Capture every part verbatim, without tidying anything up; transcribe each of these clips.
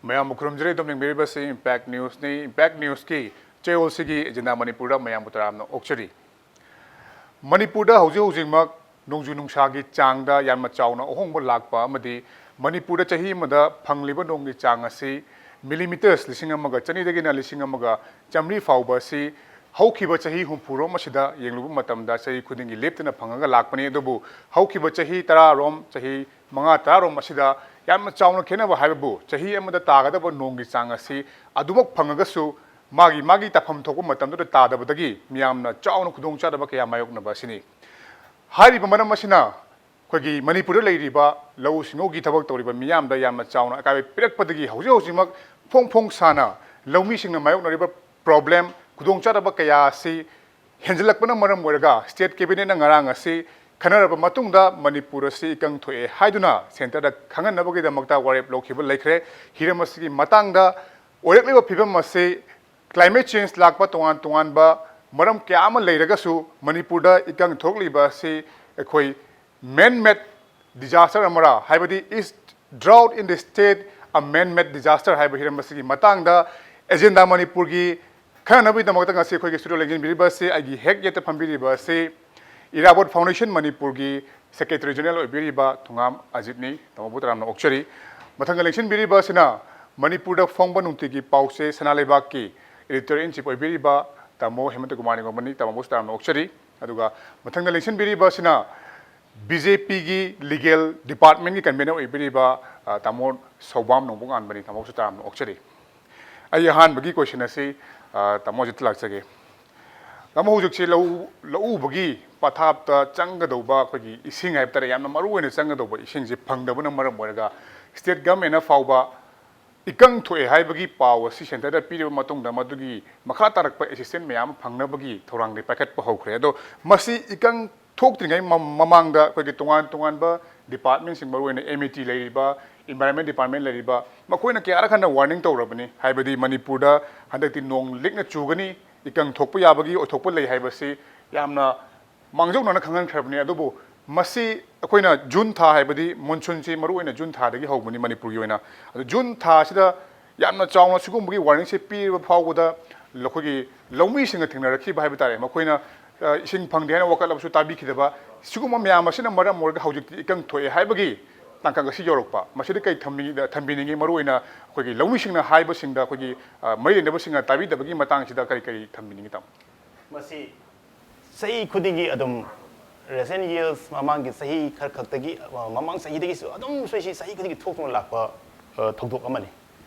ꯃꯌꯥꯝꯕꯨ ꯈꯨꯔꯨꯝꯖꯔꯤ꯫ ꯑꯗꯨꯝ ꯌꯦꯡꯕꯤꯔꯤꯕꯁꯤ Impact Newsꯅꯤ꯫ Impact Newsꯀꯤ ꯆꯌꯣꯜꯁꯤꯒꯤ agenda ꯃꯅꯤꯄꯨꯔꯗ ꯃꯌꯥꯝꯕꯨ ꯇꯔꯥꯝꯅ ꯑꯣꯛꯆꯔꯤ꯫ ꯃꯅꯤꯄꯨꯔꯗ ꯍꯧꯖꯤꯛ ꯍꯧꯖꯤꯛꯃꯛ ꯅꯣꯡꯖꯨ ꯅꯨꯡꯁꯥꯒꯤ ꯆꯥꯡꯗ ꯌꯥꯝꯅ ꯆꯥꯎꯅ ꯑꯍꯣꯡꯕ ꯂꯥꯛꯄ ꯑꯃꯗꯤ ꯃꯅꯤꯄꯨꯔꯗ ꯆꯍꯤ ꯑꯃꯗ ꯐꯪꯂꯤꯕ ꯅꯣꯡꯒꯤ ꯆꯥꯡ ꯑꯁꯤ millimetres ꯂꯤꯁꯤꯡ ꯑꯃꯒ ꯆꯅꯤꯗꯒꯤꯅ ꯂꯤꯁꯤꯡ ꯑꯃꯒ ꯆꯥꯃꯔꯤ ꯐꯥꯎꯕ ꯑꯁꯤ ꯍꯧꯈꯤꯕ ꯆꯍꯤ ꯍꯨꯝꯐꯨꯔꯣꯝ ꯑꯁꯤꯗ ꯌꯦꯡꯂꯨꯕ ꯃꯇꯝꯗ ꯆꯍꯤ ꯈꯨꯗꯤꯡꯒꯤ ꯂꯦꯞꯇꯅ ꯐꯪꯉꯒ ꯂꯥꯛꯄꯅꯤ꯫ ꯑꯗꯨꯕꯨ ꯍꯧꯈꯤꯕ ꯆꯍꯤ ꯇꯔꯥꯔꯣꯝ, ꯆꯍꯤ ꯃꯉꯥ ꯇꯔꯥꯔꯣꯝ ꯑꯁꯤꯗ ꯌꯥꯝꯅ ꯆꯥꯎꯅ ꯈꯦꯠꯅꯕ ꯍꯥꯏꯕꯕꯨ ꯆꯍꯤ ꯑꯃꯗ ꯇꯥꯒꯗꯕ ꯅꯣꯡꯒꯤ ꯆꯥꯡ ꯑꯁꯤ ꯑꯗꯨꯃꯛ ꯐꯪꯉꯒꯁꯨ ꯃꯥꯒꯤ ꯃꯥꯒꯤ ꯇꯥꯐꯝ ꯊꯣꯛꯄ ꯃꯇꯝꯗꯨꯗ ꯇꯥꯗꯕꯗꯒꯤ ꯃꯤꯌꯥꯝꯅ ꯆꯥꯎꯅ ꯈꯨꯗꯣꯡꯆꯥꯗꯕ ꯀꯌꯥ ꯃꯥꯌꯣꯛꯅꯕ ꯑꯁꯤꯅꯤ꯫ ꯍꯥꯏꯔꯤꯕ ꯃꯔꯝ ꯑꯁꯤꯅ ꯑꯩꯈꯣꯏꯒꯤ ꯃꯅꯤꯄꯨꯔꯗ ꯂꯩꯔꯤꯕ ꯂꯧꯎ ꯁꯤꯡꯎꯒꯤ ꯊꯕꯛ ꯇꯧꯔꯤꯕ ꯃꯤꯌꯥꯝꯗ ꯌꯥꯝꯅ ꯆꯥꯎꯅ ꯑꯀꯥꯏꯕ ꯄꯤꯔꯛꯄꯗꯒꯤ ꯍꯧꯖꯤꯛ ꯍꯧꯖꯤꯛꯃꯛ ꯐꯣꯡ ꯐꯣꯡ ꯁꯥꯅ ꯂꯧꯃꯤꯁꯤꯡꯅ ꯃꯥꯌꯣꯛꯅꯔꯤꯕ problem, ꯈꯨꯗꯣꯡꯆꯥꯗꯕ ꯀꯌꯥ ꯑꯁꯤ ꯍꯦꯟꯖꯜꯂꯛꯄꯅ ꯃꯔꯝ ꯑꯣꯏꯔꯒ state cabinetꯅ ꯉꯔꯥꯡ ꯑꯁꯤ ꯈꯟꯅꯔꯕ ꯃꯇꯨꯡꯗ ꯃꯅꯤꯄꯨꯔ ꯑꯁꯤ ꯏꯀꯪ ꯊꯣꯛꯑꯦ ꯍꯥꯏꯗꯨꯅ centreꯗ ꯈꯪꯍꯟꯅꯕꯒꯤꯗꯃꯛꯇ ꯋꯥꯔꯦꯞ ꯂꯧꯈꯤꯕ ꯂꯩꯈ꯭ꯔꯦ꯫ ꯍꯤꯔꯝ ꯑꯁꯤꯒꯤ ꯃꯇꯥꯡꯗ ꯑꯣꯏꯔꯛꯂꯤꯕ ꯐꯤꯕꯝ ꯑꯁꯤ climate change ꯂꯥꯛꯄ ꯇꯣꯉꯥꯟ ꯇꯣꯉꯥꯟꯕ ꯃꯔꯝ ꯀꯌꯥ ꯑꯃ ꯂꯩꯔꯒꯁꯨ ꯃꯅꯤꯄꯨꯔꯗ ꯏꯀꯪ ꯊꯣꯛꯂꯤꯕ ꯑꯁꯤ ꯑꯩꯈꯣꯏ man made disaster ꯑꯃꯔ, ꯍꯥꯏꯕꯗꯤ is drought in the state a man made disaster ꯍꯥꯏꯕ ꯍꯤꯔꯝ ꯑꯁꯤꯒꯤ ꯃꯇꯥꯡꯗ agenda ꯃꯅꯤꯄꯨꯔꯒꯤ ꯈꯟꯅꯅꯕꯒꯤꯗꯃꯛꯇ ꯉꯁꯤ ꯑꯩꯈꯣꯏꯒꯤ studio ꯂꯦꯡꯁꯤꯟꯕꯤꯔꯤꯕ ꯑꯁꯤ ꯑꯩꯒꯤ ꯍꯦꯛ ꯌꯦꯠꯇ ꯐꯝꯕꯤꯔꯤꯕ ꯑꯁꯤ Irabot Foundation ꯃꯅꯤꯄꯨꯔꯒꯤ Secretary General ꯑꯣꯏꯕꯤꯔꯤꯕ ꯊꯨꯉꯥꯝ ꯑꯖꯤꯠꯅꯤ꯫ ꯇꯥꯃꯣꯕꯨ ꯇꯔꯥꯝꯅ ꯑꯣꯛꯆꯔꯤ꯫ ꯃꯊꯪꯗ ꯂꯦꯡꯁꯤꯟꯕꯤꯔꯤꯕ ꯑꯁꯤꯅ ꯃꯅꯤꯄꯨꯔꯗ ꯐꯣꯡꯕ ꯅꯨꯡꯇꯤꯒꯤ ꯄꯥꯎꯆꯦ ꯁꯅꯥ ꯂꯩꯕꯥꯛꯀꯤ editor in chief ꯑꯣꯏꯕꯤꯔꯤꯕ ꯇꯥꯃꯣ ꯍꯦꯃꯟꯇ ꯀꯨꯃꯥꯔ ꯅꯤꯡꯉꯣꯝꯕꯅꯤ꯫ ꯇꯥꯃꯣꯕꯨꯁꯨ ꯇꯔꯥꯝꯅ ꯑꯣꯛꯆꯔꯤ꯫ ꯑꯗꯨꯒ ꯃꯊꯪꯗ ꯂꯦꯡꯁꯤꯟꯕꯤꯔꯤꯕ ꯑꯁꯤꯅ BJPꯒꯤ legal departmentꯀꯤ convener ꯑꯣꯏꯕꯤꯔꯤꯕ, ꯑ, ꯇꯥꯃꯣ ꯁꯧꯕꯥꯝ ꯅꯣꯡꯕꯣꯛꯉꯥꯟꯕꯅꯤ꯫ ꯇꯥꯃꯣꯕꯨꯁꯨ ꯇꯔꯥꯝꯅ ꯑꯣꯛꯆꯔꯤ꯫ ꯑꯩ ꯑꯍꯥꯟꯕꯒꯤ question ꯑꯁꯤ, ꯑ, ꯇꯥꯃꯣ ꯑꯖꯤꯠꯇ ꯂꯥꯛꯆꯒꯦ꯫ ꯇꯥꯃꯣ, ꯍꯧꯖꯤꯛꯁꯤ ꯂꯧ, ꯂꯧ ꯎꯕꯒꯤ ꯄꯊꯥꯞꯇ ꯆꯪꯒꯗꯧꯕ ꯑꯩꯈꯣꯏꯒꯤ ꯏꯁꯤꯡ ꯍꯥꯏꯕ ꯇꯥꯔꯦ, ꯌꯥꯝꯅ ꯃꯔꯨ ꯑꯣꯏꯅ ꯆꯪꯒꯗꯧꯕ ꯏꯁꯤꯡꯁꯤ ꯐꯪꯗꯕꯅ ꯃꯔꯝ ꯑꯣꯏꯔꯒ state governmentꯅ ꯐꯥꯎꯕ ꯏꯀꯪ ꯊꯣꯛꯑꯦ ꯍꯥꯏꯕꯒꯤ ꯄꯥꯎ ꯑꯁꯤ centreꯗ ꯄꯤꯔꯕ ꯃꯇꯨꯡꯗ ꯃꯗꯨꯒꯤ ꯃꯈꯥ ꯇꯥꯔꯛꯄ assistance ꯃꯌꯥꯝ ꯑꯃ ꯐꯪꯅꯕꯒꯤ ꯊꯧꯔꯥꯡꯗꯤ ꯄꯥꯏꯈꯠꯄ ꯍꯧꯈ꯭ꯔꯦ꯫ ꯑꯗꯣ ꯃꯁꯤ ꯏꯀꯪ ꯊꯣꯛꯇ꯭ꯔꯤꯉꯩ ꯃ-, ꯃꯃꯥꯡꯗ ꯑꯩꯈꯣꯏꯒꯤ ꯇꯣꯉꯥꯟ ꯇꯣꯉꯥꯟꯕ departmentꯁꯤꯡ, ꯃꯔꯨꯑꯣꯏꯅ MET ꯂꯩꯔꯤꯕ, environment department ꯂꯩꯔꯤꯕ, ꯃꯈꯣꯏꯅ ꯀꯌꯥꯔꯛ ꯍꯟꯅ warning ꯇꯧꯔꯕꯅꯤ꯫ ꯍꯥꯏꯕꯗꯤ ꯃꯅꯤꯄꯨꯔꯗ ꯍꯟꯗꯛꯇꯤ ꯅꯣꯡ ꯂꯤꯛꯅ ꯆꯨꯒꯅꯤ, ꯏꯀꯪ ꯊꯣꯛꯄ ꯌꯥꯕꯒꯤ ꯑꯣꯏꯊꯣꯛꯄ ꯂꯩ ꯍꯥꯏꯕꯁꯤ ꯌꯥꯝꯅ ꯃꯥꯡꯖꯧꯅꯅ ꯈꯪꯍꯟꯈ꯭ꯔꯕꯅꯤ꯫ ꯑꯗꯨꯕꯨ ꯃꯁꯤ ꯑꯩꯈꯣꯏꯅ ꯖꯨꯟ ꯊꯥ ꯍꯥꯏꯕꯗꯤ ꯃꯣꯟꯁꯨꯟꯁꯤ ꯃꯔꯨꯑꯣꯏꯅ ꯖꯨꯟ ꯊꯥꯗꯒꯤ ꯍꯧꯕꯅꯤ ꯃꯅꯤꯄꯨꯔꯒꯤ ꯑꯣꯏꯅ꯫ ꯑꯗꯨ ꯖꯨꯟ ꯊꯥꯁꯤꯗ ꯌꯥꯝꯅ ꯆꯥꯎꯅ ꯁꯤꯒꯨꯝꯕꯒꯤ ꯋꯥꯔꯅꯤꯡꯁꯦ ꯄꯤꯔꯕ ꯐꯥꯎꯕꯗ ꯑꯩꯈꯣꯏꯒꯤ ꯂꯧꯃꯤꯁꯤꯡꯅ ꯊꯦꯡꯅꯔꯛꯈꯤꯕ ꯍꯥꯏꯕ ꯇꯥꯔꯦ, ꯃꯈꯣꯏꯅ ꯑ, ꯏꯁꯤꯡ ꯐꯪꯗꯦ ꯍꯥꯏꯅ ꯋꯥꯀꯠꯂꯕꯁꯨ ꯇꯥꯕꯤꯈꯤꯗꯕ, ꯁꯤꯒꯨꯝꯕ ꯃꯌꯥꯝ ꯑꯁꯤꯅ ꯃꯔꯝ ꯑꯣꯏꯔꯒ ꯍꯧꯖꯤꯛꯇꯤ ꯏꯀꯪ ꯊꯣꯛꯑꯦ ꯍꯥꯏꯕꯒꯤ ꯇꯥꯡꯀꯛ ꯑꯁꯤ ꯌꯧꯔꯛꯄ꯫ ꯃꯁꯤꯗ ꯀꯩ ꯊꯝꯕꯤ-, ꯊꯝꯕꯤꯅꯤꯡꯉꯤ? ꯃꯔꯨꯑꯣꯏꯅ ꯑꯩꯈꯣꯏꯒꯤ ꯂꯧꯃꯤꯁꯤꯡꯅ ꯍꯥꯏꯕꯁꯤꯡꯗ ꯑꯩꯈꯣꯏꯒꯤ, ꯑ, ꯃꯔꯤ ꯂꯩꯅꯕꯁꯤꯡꯅ ꯇꯥꯕꯤꯗꯕꯒꯤ ꯃꯇꯥꯡꯁꯤꯗ ꯀꯔꯤ ꯀꯔꯤ ꯊꯝꯕꯤꯅꯤꯡꯉꯤ, ꯇꯥꯃꯣ? ꯃꯁꯤ ꯆꯍꯤ ꯈꯨꯗꯤꯡꯒꯤ ꯑꯗꯨꯝ, recent years, ꯃꯃꯥꯡꯒꯤ ꯆꯍꯤ ꯈꯔ ꯈꯛꯇꯒꯤ, ꯑ, ꯃꯃꯥꯡ ꯆꯍꯤꯗꯒꯤꯁꯨ ꯑꯗꯨꯝ ꯁꯣꯏꯁꯤ ꯆꯍꯤ ꯈꯨꯗꯤꯡꯒꯤ ꯊꯣꯛꯇꯨꯅ ꯂꯥꯛꯄ, ꯑ, ꯊꯧꯗꯣꯛ ꯑꯃꯅꯤ꯫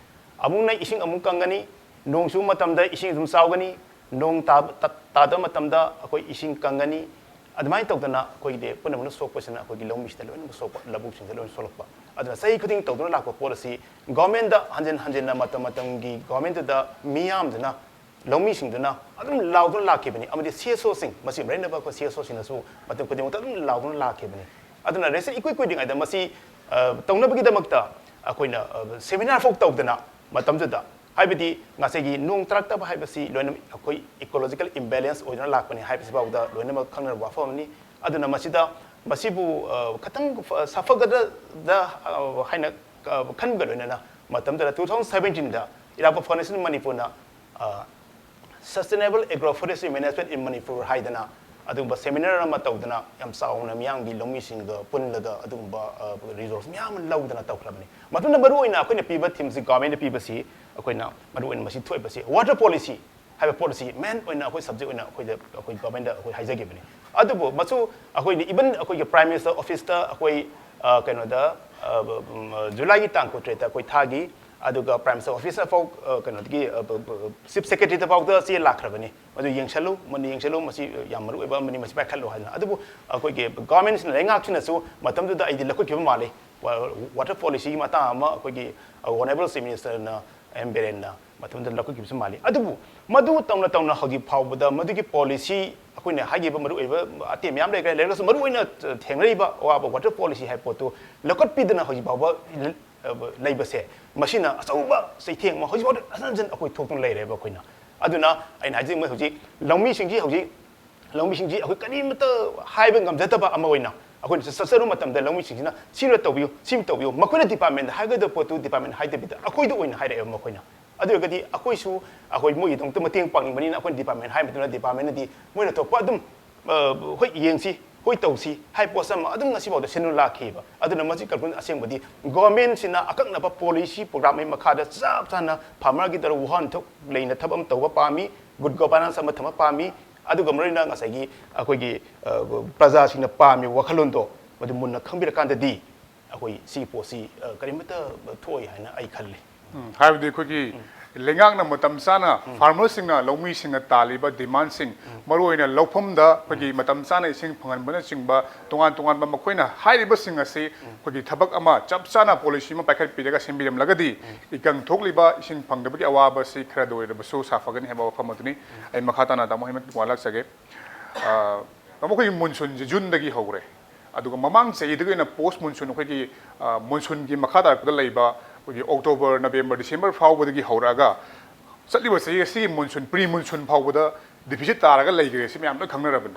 ꯑꯃꯨꯛꯅ ꯏꯁꯤꯡ ꯑꯃꯨꯛ ꯀꯪꯒꯅꯤ, ꯅꯣꯡ ꯆꯨꯕ ꯃꯇꯝꯗ ꯏꯁꯤꯡ ꯑꯗꯨꯝ ꯆꯥꯎꯒꯅꯤ, ꯅꯣꯡ ꯇꯥꯕ-, ꯇꯥ-, ꯇꯥꯗꯕ ꯃꯇꯝꯗ ꯑꯩꯈꯣꯏ ꯏꯁꯤꯡ ꯀꯪꯒꯅꯤ꯫ ꯑꯗꯨꯃꯥꯏꯅ ꯇꯧꯗꯅ ꯑꯩꯈꯣꯏꯒꯤꯗꯤ ꯄꯨꯝꯅꯃꯛꯅ ꯁꯣꯛꯄꯁꯤꯅ ꯑꯩꯈꯣꯏꯒꯤ ꯂꯧꯃꯤꯁꯤꯗ ꯂꯣꯏꯅꯃꯛ ꯁꯣꯛꯄ, ꯂꯧꯕꯨꯛꯁꯤꯡꯗ ꯂꯣꯏꯅ ꯁꯣꯛꯂꯛꯄ꯫ ꯑꯗꯨꯅ ꯆꯍꯤ ꯈꯨꯗꯤꯡ ꯇꯧꯗꯨꯅ ꯂꯥꯛꯄ ꯄꯣꯠ ꯑꯁꯤ government ꯍꯟꯖꯤꯟ ꯍꯟꯖꯤꯟꯅ ꯃꯇꯝ ꯃꯇꯝꯒꯤ government ꯇꯨꯗ ꯃꯤꯌꯥꯝꯗꯨꯅ, ꯂꯧꯃꯤꯁꯤꯡꯗꯨꯅ ꯑꯗꯨꯝ ꯂꯥꯎꯗꯨꯅ ꯂꯥꯛꯈꯤꯕꯅꯤ꯫ ꯑꯃꯗꯤ C S O ꯁꯤꯡ, ꯃꯁꯤ ꯃꯔꯩꯅꯕ ꯑꯩꯈꯣꯏ C S O ꯁꯤꯡꯅꯁꯨ ꯃꯇꯝ ꯈꯨꯗꯤꯡꯃꯛꯇ ꯑꯗꯨꯝ ꯂꯥꯎꯗꯨꯅ ꯂꯥꯛꯈꯤꯕꯅꯤ꯫ ꯑꯗꯨꯅ recent ꯏꯀꯨꯏ ꯀꯨꯏꯗ꯭ꯔꯤꯉꯩꯗ ꯃꯁꯤ, ꯑ, ꯇꯧꯅꯕꯒꯤꯗꯃꯛꯇ ꯑꯩꯈꯣꯏꯅ, ꯑ, seminar ꯐꯥꯎ ꯇꯧꯗꯅ ꯃꯇꯝꯗꯨꯗ, ꯍꯥꯏꯕꯗꯤ ꯉꯁꯥꯏꯒꯤ ꯅꯣꯡ ꯇꯥꯔꯛꯇꯕ ꯍꯥꯏꯕꯁꯤ ꯂꯣꯏꯅ ꯑꯩꯈꯣꯏ ecological imbalance ꯑꯣꯏꯗꯨꯅ ꯂꯥꯛꯄꯅꯤ ꯍꯥꯏꯕꯁꯤ ꯐꯥꯎꯗ ꯂꯣꯏꯅꯃꯛ ꯈꯪꯅꯔꯕ ꯋꯥꯐꯝ ꯑꯃꯅꯤ꯫ ꯑꯗꯨꯅ ꯃꯁꯤꯗ, ꯃꯁꯤꯕꯨ, ꯑ, ꯈꯇꯪ ꯐ-, ꯁꯥꯐꯒꯗ꯭ꯔꯗ, ꯑ, ꯍꯥꯏꯅ, ꯑ, ꯈꯟꯕꯒ ꯂꯣꯏꯅꯅ ꯃꯇꯝꯗꯨꯗ two thousand seventeen ꯗ ꯏꯔꯥꯕꯣꯠ Foundation ꯃꯅꯤꯄꯨꯔꯅ, ꯑ, Sustainable Agroforestry Management in Manipur ꯍꯥꯏꯗꯅ ꯑꯗꯨꯒꯨꯝꯕ seminar ꯑꯃ ꯇꯧꯗꯅ ꯌꯥꯝ ꯆꯥꯎꯅ ꯃꯤꯌꯥꯝꯒꯤ ꯂꯧꯃꯤꯁꯤꯡꯒ ꯄꯨꯜꯂꯒ ꯑꯗꯨꯒꯨꯝꯕ, ꯑ, resource ꯃꯌꯥꯝ ꯑꯃ ꯂꯧꯗꯅ ꯇꯧꯈ꯭ꯔꯕꯅꯤ꯫ ꯃꯗꯨꯅ ꯃꯔꯨꯑꯣꯏꯅ ꯑꯩꯈꯣꯏꯅ ꯄꯤꯕ theme ꯁꯤ, government ꯅ ꯄꯤꯕꯁꯤ, ꯑꯩꯈꯣꯏꯅ ꯃꯔꯨꯑꯣꯏꯅ ꯃꯁꯤ ꯊꯣꯛꯏꯕꯁꯤ water policy ꯍꯥꯏꯕ ꯄꯣꯠ ꯑꯁꯤ main ꯑꯣꯏꯅ ꯑꯩꯈꯣꯏ subject ꯑꯣꯏꯅ ꯑꯩꯈꯣꯏꯗ, ꯑꯩꯈꯣꯏ government ꯗ ꯑꯩꯈꯣꯏ ꯍꯥꯏꯖꯈꯤꯕꯅꯤ꯫ ꯑꯗꯨꯕꯨ ꯃꯁꯨ ꯑꯩꯈꯣꯏꯅ even ꯑꯩꯈꯣꯏꯒꯤ Prime Minister office ꯇ ꯑꯩꯈꯣꯏ, ꯑ, ꯀꯩꯅꯣꯗ, ꯑ, ꯎꯝ, ꯑ, July ꯒꯤ ꯇꯥꯡ ꯀꯨꯟꯇꯔꯦꯠꯇ ꯑꯩꯈꯣꯏ ꯊꯥꯈꯤ꯫ ꯑꯗꯨꯒ Prime Minister office ꯅ ꯐꯥꯎ, ꯑ, ꯀꯩꯅꯣꯗꯒꯤ, ꯑ, ꯕ-, ꯕ-, Chief Secretary ꯗ ꯐꯥꯎꯗ ꯆꯦ ꯂꯥꯛꯈ꯭ꯔꯕꯅꯤ, ꯃꯗꯨ ꯌꯦꯡꯁꯜꯂꯨ, ꯃꯗꯨ ꯌꯦꯡꯁꯜꯂꯨ, ꯃꯁꯤ ꯌꯥꯝ ꯃꯔꯨ ꯑꯣꯏꯕ ꯑꯃꯅꯤ, ꯃꯁꯤ ꯄꯥꯏꯈꯠꯂꯨ ꯍꯥꯏꯗꯅ꯫ ꯑꯗꯨꯕꯨ ꯑꯩꯈꯣꯏꯒꯤ government ꯁꯤꯅ, ꯂꯩꯉꯥꯛꯁꯤꯅꯁꯨ ꯃꯇꯝꯗꯨꯗ ꯑꯩꯗꯤ ꯂꯧꯈꯠꯈꯤꯕ ꯃꯥꯜꯂꯤ, ꯋꯥ-, water policy ꯒꯤ ꯃꯇꯥꯡ ꯑꯃ ꯑꯩꯈꯣꯏꯒꯤ, ꯑ, Honourable Chief Minister ꯅ, ꯑꯦꯝ ꯕꯤꯔꯦꯟꯅ ꯃꯇꯝꯗꯨꯗ ꯂꯧꯈꯠꯈꯤꯕꯁꯨ ꯃꯥꯜꯂꯤ꯫ ꯑꯗꯨꯕꯨ ꯃꯗꯨ ꯇꯧꯅ ꯇꯧꯅ ꯍꯧꯖꯤꯛ ꯐꯥꯎꯕꯗ ꯃꯗꯨꯒꯤ policy, ꯑꯩꯈꯣꯏꯅ ꯍꯥꯏꯈꯤꯕ ꯃꯔꯨꯑꯣꯏꯕ ꯑꯇꯦꯟ ꯃꯌꯥꯝ ꯂꯩꯈ꯭ꯔꯦ, ꯂꯩꯔꯒꯁꯨ ꯃꯔꯨꯑꯣꯏꯅ ꯊꯦꯡꯅꯔꯤꯕ ꯑꯋꯥꯕ water policy ꯍꯥꯏꯕ ꯄꯣꯠꯇꯨ ꯂꯧꯈꯠꯄꯤꯗꯅ ꯍꯧꯖꯤꯛ ꯐꯥꯎꯕ ꯂꯩꯕꯁꯦ, ꯃꯁꯤꯅ ꯑꯆꯧꯕ ꯆꯩꯊꯦꯡ ꯑꯃ ꯍꯧꯖꯤꯛ ꯐꯥꯎꯗ ꯍꯟꯖꯤꯟ ꯍꯟꯖꯤꯟ ꯑꯩꯈꯣꯏ ꯊꯣꯛꯇꯨꯅ ꯂꯩꯔꯦꯕ꯫ ꯑꯩꯈꯣꯏꯅ, ꯑꯗꯨꯅ ꯑꯩꯅ ꯍꯥꯏꯖꯅꯤꯡꯕ ꯍꯧꯖꯤꯛ ꯂꯧꯃꯤꯁꯤꯡꯁꯤ, ꯍꯧꯖꯤꯛ ꯂꯧꯃꯤꯁꯤꯡꯁꯤ ꯑꯩꯈꯣꯏ ꯀꯔꯤꯃꯇ ꯍꯥꯏꯕ ꯉꯝꯖꯗꯕ ꯑꯃ ꯑꯣꯏꯅ ꯑꯩꯈꯣꯏꯅ ꯆꯠ- ꯆꯠꯆꯔꯨꯕ ꯃꯇꯝꯗ ꯂꯧꯃꯤꯁꯤꯡꯁꯤꯅ ꯁꯤꯃ ꯇꯧꯕꯤꯌꯨ, ꯁꯤꯃ ꯇꯧꯕꯤꯌꯨ, ꯃꯈꯣꯏꯅ ꯗꯤꯄꯥꯔꯠꯃꯦꯟꯗ ꯍꯥꯏꯒꯗꯕ ꯄꯣꯠꯇꯨ ꯗꯤꯄꯥꯔꯠꯃꯦꯟ ꯍꯥꯏꯗꯕꯤꯗ ꯑꯩꯈꯣꯏꯗ ꯑꯣꯏꯅ ꯍꯥꯏꯔꯛꯑꯦꯕ ꯃꯈꯣꯏꯅ꯫ ꯑꯗꯨ ꯑꯣꯏꯔꯒꯗꯤ ꯑꯩꯈꯣꯏꯁꯨ ꯑꯩꯈꯣꯏ ꯃꯣꯏꯒꯤꯗꯃꯛꯇ ꯃꯇꯦꯡ ꯄꯥꯡꯅꯤꯡꯕꯅꯤꯅ ꯑꯩꯈꯣꯏꯅ ꯗꯤꯄꯥꯔꯠꯃꯦꯟ ꯍꯥꯏꯕꯗꯨꯅ ꯗꯤꯄꯥꯔꯠꯃꯦꯟꯅꯗꯤ ꯃꯣꯏꯅ ꯊꯣꯛꯄ ꯑꯗꯨꯝ, ꯑ, ꯍꯣꯏ ꯌꯦꯡꯁꯤ, ꯍꯣꯏ ꯇꯧꯁꯤ ꯍꯥꯏꯕ ꯄꯣꯠꯁꯛ ꯑꯃ ꯑꯗꯨꯝ ꯉꯁꯤꯐꯥꯎꯗ ꯁꯤꯟꯗꯨꯅ ꯂꯥꯛꯈꯤꯕ꯫ ꯑꯗꯨꯅ ꯃꯁꯤ ꯀꯟꯀ꯭ꯂꯨꯖꯟ ꯑꯁꯦꯡꯕꯗꯤ ꯒꯣꯔꯃꯦꯟꯁꯤꯅ ꯑꯀꯛꯅꯕ ꯄꯣꯂꯤꯁꯤ ꯄ꯭ꯔꯣꯒ꯭ꯔꯥꯝꯒꯤ ꯃꯈꯥꯗ ꯆꯞ ꯆꯥꯅ ꯐꯥꯔꯃꯔꯒꯤꯗ ꯋꯥꯍꯟꯊꯣꯛ ꯂꯩꯅ ꯊꯕꯛ ꯑꯃ ꯇꯧꯕ ꯄꯥꯝꯃꯤ, ꯒꯨꯗ ꯒꯣꯚꯔꯅꯦꯟꯁ ꯑꯃ ꯊꯝꯕ ꯄꯥꯝꯃꯤ꯫ ꯑꯗꯨꯒ ꯃꯔꯨꯑꯣꯏꯅ ꯉꯁꯥꯏꯒꯤ ꯑꯩꯈꯣꯏꯒꯤ, ꯑ, ꯄ꯭ꯔꯖꯥꯁꯤꯡꯅ ꯄꯥꯝꯃꯤꯕ ꯋꯥꯈꯜꯂꯣꯟꯗꯣ ꯃꯗꯨ ꯃꯨꯟꯅ ꯈꯪꯕꯤꯔꯀꯥꯟꯗꯗꯤ ꯑꯩꯈꯣꯏ ꯁꯤꯒꯤ ꯄꯣꯠꯁꯤ, ꯑ, ꯀꯔꯤꯃꯠꯇ ꯊꯣꯛꯑꯣꯏ ꯍꯥꯏꯅ ꯑꯩ ꯈꯜꯂꯤ꯫ ꯎꯝ, ꯍꯥꯏꯕꯗꯤ ꯑꯩꯈꯣꯏꯒꯤ ꯂꯩꯉꯥꯛꯅ ꯃꯇꯝ ꯆꯥꯅ ꯐꯥꯔꯃꯔꯁꯤꯡꯅ, ꯂꯧꯃꯤꯁꯤꯡꯅ ꯇꯥꯜꯂꯤꯕ ꯗꯤꯃꯥꯟꯁꯤꯡ, ꯃꯔꯨꯑꯣꯏꯅ ꯂꯧꯐꯝꯗ ꯑꯩꯈꯣꯏꯒꯤ ꯃꯇꯝ ꯆꯥꯅ ꯏꯁꯤꯡ ꯐꯪꯍꯟꯕꯅꯆꯤꯡꯕ ꯇꯣꯉꯥꯟ ꯇꯣꯉꯥꯟꯕ ꯃꯈꯣꯏꯅ ꯍꯥꯏꯔꯤꯕꯁꯤꯡ ꯑꯁꯤ ꯑꯩꯈꯣꯏꯒꯤ ꯊꯕꯛ ꯑꯃ ꯆꯞ ꯆꯥꯅ ꯄꯣꯂꯤꯁꯤ ꯑꯃ ꯄꯥꯏꯈꯠꯄꯤꯔꯒ ꯁꯦꯝꯕꯤꯔꯝꯂꯒꯗꯤ ꯏꯀꯪ ꯊꯣꯛꯂꯤꯕ ꯏꯁꯤꯡ ꯐꯪꯗꯕꯒꯤ ꯑꯋꯥꯕꯁꯤ ꯈꯔꯗ ꯑꯣꯏꯔꯕꯁꯨ ꯁꯥꯐꯒꯅꯤ ꯍꯥꯏꯕ ꯋꯥꯐꯝ ꯑꯗꯨꯅꯤ꯫ ꯑꯩ ꯃꯈꯥ ꯇꯥꯅ ꯇꯥꯃꯣ ꯍꯦꯃꯟ ꯀꯨꯃꯥꯔ ꯂꯥꯛꯆꯒꯦ꯫ ꯑ, ꯇꯥꯃꯣ, ꯑꯩꯈꯣꯏꯒꯤ ꯃꯨꯟꯁꯨꯟꯁꯦ ꯖꯨꯟꯗꯒꯤ ꯍꯧꯔꯦ꯫ ꯑꯗꯨꯒ ꯃꯃꯥꯡ ꯆꯍꯤꯗꯒꯤ ꯑꯣꯏꯅ ꯄꯣꯁ ꯃꯨꯟꯁꯨꯟ, ꯑꯩꯈꯣꯏꯒꯤ, ꯑ, ꯃꯨꯟꯁꯨꯟꯒꯤ ꯃꯈꯥ ꯇꯥꯔꯛꯄꯗ ꯂꯩꯕ ꯑꯩꯈꯣꯏꯒꯤ ꯑꯣꯛꯇꯣꯕꯔ, ꯅꯕꯦꯝꯕꯔ, ꯗꯤꯁꯦꯝꯕꯔ ꯐꯥꯎꯕꯗꯒꯤ ꯍꯧꯔꯛꯑꯒ ꯆꯠꯂꯤꯕ ꯆꯍꯤ ꯑꯁꯤꯒꯤ ꯃꯨꯟꯁꯨꯟ, ꯄ꯭ꯔꯤ ꯃꯨꯟꯁꯨꯟ ꯐꯥꯎꯕꯗ ꯗꯤꯐꯤꯁꯤꯠ ꯇꯥꯔꯒ ꯂꯩꯈ꯭ꯔꯦ꯫ ꯁꯤ ꯃꯌꯥꯝ ꯂꯣꯏ ꯈꯪꯅꯔꯕꯅꯤ꯫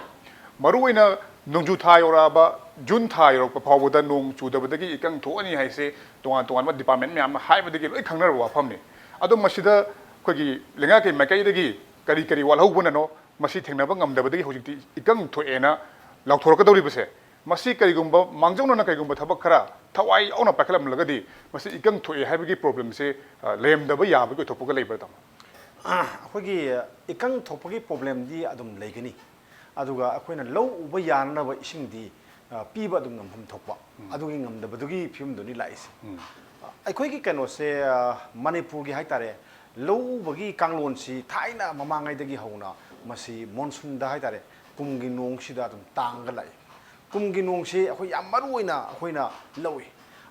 ꯃꯔꯨꯑꯣꯏꯅ ꯅꯣꯡꯖꯨ ꯊꯥ ꯌꯧꯔꯛꯑꯕ, ꯖꯨꯟ ꯊꯥ ꯌꯧꯔꯛꯄ ꯐꯥꯎꯕꯗ ꯅꯣꯡ ꯆꯨꯗꯕꯗꯒꯤ ꯏꯀꯪ ꯊꯣꯛꯑꯅꯤ ꯍꯥꯏꯁꯦ ꯇꯣꯉꯥꯟ ꯇꯣꯉꯥꯟꯕ ꯗꯤꯄꯥꯔꯠꯃꯦꯟ ꯃꯌꯥꯝꯅ ꯍꯥꯏꯕꯗꯒꯤ ꯂꯣꯏ ꯈꯪꯅꯔꯕ ꯋꯥꯐꯝꯅꯤ꯫ ꯑꯗꯣ ꯃꯁꯤꯗ ꯑꯩꯈꯣꯏꯒꯤ ꯂꯩꯉꯥꯛꯀꯤ ꯃꯥꯏꯀꯩꯗꯒꯤ ꯀꯔꯤ ꯀꯔꯤ ꯋꯥꯠꯍꯧꯕꯅꯅꯣ ꯃꯁꯤ ꯊꯦꯡꯅꯕ ꯉꯝꯗꯕꯗꯒꯤ ꯍꯧꯖꯤꯛꯇꯤ ꯏꯀꯪ ꯊꯣꯛꯑꯦꯅ ꯂꯥꯎꯊꯣꯔꯛꯀꯗꯧꯔꯤꯕꯁꯦ? ꯃꯁꯤ ꯀꯔꯤꯒꯨꯝꯕ ꯃꯥꯡꯖꯧꯅꯅ ꯀꯔꯤꯒꯨꯝꯕ ꯊꯕꯛ ꯈꯔ ꯊꯋꯥꯏ ꯌꯥꯎꯅ ꯄꯥꯏꯈꯠꯂꯝꯂꯒꯗꯤ ꯃꯁꯤ ꯏꯀꯪ ꯊꯣꯛꯑꯦ ꯍꯥꯏꯕꯒꯤ ꯄ꯭ꯔꯣꯕ꯭ꯂꯦꯝꯁꯦ, ꯑ, ꯂꯩꯔꯝꯗꯕ ꯌꯥꯕꯒꯤ ꯑꯣꯏꯊꯣꯛꯄꯒ ꯂꯩꯕ꯭ꯔꯥ, ꯇꯥꯃꯣ? ꯑꯩꯈꯣꯏꯒꯤ ꯏꯀꯪ ꯊꯣꯛꯄꯒꯤ ꯄ꯭ꯔꯣꯕ꯭ꯂꯦꯝꯗꯤ ꯑꯗꯨꯝ ꯂꯩꯒꯅꯤ꯫ ꯑꯗꯨꯒ ꯑꯩꯈꯣꯏꯅ ꯂꯧ ꯎꯕ ꯌꯥꯅꯅꯕ ꯏꯁꯤꯡꯗꯤ, ꯑ, ꯄꯤꯕ ꯑꯗꯨꯝ ꯉꯝꯐꯝ ꯊꯣꯛꯄ, ꯑꯗꯨꯒꯤ ꯉꯝꯗꯕꯗꯨꯒꯤ ꯐꯤꯕꯝꯗꯨꯅꯤ ꯂꯥꯛꯏꯁꯦ꯫ ꯑꯩꯈꯣꯏꯒꯤ ꯀꯩꯅꯣꯁꯦ, ꯑ, ꯃꯅꯤꯄꯨꯔꯒꯤ ꯍꯥꯏꯇꯥꯔꯦ, ꯂꯧ ꯎꯕꯒꯤ ꯀꯥꯡꯂꯣꯟꯁꯤ ꯊꯥꯏꯅ ꯃꯃꯥꯡꯉꯩꯗꯒꯤ ꯍꯧꯅ ꯃꯁꯤ ꯃꯣꯟꯁꯨꯟꯗ ꯍꯥꯏꯇꯥꯔꯦ, ꯀꯨꯝꯒꯤ ꯅꯣꯡꯁꯤꯗ ꯑꯗꯨꯝ ꯇꯥꯡꯉꯒ ꯂꯥꯛꯏ꯫ ꯀꯨꯝꯒꯤ ꯅꯣꯡꯁꯤ ꯑꯩꯈꯣꯏ ꯌꯥꯝ ꯃꯔꯨ ꯑꯣꯏꯅ ꯑꯩꯈꯣꯏꯅ ꯂꯧꯏ꯫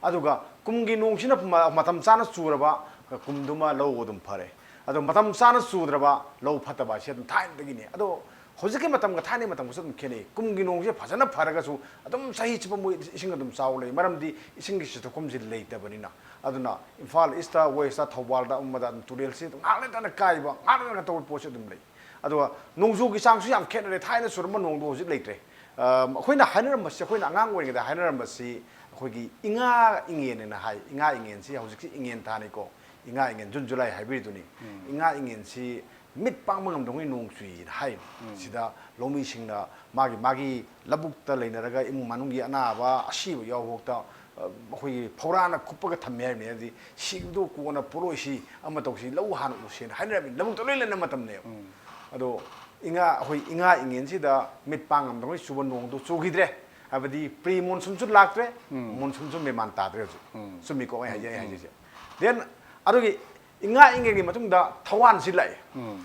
ꯑꯗꯨꯒ ꯀꯨꯝꯒꯤ ꯅꯣꯡꯁꯤꯅ ꯃ-, ꯃꯇꯝ ꯆꯥꯅ ꯆꯨꯔꯕ ꯀꯨꯝꯗꯨꯃ ꯂꯧ ꯑꯗꯨꯝ ꯐꯔꯦ꯫ ꯑꯗꯣ ꯃꯇꯝ ꯆꯥꯅ ꯆꯨꯗ꯭ꯔꯕ ꯂꯧ ꯐꯠꯇꯕ ꯍꯥꯏꯁꯦ ꯑꯗꯨꯝ ꯊꯥꯏꯅꯗꯒꯤꯅꯦ꯫ ꯑꯗꯣ ꯍꯧꯖꯤꯛꯀꯤ ꯃꯇꯝꯒ ꯊꯥꯏꯅꯒꯤ ꯃꯇꯝꯒꯁꯨ ꯑꯗꯨꯝ ꯈꯦꯠꯅꯩ꯫ ꯀꯨꯝꯒꯤ ꯅꯣꯡꯁꯦ ꯐꯖꯅ ꯐꯔꯒꯁꯨ ꯑꯗꯨꯝ ꯆꯍꯤ ꯆꯨꯞꯄ ꯃꯣꯏ ꯏꯁꯤꯡ ꯑꯗꯨꯝ ꯆꯥꯎ ꯂꯩ, ꯃꯔꯝꯗꯤ ꯏꯁꯤꯡꯒꯤ ꯁꯤꯊꯣꯛꯐꯝꯁꯤ ꯂꯩꯇꯕꯅꯤꯅ꯫ ꯑꯗꯨꯅ ꯏꯝꯐꯥꯜ ꯏꯁꯇ, ꯋꯦꯁꯇ, ꯊꯧꯕꯥꯜꯗ, ꯑꯃꯗ ꯑꯗꯨꯝ ꯇꯨꯔꯦꯜꯁꯤ ꯑꯗꯨꯝ ꯉꯥꯏꯍꯥꯛ ꯂꯩꯇꯅ ꯀꯥꯏꯕ, ꯉꯥꯏꯍꯥꯛ ꯂꯩꯇꯅ ꯇꯧꯕ ꯄꯣꯠꯁꯤ ꯑꯗꯨꯝ ꯂꯩ꯫ ꯑꯗꯨꯒ ꯅꯣꯡꯖꯨꯒꯤ ꯆꯥꯡꯁꯨ ꯌꯥꯝ ꯈꯦꯠꯅꯔꯦ꯫ ꯊꯥꯏꯅ ꯆꯨꯔꯝꯕ ꯅꯣꯡꯗꯣ ꯍꯧꯖꯤꯛ ꯂꯩꯇ꯭ꯔꯦ꯫ ꯑꯩꯈꯣꯏꯅ ꯍꯥꯏꯅꯔꯝꯕꯁꯤ, ꯑꯩꯈꯣꯏꯅ ꯑꯉꯥꯡ ꯑꯣꯏꯔꯤꯉꯩꯗ ꯍꯥꯏꯅꯔꯝꯕꯁꯤ, ꯑꯩꯈꯣꯏꯒꯤ ꯏꯉꯥ ꯏꯉꯦꯟ ꯍꯥꯏꯅ ꯍꯥꯏ꯫ ꯏꯉꯥ ꯏꯉꯦꯟꯁꯤ ꯍꯧꯖꯤꯛꯁꯤ ꯏꯉꯦꯟ ꯊꯥꯅꯤꯀꯣ, ꯏꯉꯥ ꯏꯉꯦꯟ, ꯖꯨꯟ ꯖꯨꯂꯥꯏ ꯍꯥꯏꯕꯤꯔꯤꯗꯨꯅꯤ꯫ ꯏꯉꯥ ꯏꯉꯦꯟꯁꯤ ꯃꯤꯠ ꯄꯥꯡꯕ ꯉꯝꯗꯉꯩ ꯅꯣꯡ ꯆꯨꯏꯅ ꯍꯥꯏ꯫ ꯁꯤꯗ ꯂꯧꯃꯤꯁꯤꯡꯅ ꯃꯥꯒꯤ ꯃꯥꯒꯤ ꯂꯧꯕꯨꯛꯇ ꯂꯩꯅꯔꯒ ꯏꯃꯨꯡ ꯃꯅꯨꯡꯒꯤ ꯑꯅꯥꯕ ꯑꯁꯤꯕ ꯌꯥꯎꯕ ꯐꯥꯎꯗ, ꯑ, ꯑꯩꯈꯣꯏꯒꯤ ꯐꯧꯔꯥꯅ ꯀꯨꯞꯄꯒ ꯊꯝꯃꯦ ꯍꯥꯏꯕꯅꯤ꯫ ꯍꯥꯏꯗꯤ ꯁꯤꯕꯗꯣ ꯀꯣꯟꯅ ꯄꯣꯠꯂꯣꯏꯁꯤ, ꯑꯃ ꯇꯧꯁꯤ, ꯂꯧ ꯍꯥꯟꯅ ꯎꯁꯦꯅ ꯍꯥꯏꯅꯔꯝꯃꯤ꯫ ꯂꯧꯕꯨꯛꯇ ꯂꯣꯏ ꯂꯩꯅ ꯃꯇꯝꯅꯦꯕ꯫ ꯑꯗꯣ ꯏꯉꯥ, ꯑꯩꯈꯣꯏ ꯏꯉꯥ ꯏꯉꯦꯟꯁꯤꯗ ꯃꯤꯠ ꯄꯥꯡ ꯉꯝꯗꯉꯩ ꯆꯨꯕ ꯅꯣꯡꯗꯣ ꯆꯨꯈꯤꯗ꯭ꯔꯦ꯫ ꯍꯥꯏꯕꯗꯤ ꯄ꯭ꯔꯤ ꯃꯣꯟꯁꯨꯟꯁꯨ ꯂꯥꯛꯇ꯭ꯔꯦ, ꯃꯣꯟꯁꯨꯟꯁꯨ ꯃꯦꯃꯥꯟ ꯇꯥꯗ꯭ꯔꯦ ꯍꯧꯖꯤꯛ꯫ ꯆꯨꯝꯃꯤꯀꯣ ꯑꯩ ꯍꯥꯏꯖꯩ, ꯑꯩ ꯍꯥꯏꯖꯩꯁꯦ꯫ ꯗꯦꯟ ꯑꯗꯨꯒꯤ ꯏꯉꯥ ꯏꯉꯦꯟꯒꯤ ꯃꯇꯨꯡꯗ ꯊꯧꯋꯥꯟꯁꯤ ꯂꯥꯛꯑꯦ꯫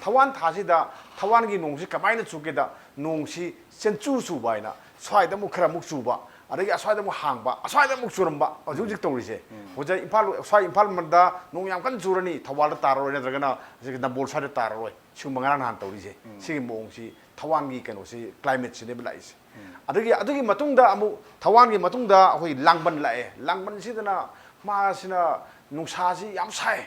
ꯊꯧꯋꯥꯟ ꯊꯥꯁꯤꯗ ꯊꯧꯋꯥꯟꯒꯤ ꯅꯣꯡꯁꯤ ꯀꯃꯥꯏꯅ ꯆꯨꯒꯦꯗ, ꯅꯣꯡꯁꯤ ꯆꯦꯟꯆꯨ ꯆꯨꯕ ꯍꯥꯏꯅ, ꯁ꯭ꯋꯥꯏꯗ ꯑꯃꯨꯛ ꯈꯔ ꯑꯃꯨꯛ ꯆꯨꯕ, ꯑꯗꯒꯤ ꯑꯁ꯭ꯋꯥꯏꯗ ꯑꯃꯨꯛ ꯍꯥꯡꯕ, ꯑꯁ꯭ꯋꯥꯏꯗ ꯑꯃꯨꯛ ꯆꯨꯔꯝꯕ, ꯍꯧꯖꯤꯛ ꯍꯧꯖꯤꯛ ꯇꯧꯔꯤꯁꯦ꯫ ꯍꯧꯖꯤꯛ ꯏꯝꯐꯥꯜ, ꯁ꯭ꯋꯥꯏ ꯏꯝꯐꯥꯜ ꯃꯟꯗ ꯅꯣꯡ ꯌꯥꯝ ꯀꯟꯅ ꯆꯨꯔꯅꯤ, ꯊꯧꯕꯥꯜꯗ ꯇꯥꯔꯔꯣꯏ, ꯅꯠꯇ꯭ꯔꯒꯅ ꯍꯧꯖꯤꯛ ꯅꯝꯕꯣꯜ ꯁ꯭ꯋꯥꯏꯗ ꯇꯥꯔꯔꯣꯏ꯫ ꯁꯤꯒꯨꯝꯕ ꯉꯔꯥꯡ ꯅꯍꯥꯟ ꯇꯧꯔꯤꯁꯦ꯫ ꯁꯤꯒꯤ ꯃꯑꯣꯡꯁꯤ ꯊꯧꯋꯥꯟꯒꯤ ꯀꯩꯅꯣꯁꯤ, ꯀ꯭ꯂꯥꯏꯃꯦꯠꯁꯤꯅꯦꯕ ꯂꯥꯛꯏꯁꯦ꯫ ꯑꯗꯒꯤ ꯑꯗꯨꯒꯤ ꯃꯇꯨꯡꯗ ꯑꯃꯨꯛ, ꯊꯧꯋꯥꯟꯒꯤ ꯃꯇꯨꯡꯗ ꯑꯩꯈꯣꯏ ꯂꯥꯡꯕꯟ ꯂꯥꯛꯑꯦ꯫ ꯂꯥꯡꯕꯟꯁꯤꯗꯅ ꯃꯥꯁꯤꯅ ꯅꯨꯡꯁꯥꯁꯤ ꯌꯥꯝ ꯁꯥꯏ꯫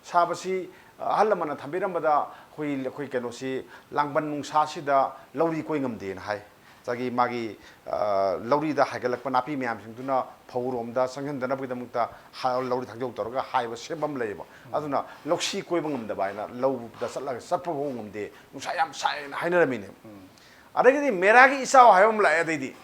ꯁꯥꯕꯁꯤ, ꯑ, ꯑꯍꯜ ꯂꯃꯟꯅ ꯊꯝꯕꯤꯔꯝꯕꯗ ꯑꯩꯈꯣꯏ, ꯑꯩꯈꯣꯏ ꯀꯩꯅꯣꯁꯤ, ꯂꯥꯡꯕꯟ ꯅꯨꯡꯁꯥꯁꯤꯗ ꯂꯧꯔꯤ ꯀꯣꯏ ꯉꯝꯗꯦꯅ ꯍꯥꯏ꯫ ꯉꯁꯥꯏꯒꯤ ꯃꯥꯒꯤ, ꯑ, ꯂꯧꯔꯤꯗ ꯍꯥꯏꯒꯠꯂꯛꯄ ꯅꯥꯄꯤ ꯃꯌꯥꯝꯁꯤꯡꯗꯨꯅ ꯐꯧꯔꯣꯝꯗ ꯆꯪꯁꯤꯟꯗꯅꯕꯒꯤꯗꯃꯛꯇ ꯍꯥ-, ꯂꯧꯔꯤ ꯊꯥꯡꯖꯧ ꯇꯧꯔꯒ ꯍꯥꯏꯕ ꯁꯦꯝꯕ ꯑꯃ ꯂꯩꯌꯦꯕ꯫ ꯑꯗꯨꯅ ꯂꯧꯁꯤ ꯀꯣꯏꯕ ꯉꯝꯗꯕ ꯍꯥꯏꯅ ꯂꯧꯗ ꯆꯠꯂꯒ ꯆꯠꯄ ꯐꯥꯎ ꯉꯝꯗꯦ, ꯅꯨꯡꯁꯥ ꯌꯥꯝ ꯁꯥꯏꯅ ꯍꯥꯏꯅꯔꯝꯃꯤꯅꯦ꯫ ꯑꯗꯒꯤꯗꯤ ꯃꯦꯔꯥꯒꯤ ꯏꯆꯥꯎ ꯍꯥꯏꯕ ꯑꯃ ꯂꯥꯛꯑꯦ꯫ ꯑꯗꯩꯗꯤ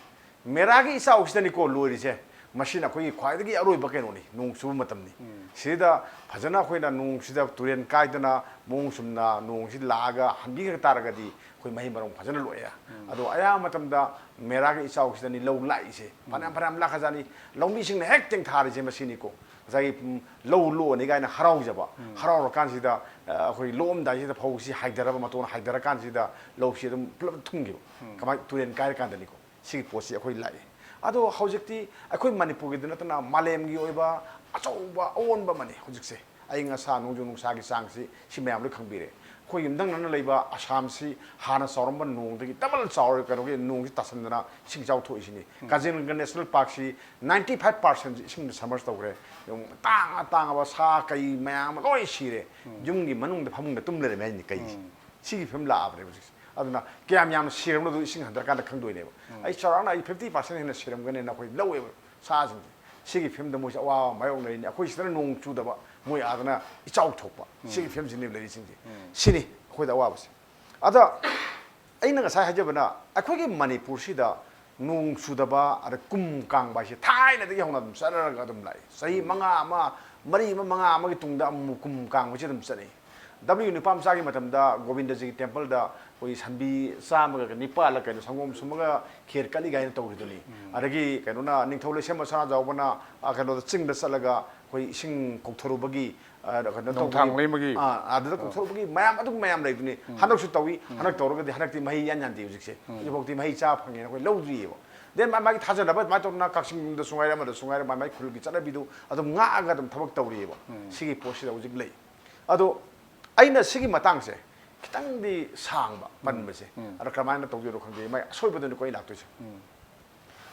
ꯃꯦꯔꯥꯒꯤ ꯏꯆꯥꯎꯁꯤꯗꯅꯤꯀꯣ ꯂꯣꯏꯔꯤꯁꯦ꯫ ꯃꯁꯤꯅ ꯑꯩꯈꯣꯏꯒꯤ ꯈ꯭ꯋꯥꯏꯗꯒꯤ ꯑꯔꯣꯏꯕ ꯀꯩꯅꯣꯅꯤ, ꯅꯣꯡ ꯆꯨꯕ ꯃꯇꯝꯅꯤ꯫ ꯁꯤꯗ ꯐꯖꯅ ꯑꯩꯈꯣꯏꯅ ꯅꯣꯡꯁꯤꯗ ꯇꯨꯔꯦꯟ ꯀꯥꯏꯗꯅ ꯃꯑꯣꯡ ꯆꯨꯝꯅ ꯅꯣꯡꯁꯤ ꯂꯥꯛꯑꯒ ꯍꯟꯕꯤꯈ꯭ꯔ ꯇꯥꯔꯒꯗꯤ ꯑꯩꯈꯣꯏ ꯃꯍꯩ ꯃꯔꯣꯡ ꯐꯖꯅ ꯂꯣꯛꯑꯦ꯫ ꯑꯗꯣ ꯑꯌꯥꯝꯕ ꯃꯇꯝꯗ ꯃꯦꯔꯥꯒꯤ ꯏꯆꯥꯎꯁꯤꯗꯅꯤ ꯂꯧ ꯂꯥꯛꯏꯁꯦ꯫ ꯐꯅꯌꯥꯝ, ꯐꯅꯌꯥꯝ ꯂꯥꯛꯈ꯭ꯔꯖꯥꯠꯅꯤ꯫ ꯂꯧꯃꯤꯁꯤꯡꯅ ꯍꯦꯛ ꯇꯦꯡꯊꯥꯔꯤꯁꯦ ꯃꯁꯤꯅꯤꯀꯣ꯫ ꯉꯁꯥꯏꯒꯤ, ꯎꯝ, ꯂꯧ ꯂꯣꯛꯑꯅꯤ ꯀꯥꯏꯅ ꯍꯔꯥꯎꯖꯕ, ꯍꯔꯥꯎꯔꯀꯥꯟꯁꯤꯗ, ꯑ, ꯑꯩꯈꯣꯏ ꯂꯣꯛꯑꯝꯗꯥꯏꯁꯤꯗ ꯐꯧꯁꯤ ꯍꯥꯏꯊꯔꯕ, ꯃꯇꯣꯟ ꯍꯥꯏꯊꯔꯀꯥꯟꯁꯤꯗ ꯂꯧꯁꯤ ꯑꯗꯨꯝ ꯄꯨꯂꯞ ꯊꯨꯝꯈꯤꯕ꯫ ꯀꯃꯥꯏ? ꯇꯨꯔꯦꯟ ꯀꯥꯏꯔꯀꯥꯟꯗꯅꯤꯀꯣ꯫ ꯁꯤꯒꯤ ꯄꯣꯠꯁꯤ ꯑꯩꯈꯣꯏ ꯂꯥꯛꯏ꯫ ꯑꯗꯣ ꯍꯧꯖꯤꯛꯇꯤ ꯑꯩꯈꯣꯏ ꯃꯅꯤꯄꯨꯔꯒꯤꯗ ꯅꯠꯇꯅ ꯃꯥꯂꯦꯝꯒꯤ ꯑꯣꯏꯕ ꯑꯆꯧꯕ ꯑꯑꯣꯟꯕ ꯑꯃꯅꯤ ꯍꯧꯖꯤꯛꯁꯦ꯫ ꯑꯏꯪ ꯑꯁꯥ, ꯅꯣꯡꯖꯨ ꯅꯨꯡꯁꯥꯒꯤ ꯆꯥꯡꯁꯤ, ꯁꯤ ꯃꯌꯥꯝ ꯂꯣꯏ ꯈꯪꯕꯤꯔꯦ꯫ ꯑꯩꯈꯣꯏ ꯌꯨꯝꯊꯪꯅꯅ ꯂꯩꯕ ꯑꯁꯥꯝꯁꯤ ꯍꯥꯟꯅ ꯆꯥꯎꯔꯝꯕ ꯅꯣꯡꯗꯒꯤ ꯗꯕꯜ ꯆꯥꯎꯔꯦ, ꯀꯩꯅꯣꯒꯤ ꯅꯣꯡꯁꯤ ꯇꯥꯁꯟꯗꯅ ꯏꯁꯤꯡ ꯏꯆꯥꯎ ꯊꯣꯛꯏꯁꯤꯅꯤ꯫ ꯀꯥꯖꯤꯔꯪꯒ ꯅꯦꯁꯅꯦꯜ ꯄꯥꯔꯛꯁꯤ ninety five percent ꯏꯁꯤꯡꯅ submerge ꯇꯧꯈ꯭ꯔꯦ꯫ ꯌꯦꯡꯉꯨ, ꯇꯥꯡꯉ ꯇꯥꯡꯉꯕ ꯁꯥ ꯀꯩ ꯃꯌꯥꯝ ꯑꯃ ꯂꯣꯏ ꯁꯤꯔꯦ꯫ ꯌꯨꯝꯒꯤ ꯃꯅꯨꯡꯗ ꯐꯃꯨꯡꯗ ꯇꯨꯝ ꯂꯩꯔꯝꯃꯦ ꯍꯥꯏꯅꯤ ꯀꯩꯁꯦ꯫ ꯁꯤꯒꯤ ꯐꯤꯕꯝ ꯂꯥꯛꯑꯕꯅꯦ ꯍꯧꯖꯤꯛꯁꯦ꯫ ꯑꯗꯨꯅ ꯀꯌꯥꯝ ꯌꯥꯝꯅ ꯁꯤꯔꯝꯅꯣꯗꯣ ꯏꯁꯤꯡ ꯍꯟꯊꯔꯀꯥꯟꯗ ꯈꯪꯗꯣꯏꯅꯦꯕ꯫ ꯑꯩ ꯆꯥꯎꯔꯥꯛꯅ ꯑꯩ fifty percent ꯍꯦꯟꯅ ꯁꯤꯔꯝꯒꯅꯤꯅ ꯑꯩꯈꯣꯏ ꯂꯧꯋꯦꯕ ꯁꯥꯁꯤꯡꯁꯦ꯫ ꯁꯤꯒꯤ ꯐꯤꯕꯝꯗ ꯃꯣꯏꯁꯦ ꯑꯋꯥꯕ ꯃꯥꯌꯣꯛꯅꯔꯤꯅꯤ꯫ ꯑꯩꯈꯣꯏ ꯁꯤꯗꯅ ꯅꯣꯡ ꯆꯨꯗꯕ, ꯃꯣꯏ ꯑꯥꯗꯅ ꯏꯆꯥꯎ ꯊꯣꯛꯄ꯫ ꯁꯤꯒꯤ ꯐꯤꯕꯝꯁꯤꯅꯦꯕ ꯂꯩꯔꯤꯁꯤꯡꯁꯦ꯫ ꯁꯤꯅꯤ ꯑꯩꯈꯣꯏꯗ ꯑꯋꯥꯕꯁꯦ꯫ ꯑꯗ ꯑꯩꯅ ꯉꯁꯥꯏ ꯍꯥꯏꯖꯕꯅ ꯑꯩꯈꯣꯏꯒꯤ ꯃꯅꯤꯄꯨꯔꯁꯤꯗ ꯅꯣꯡ ꯆꯨꯗꯕ, ꯑꯗ ꯀꯨꯝ ꯀꯥꯡꯕ ꯍꯥꯏꯁꯦ ꯊꯥꯏꯅꯗꯒꯤ ꯍꯧꯅ ꯑꯗꯨꯝ ꯆꯠꯅꯔꯒ ꯑꯗꯨꯝ ꯂꯥꯛꯏ꯫ ꯆꯍꯤ ꯃꯉꯥ ꯑꯃ, ꯃꯔꯤ ꯑꯃ, ꯃꯉꯥ ꯑꯃꯒꯤ ꯇꯨꯡꯗ ꯑꯃꯨꯛ ꯀꯨꯝ ꯀꯥꯡꯕꯁꯦ ꯑꯗꯨꯝ ꯆꯠꯅꯩ꯫ W ꯅꯨꯄꯥ ꯃꯆꯥꯒꯤ ꯃꯇꯝꯗ ꯒꯣꯕꯤꯟꯗꯖꯤꯒꯤ temple ꯗ ꯑꯩꯈꯣꯏ ꯁꯟꯕꯤ ꯆꯥꯝꯃꯒ ꯅꯤꯄꯥꯜꯂ ꯀꯩꯅꯣ ꯁꯪꯒꯣꯝ ꯁꯨꯝꯃꯒ ꯈꯦꯔ ꯀꯠꯂꯤ ꯀꯥꯏꯅ ꯇꯧꯔꯤꯗꯨꯅꯤ꯫ ꯑꯗꯒꯤ ꯀꯩꯅꯣꯅ ꯅꯤꯡꯊꯧ ꯂꯩꯁꯦꯝꯕ ꯁꯅꯥꯖꯥꯎꯕꯅ, ꯑ, ꯀꯩꯅꯣꯗ ꯆꯤꯡꯗ ꯆꯠꯂꯒ ꯑꯩꯈꯣꯏ ꯏꯁꯤꯡ ꯀꯧꯊꯔꯨꯕꯒꯤ, ꯑ, ꯀꯩꯅꯣ ꯅꯣꯡꯊꯥꯡ ꯇꯧꯕꯒꯤ, ꯂꯩꯃꯒꯤ꯫ ꯑ, ꯑꯗꯨꯗ ꯀꯧꯊꯔꯨꯕꯒꯤ ꯃꯌꯥꯝ ꯑꯗꯨꯝ ꯃꯌꯥꯝ ꯂꯩꯕꯅꯤ꯫ ꯍꯟꯗꯛꯁꯨ ꯇꯧꯏ꯫ ꯍꯟꯗꯛ ꯇꯧꯔꯒꯗꯤ ꯍꯟꯗꯛꯇꯤ ꯃꯍꯩ ꯏꯌꯥꯟ ꯌꯥꯟꯗꯦ ꯍꯧꯖꯤꯛꯁꯦ꯫ ꯍꯧꯖꯤꯛꯐꯥꯎꯗꯤ ꯃꯍꯩ ꯆꯥ ꯐꯪꯉꯦꯅ ꯑꯩꯈꯣꯏ ꯂꯧꯗ꯭ꯔꯤꯑꯕ꯫ Then ꯃꯥ-, ꯃꯥꯒꯤ ꯊꯥꯖꯅꯕ ꯑꯗꯨꯃꯥꯏꯅ ꯇꯧꯗꯅ ꯀꯛꯆꯤꯡꯗꯁꯨ ꯉꯥꯏꯔꯦ, ꯑꯃꯗꯁꯨ ꯉꯥꯏꯔꯦ, ꯃꯥꯏ ꯃꯥꯏ ꯈꯨꯜꯒꯤ ꯆꯠꯅꯕꯤꯗꯨ ꯑꯗꯨꯝ ꯉꯥꯛꯑꯒ ꯑꯗꯨꯝ ꯊꯕꯛ ꯇꯧꯔꯤꯑꯕ꯫ ꯁꯤꯒꯤ ꯄꯣꯠꯁꯤꯗ ꯍꯧꯖꯤꯛ ꯂꯩ꯫ ꯑꯗꯣ ꯑꯩꯅ ꯁꯤꯒꯤ ꯃꯇꯥꯡꯁꯦ ꯈꯤꯇꯪꯗꯤ ꯁꯥꯡꯕ ꯄꯟꯕꯁꯦ꯫ ꯑꯗꯣ ꯀꯃꯥꯏꯅ ꯇꯧꯗꯣꯏꯅꯣ ꯈꯪꯗꯦ, ꯃꯥꯏ ꯑꯁꯣꯏꯕꯗꯨꯅꯤꯀꯣ ꯑꯩ ꯂꯥꯛꯇꯣꯏꯁꯦ꯫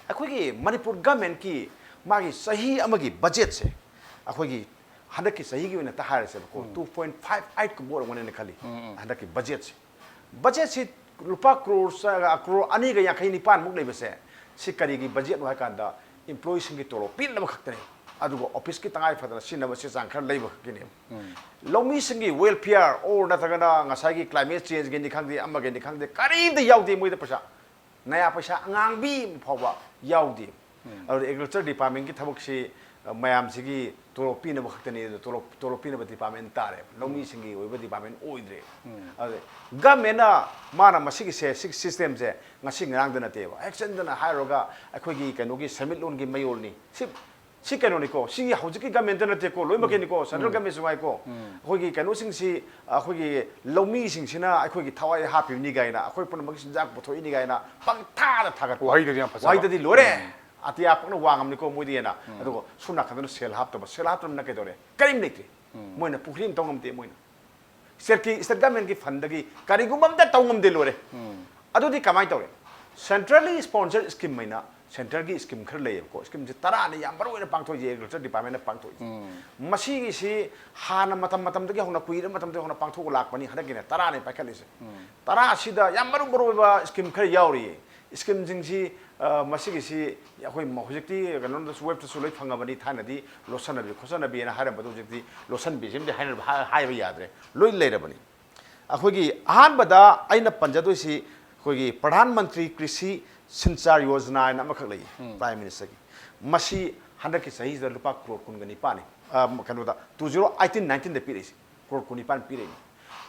ꯑꯩꯈꯣꯏꯒꯤ ꯃꯅꯤꯄꯨꯔ government ꯀꯤ ꯃꯥꯒꯤ ꯆꯍꯤ ꯑꯃꯒꯤ budget ꯁꯦ ꯑꯩꯈꯣꯏꯒꯤ ꯍꯟꯗꯛꯀꯤ ꯆꯍꯤꯒꯤ ꯑꯣꯏꯅ ꯇ ꯍꯥꯏꯔꯁꯦꯕꯀꯣ, two point five eight ꯀꯨꯝꯕ ꯑꯣꯏꯔꯝꯒꯅꯤꯅ ꯈꯜꯂꯤ꯫ ꯍꯟꯗꯛꯀꯤ budget ꯁꯦ꯫ Budget ꯁꯤ ꯂꯨꯄꯥ ꯀ꯭ꯔꯣꯔ ꯆ-, ꯀ꯭ꯔꯣꯔ ꯑꯅꯤꯒ ꯌꯥꯡꯈꯩ ꯅꯤꯄꯥꯟꯃꯨꯛ ꯂꯩꯕꯁꯦ, ꯁꯤ ꯀꯔꯤꯒꯤ budget ꯅꯣ ꯍꯥꯏ ꯀꯥꯟꯗ employee ꯁꯤꯡꯒꯤ ꯇꯣꯂꯣꯞ ꯄꯤꯅꯕ ꯈꯛꯇꯅꯤ꯫ ꯑꯗꯨꯒ office ꯀꯤ ꯇꯉꯥꯏ ꯐꯗꯅ ꯁꯤꯖꯤꯟꯅꯕ ꯆꯦ ꯆꯥꯡ ꯈꯔ ꯂꯩꯕ ꯈꯛꯀꯤꯅꯦꯕ꯫ ꯂꯧꯃꯤꯁꯤꯡꯒꯤ welfare or ꯅꯠꯇ꯭ꯔꯒꯅ ꯉꯁꯥꯏꯒꯤ climate change ꯒꯤꯅꯤ ꯈꯪꯗꯦ, ꯑꯃꯒꯤꯅꯤ ꯈꯪꯗꯦ, ꯀꯔꯤꯝꯇ ꯌꯥꯎꯗꯦ ꯃꯣꯏꯗ ꯄꯩꯁꯥ꯫ ꯅꯌꯥ ꯄꯩꯁꯥ ꯑꯉꯥꯡꯕꯤ ꯑꯃ ꯐꯥꯎꯕ ꯌꯥꯎꯗꯦ꯫ ꯑꯗꯨꯗ agriculture department ꯀꯤ ꯊꯕꯛꯁꯤ, ꯑ, ꯃꯌꯥꯝꯁꯤꯒꯤ ꯇꯣꯂꯣꯞ ꯄꯤꯅꯕ ꯈꯛꯇꯅꯤ꯫ ꯑꯗꯨ ꯇꯣꯂꯣꯞ, ꯇꯣꯂꯣꯞ ꯄꯤꯅꯕ department ꯇꯥꯔꯦꯕ, ꯂꯧꯃꯤꯁꯤꯡꯒꯤ ꯑꯣꯏꯕ department ꯑꯣꯏꯗ꯭ꯔꯦ꯫ ꯑꯗꯨ government ꯅ ꯃꯥꯅ ꯃꯁꯤꯒꯤꯁꯦ, ꯁꯤ system ꯁꯦ ꯉꯁꯤ ꯉꯔꯥꯡꯗ ꯅꯠꯇꯦꯕ, ꯍꯦꯛꯆꯟꯗꯅ ꯍꯥꯏꯔꯨꯔꯒ ꯑꯩꯈꯣꯏꯒꯤ ꯀꯩꯅꯣꯒꯤ ꯁꯦꯟꯃꯤꯠꯂꯣꯟꯒꯤ ꯃꯌꯣꯜꯅꯤ꯫ ꯁꯤ, ꯁꯤ ꯀꯩꯅꯣꯅꯤꯀꯣ, ꯁꯤ ꯍꯧꯖꯤꯛꯀꯤ government ꯇ ꯅꯠꯇꯦꯀꯣ, ꯂꯣꯏꯅꯃꯛꯀꯤꯅꯤꯀꯣ, central government ꯁꯨ ꯉꯥꯏꯀꯣ꯫ ꯑꯩꯈꯣꯏꯒꯤ ꯀꯩꯅꯣꯁꯤꯡꯁꯤ, ꯑꯩꯈꯣꯏꯒꯤ ꯂꯧꯃꯤꯁꯤꯡꯁꯤꯅ ꯑꯩꯈꯣꯏꯒꯤ ꯊꯋꯥꯏ ꯍꯥꯞꯄꯤꯕꯅꯤ ꯀꯥꯏꯅ, ꯑꯩꯈꯣꯏ ꯄꯨꯝꯅꯃꯛꯀꯤ ꯆꯤꯟꯖꯥꯛ ꯄꯨꯊꯣꯛꯏꯅꯤ ꯀꯥꯏꯅ ꯄꯪꯊꯥꯗ ꯊꯥꯒꯠꯄ꯫ ꯋꯥꯍꯩꯗꯗꯤ ꯌꯥꯝ ꯐꯖꯕ꯫ ꯋꯥꯍꯩꯗꯗꯤ ꯂꯣꯏꯔꯦ꯫ ꯑꯇꯤꯌꯥ ꯄꯛꯅ ꯋꯥꯡꯉꯝꯅꯤꯀꯣ ꯃꯣꯏꯗꯤ ꯍꯦꯟꯅ꯫ ꯑꯗꯨꯒ ꯁꯣꯝ ꯅꯥꯀꯟꯗꯅ ꯁꯦꯜ ꯍꯥꯞꯇꯕ꯫ ꯁꯦꯜ ꯍꯥꯞꯇꯕꯅꯤꯅ ꯀꯩꯗꯧꯔꯦ? ꯀꯔꯤꯝ ꯂꯩꯇ꯭ꯔꯤ꯫ ꯃꯣꯏꯅ ꯄꯨꯈ꯭ꯔꯤ ꯑꯃ ꯇꯧ ꯉꯝꯗꯦ ꯃꯣꯏꯅ꯫ State ꯀꯤ, state government ꯀꯤ fund ꯗꯒꯤ ꯀꯔꯤꯒꯨꯝꯕ ꯑꯝꯇ ꯇꯧ ꯉꯝꯗꯦ ꯂꯣꯏꯔꯦ꯫ ꯑꯗꯨꯗꯤ ꯀꯃꯥꯏꯅ ꯇꯧꯔꯦ? Centrally sponsored scheme ꯍꯥꯏꯅ ꯁꯦꯟꯇꯔꯒꯤ ꯁ꯭ꯀꯤꯝ ꯈꯔ ꯂꯩꯌꯦꯕꯀꯣ꯫ ꯁ꯭ꯀꯤꯝꯁꯦ ꯇꯔꯥꯅꯤ ꯌꯥꯝ ꯃꯔꯨ ꯑꯣꯏꯅ ꯄꯥꯡꯊꯣꯛꯏꯁꯦ, ꯑꯦꯒ꯭ꯔꯤꯀꯜꯆꯔ ꯗꯤꯄꯥꯔꯠꯃꯦꯟꯅ ꯄꯥꯡꯊꯣꯛꯏꯁꯦ꯫ ꯃꯁꯤꯒꯤꯁꯤ ꯍꯥꯟꯅ ꯃꯇꯝ ꯃꯇꯝꯗꯒꯤ ꯍꯧꯅ, ꯀꯨꯏꯔꯕ ꯃꯇꯝꯗꯒꯤ ꯍꯧꯅ ꯄꯥꯡꯊꯣꯛꯑ ꯂꯥꯛꯄꯅꯤ, ꯍꯟꯗꯛꯀꯤꯅ ꯇꯔꯥꯅꯤ ꯄꯥꯏꯈꯠꯂꯤꯁꯦ꯫ ꯇꯔꯥꯁꯤꯗ ꯌꯥꯝ ꯃꯔꯨ ꯃꯔꯨ ꯑꯣꯏꯕ ꯁ꯭ꯀꯤꯝ ꯈꯔ ꯌꯥꯎꯔꯤꯌꯦ꯫ ꯁ꯭ꯀꯤꯝꯁꯤꯡꯁꯤ, ꯑ, ꯃꯁꯤꯒꯤꯁꯤ ꯑꯩꯈꯣꯏ ꯍꯧꯖꯤꯛꯇꯤ ꯀꯩꯅꯣꯗꯁꯨ, ꯋꯦꯕꯇꯁꯨ ꯂꯣꯏ ꯐꯪꯉꯕꯅꯤ꯫ ꯊꯥꯏꯅꯗꯤ ꯂꯣꯠꯁꯟꯅꯕꯤ ꯈꯣꯠꯆꯟꯅꯕꯤꯅ ꯍꯥꯏꯔꯝꯕꯗꯣ ꯍꯧꯖꯤꯛꯇꯤ ꯂꯣꯠꯁꯟꯕꯤꯁꯤꯃꯗꯤ ꯍꯥꯏꯅꯕ-, ꯍꯥꯏ-, ꯍꯥꯏꯕ ꯌꯥꯗ꯭ꯔꯦ, ꯂꯣꯏ ꯂꯩꯔꯕꯅꯤ꯫ ꯑꯩꯈꯣꯏꯒꯤ ꯑꯍꯥꯟꯕꯗ ꯑꯩꯅ ꯄꯟꯖꯗꯣꯏꯁꯤ ꯑꯩꯈꯣꯏꯒꯤ ꯄ꯭ꯔꯙꯥꯟ ꯃꯟꯇ꯭ꯔꯤ ꯀ꯭ꯔꯤꯁꯤ ꯁꯤꯟꯆꯥꯔ ꯌꯣꯖꯅꯥ ꯍꯥꯏꯅ ꯑꯃꯈꯛ ꯂꯩꯌꯦ, ꯄ꯭ꯔꯥꯏꯝ ꯃꯤꯅꯤꯁꯇꯔꯒꯤ꯫ ꯃꯁꯤ ꯍꯟꯗꯛꯀꯤ ꯆꯍꯤꯁꯤꯗ ꯂꯨꯄꯥ ꯀ꯭ꯔꯣꯔ ꯀꯨꯟꯒ ꯅꯤꯄꯥꯟꯅꯤ, ꯑ, ꯀꯩꯅꯣꯗ, ꯇꯨ ꯖꯤꯔꯣ ꯑꯩꯠꯇꯤꯟ ꯅꯥꯏꯟꯇꯤꯟꯗ ꯄꯤꯔꯛꯏꯁꯦ꯫ ꯀ꯭ꯔꯣꯔ ꯀꯨꯟꯅꯤꯄꯥꯟ ꯄꯤꯔꯛꯏꯅꯤ꯫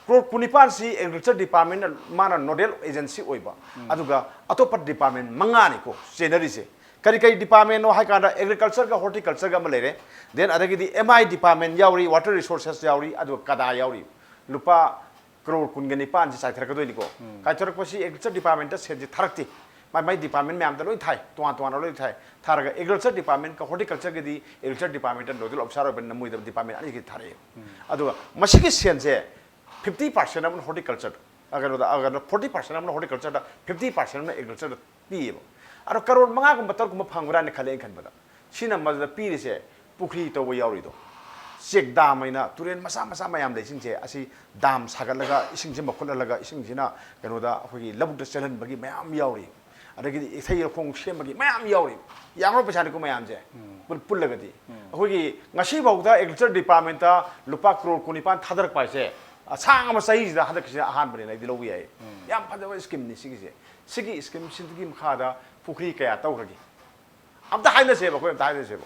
ꯀ꯭ꯔꯣꯔ ꯀꯨꯟꯅꯤꯄꯥꯟꯁꯤ ꯑꯦꯒ꯭ꯔꯤꯀꯜꯆꯔ ꯗꯤꯄꯥꯔꯠꯃꯦꯟꯅ ꯃꯥꯅ ꯅꯣꯗꯦꯜ ꯑꯦꯖꯦꯟꯁꯤ ꯑꯣꯏꯕ, ꯑꯗꯨꯒ ꯑꯇꯣꯞꯄ ꯗꯤꯄꯥꯔꯠꯃꯦꯟ ꯃꯉꯥꯅꯤꯀꯣ ꯆꯦꯟꯅꯔꯤꯁꯦ꯫ ꯀꯔꯤ ꯀꯔꯤ ꯗꯤꯄꯥꯔꯠꯃꯦꯟꯅꯣ ꯍꯥꯏ ꯀꯥꯟꯗ, ꯑꯦꯒ꯭ꯔꯤꯀꯜꯆꯔꯒ ꯍꯣꯔꯇꯤꯀꯜꯆꯔꯒ ꯑꯃ ꯂꯩꯔꯦ, ꯗꯦꯟ ꯑꯗꯒꯤꯗꯤ ꯑꯦꯝ ꯑꯥꯏ ꯗꯤꯄꯥꯔꯠꯃꯦꯟ ꯌꯥꯎꯔꯤ, ꯋꯥꯇꯔ ꯔꯤꯁꯣꯔꯁꯦꯁ ꯌꯥꯎꯔꯤ, ꯑꯗꯨꯒ ꯀꯗꯥ ꯌꯥꯎꯔꯤ꯫ ꯂꯨꯄꯥ ꯀ꯭ꯔꯣꯔ ꯀꯨꯟꯒ ꯅꯤꯄꯥꯟꯁꯤ ꯆꯥꯏꯊꯔꯛꯀꯗꯣꯏꯅꯤꯀꯣ꯫ ꯀꯥꯏꯊꯔꯛꯄꯁꯤ ꯑꯦꯒ꯭ꯔꯤꯀꯜꯆꯔ ꯗꯤꯄꯥꯔꯠꯃꯦꯟꯇ ꯁꯦꯟꯁꯤ ꯊꯥꯔꯛꯇꯦ꯫ ꯃꯥꯏ ꯃꯥꯏ ꯗꯤꯄꯥꯔꯠꯃꯦꯟ ꯃꯌꯥꯝꯗ ꯂꯣꯏ ꯊꯥꯏ, ꯇꯣꯉꯥꯟ ꯇꯣꯉꯥꯟꯅ ꯂꯣꯏ ꯊꯥꯏ꯫ ꯊꯥꯔꯒ agriculture ꯗꯤꯄꯥꯔꯠꯃꯦꯟꯀ ꯍꯣꯔꯇꯤꯀꯜꯆꯔꯒꯤꯗꯤ agriculture department nodal officer ꯑꯣꯏꯕꯅꯤꯅ ꯃꯣꯏꯗ ꯗꯤꯄꯥꯔꯠꯃꯦꯟ ꯑꯅꯤꯒꯤ ꯊꯥꯔꯛꯑꯦ꯫ ꯑꯗꯨꯒ ꯃꯁꯤꯒꯤ ꯁꯦꯟꯁꯦ ꯐꯤꯐꯇꯤ ꯄꯥꯔꯁꯦꯟ ꯑꯃꯅ ꯍꯣꯔꯇꯤꯀꯜꯆꯔ, ꯑ, ꯀꯩꯅꯣꯗ, ꯑ, ꯀꯩꯅꯣ, ꯐꯣꯔꯇꯤ ꯄꯥꯔꯁꯦꯟ ꯑꯃꯅ ꯍꯣꯔꯇꯤꯀꯜꯆꯔꯗ, ꯐꯤꯐꯇꯤ ꯄꯥꯔꯁꯦꯟ ꯑꯃꯅ ꯑꯦꯒ꯭ꯔꯤꯀꯜꯆꯔꯗ ꯄꯤꯌꯦꯕ꯫ ꯑꯗꯣ ꯀꯔꯣꯔ ꯃꯉꯥꯒꯨꯝꯕ ꯇꯔꯨꯛꯀꯨꯝꯕ ꯐꯪꯕ꯭ꯔꯥꯅ ꯈꯜꯂꯦ ꯑꯩꯅ ꯈꯟꯕꯗ꯫ ꯁꯤꯅ ꯃꯗꯨꯗ ꯄꯤꯔꯤꯁꯦ ꯄꯨꯈ꯭ꯔꯤ ꯇꯧꯕ ꯌꯥꯎꯔꯤꯗꯣ, ꯆꯦꯛ ꯗꯥꯝ ꯍꯥꯏꯅ ꯇꯨꯔꯦꯜ ꯃꯆꯥ ꯃꯆꯥ ꯃꯌꯥꯝ ꯂꯩꯁꯤꯡꯁꯦ, ꯑꯁꯤ ꯗꯥꯝ ꯁꯥꯒꯠꯂꯒ ꯏꯁꯤꯡꯁꯦ ꯃꯈꯨꯠꯍꯜꯂꯒ ꯏꯁꯤꯡꯁꯤꯅ ꯀꯩꯅꯣꯗ ꯑꯩꯈꯣꯏꯒꯤ ꯂꯧꯕꯨꯛꯇ ꯆꯦꯜꯍꯟꯕꯒꯤ ꯃꯌꯥꯝ ꯌꯥꯎꯔꯤ꯫ ꯑꯗꯒꯤꯗꯤ ꯏꯊꯩ ꯂꯧꯈꯣꯡ ꯁꯦꯝꯕꯒꯤ ꯃꯌꯥꯝ ꯌꯥꯎꯔꯤ꯫ ꯌꯥꯝꯈ꯭ꯔꯕ ꯄꯩꯁꯥꯅꯤꯀꯣ ꯃꯌꯥꯝꯁꯦ꯫ ꯄꯨꯜ-, ꯄꯨꯜꯂꯒꯗꯤ ꯑꯩꯈꯣꯏꯒꯤ ꯉꯁꯤꯐꯥꯎꯗ ꯑꯦꯒ꯭ꯔꯤꯀꯜꯆꯔ ꯗꯤꯄꯥꯔꯠꯃꯦꯟꯇ ꯂꯨꯄꯥ ꯀ꯭ꯔꯣꯔ ꯀꯨꯟꯅꯤꯄꯥꯟ ꯊꯥꯗꯔꯛꯄ ꯍꯥꯏꯁꯦ, ꯑꯁꯥꯡꯕ ꯆꯍꯤꯁꯤꯗ ꯍꯟꯗꯛꯀꯤꯁꯤꯅ ꯑꯍꯥꯟꯕꯅꯦꯅ ꯑꯩꯗꯤ ꯂꯧꯕ ꯌꯥꯏ꯫ ꯌꯥꯝ ꯐꯖꯕ ꯁ꯭ꯀꯤꯝꯅꯤ ꯁꯤꯒꯤꯁꯦ꯫ ꯁꯤꯒꯤ ꯁ꯭ꯀꯤꯝꯁꯤꯒꯤ ꯃꯈꯥꯗ ꯄꯨꯈ꯭ꯔꯤ ꯀꯌꯥ ꯇꯧꯈ꯭ꯔꯒꯦ? ꯑꯝꯇ ꯍꯥꯏꯅꯁꯦꯕ, ꯑꯩꯈꯣꯏ ꯑꯝꯇ ꯍꯥꯏꯅꯁꯦꯕ꯫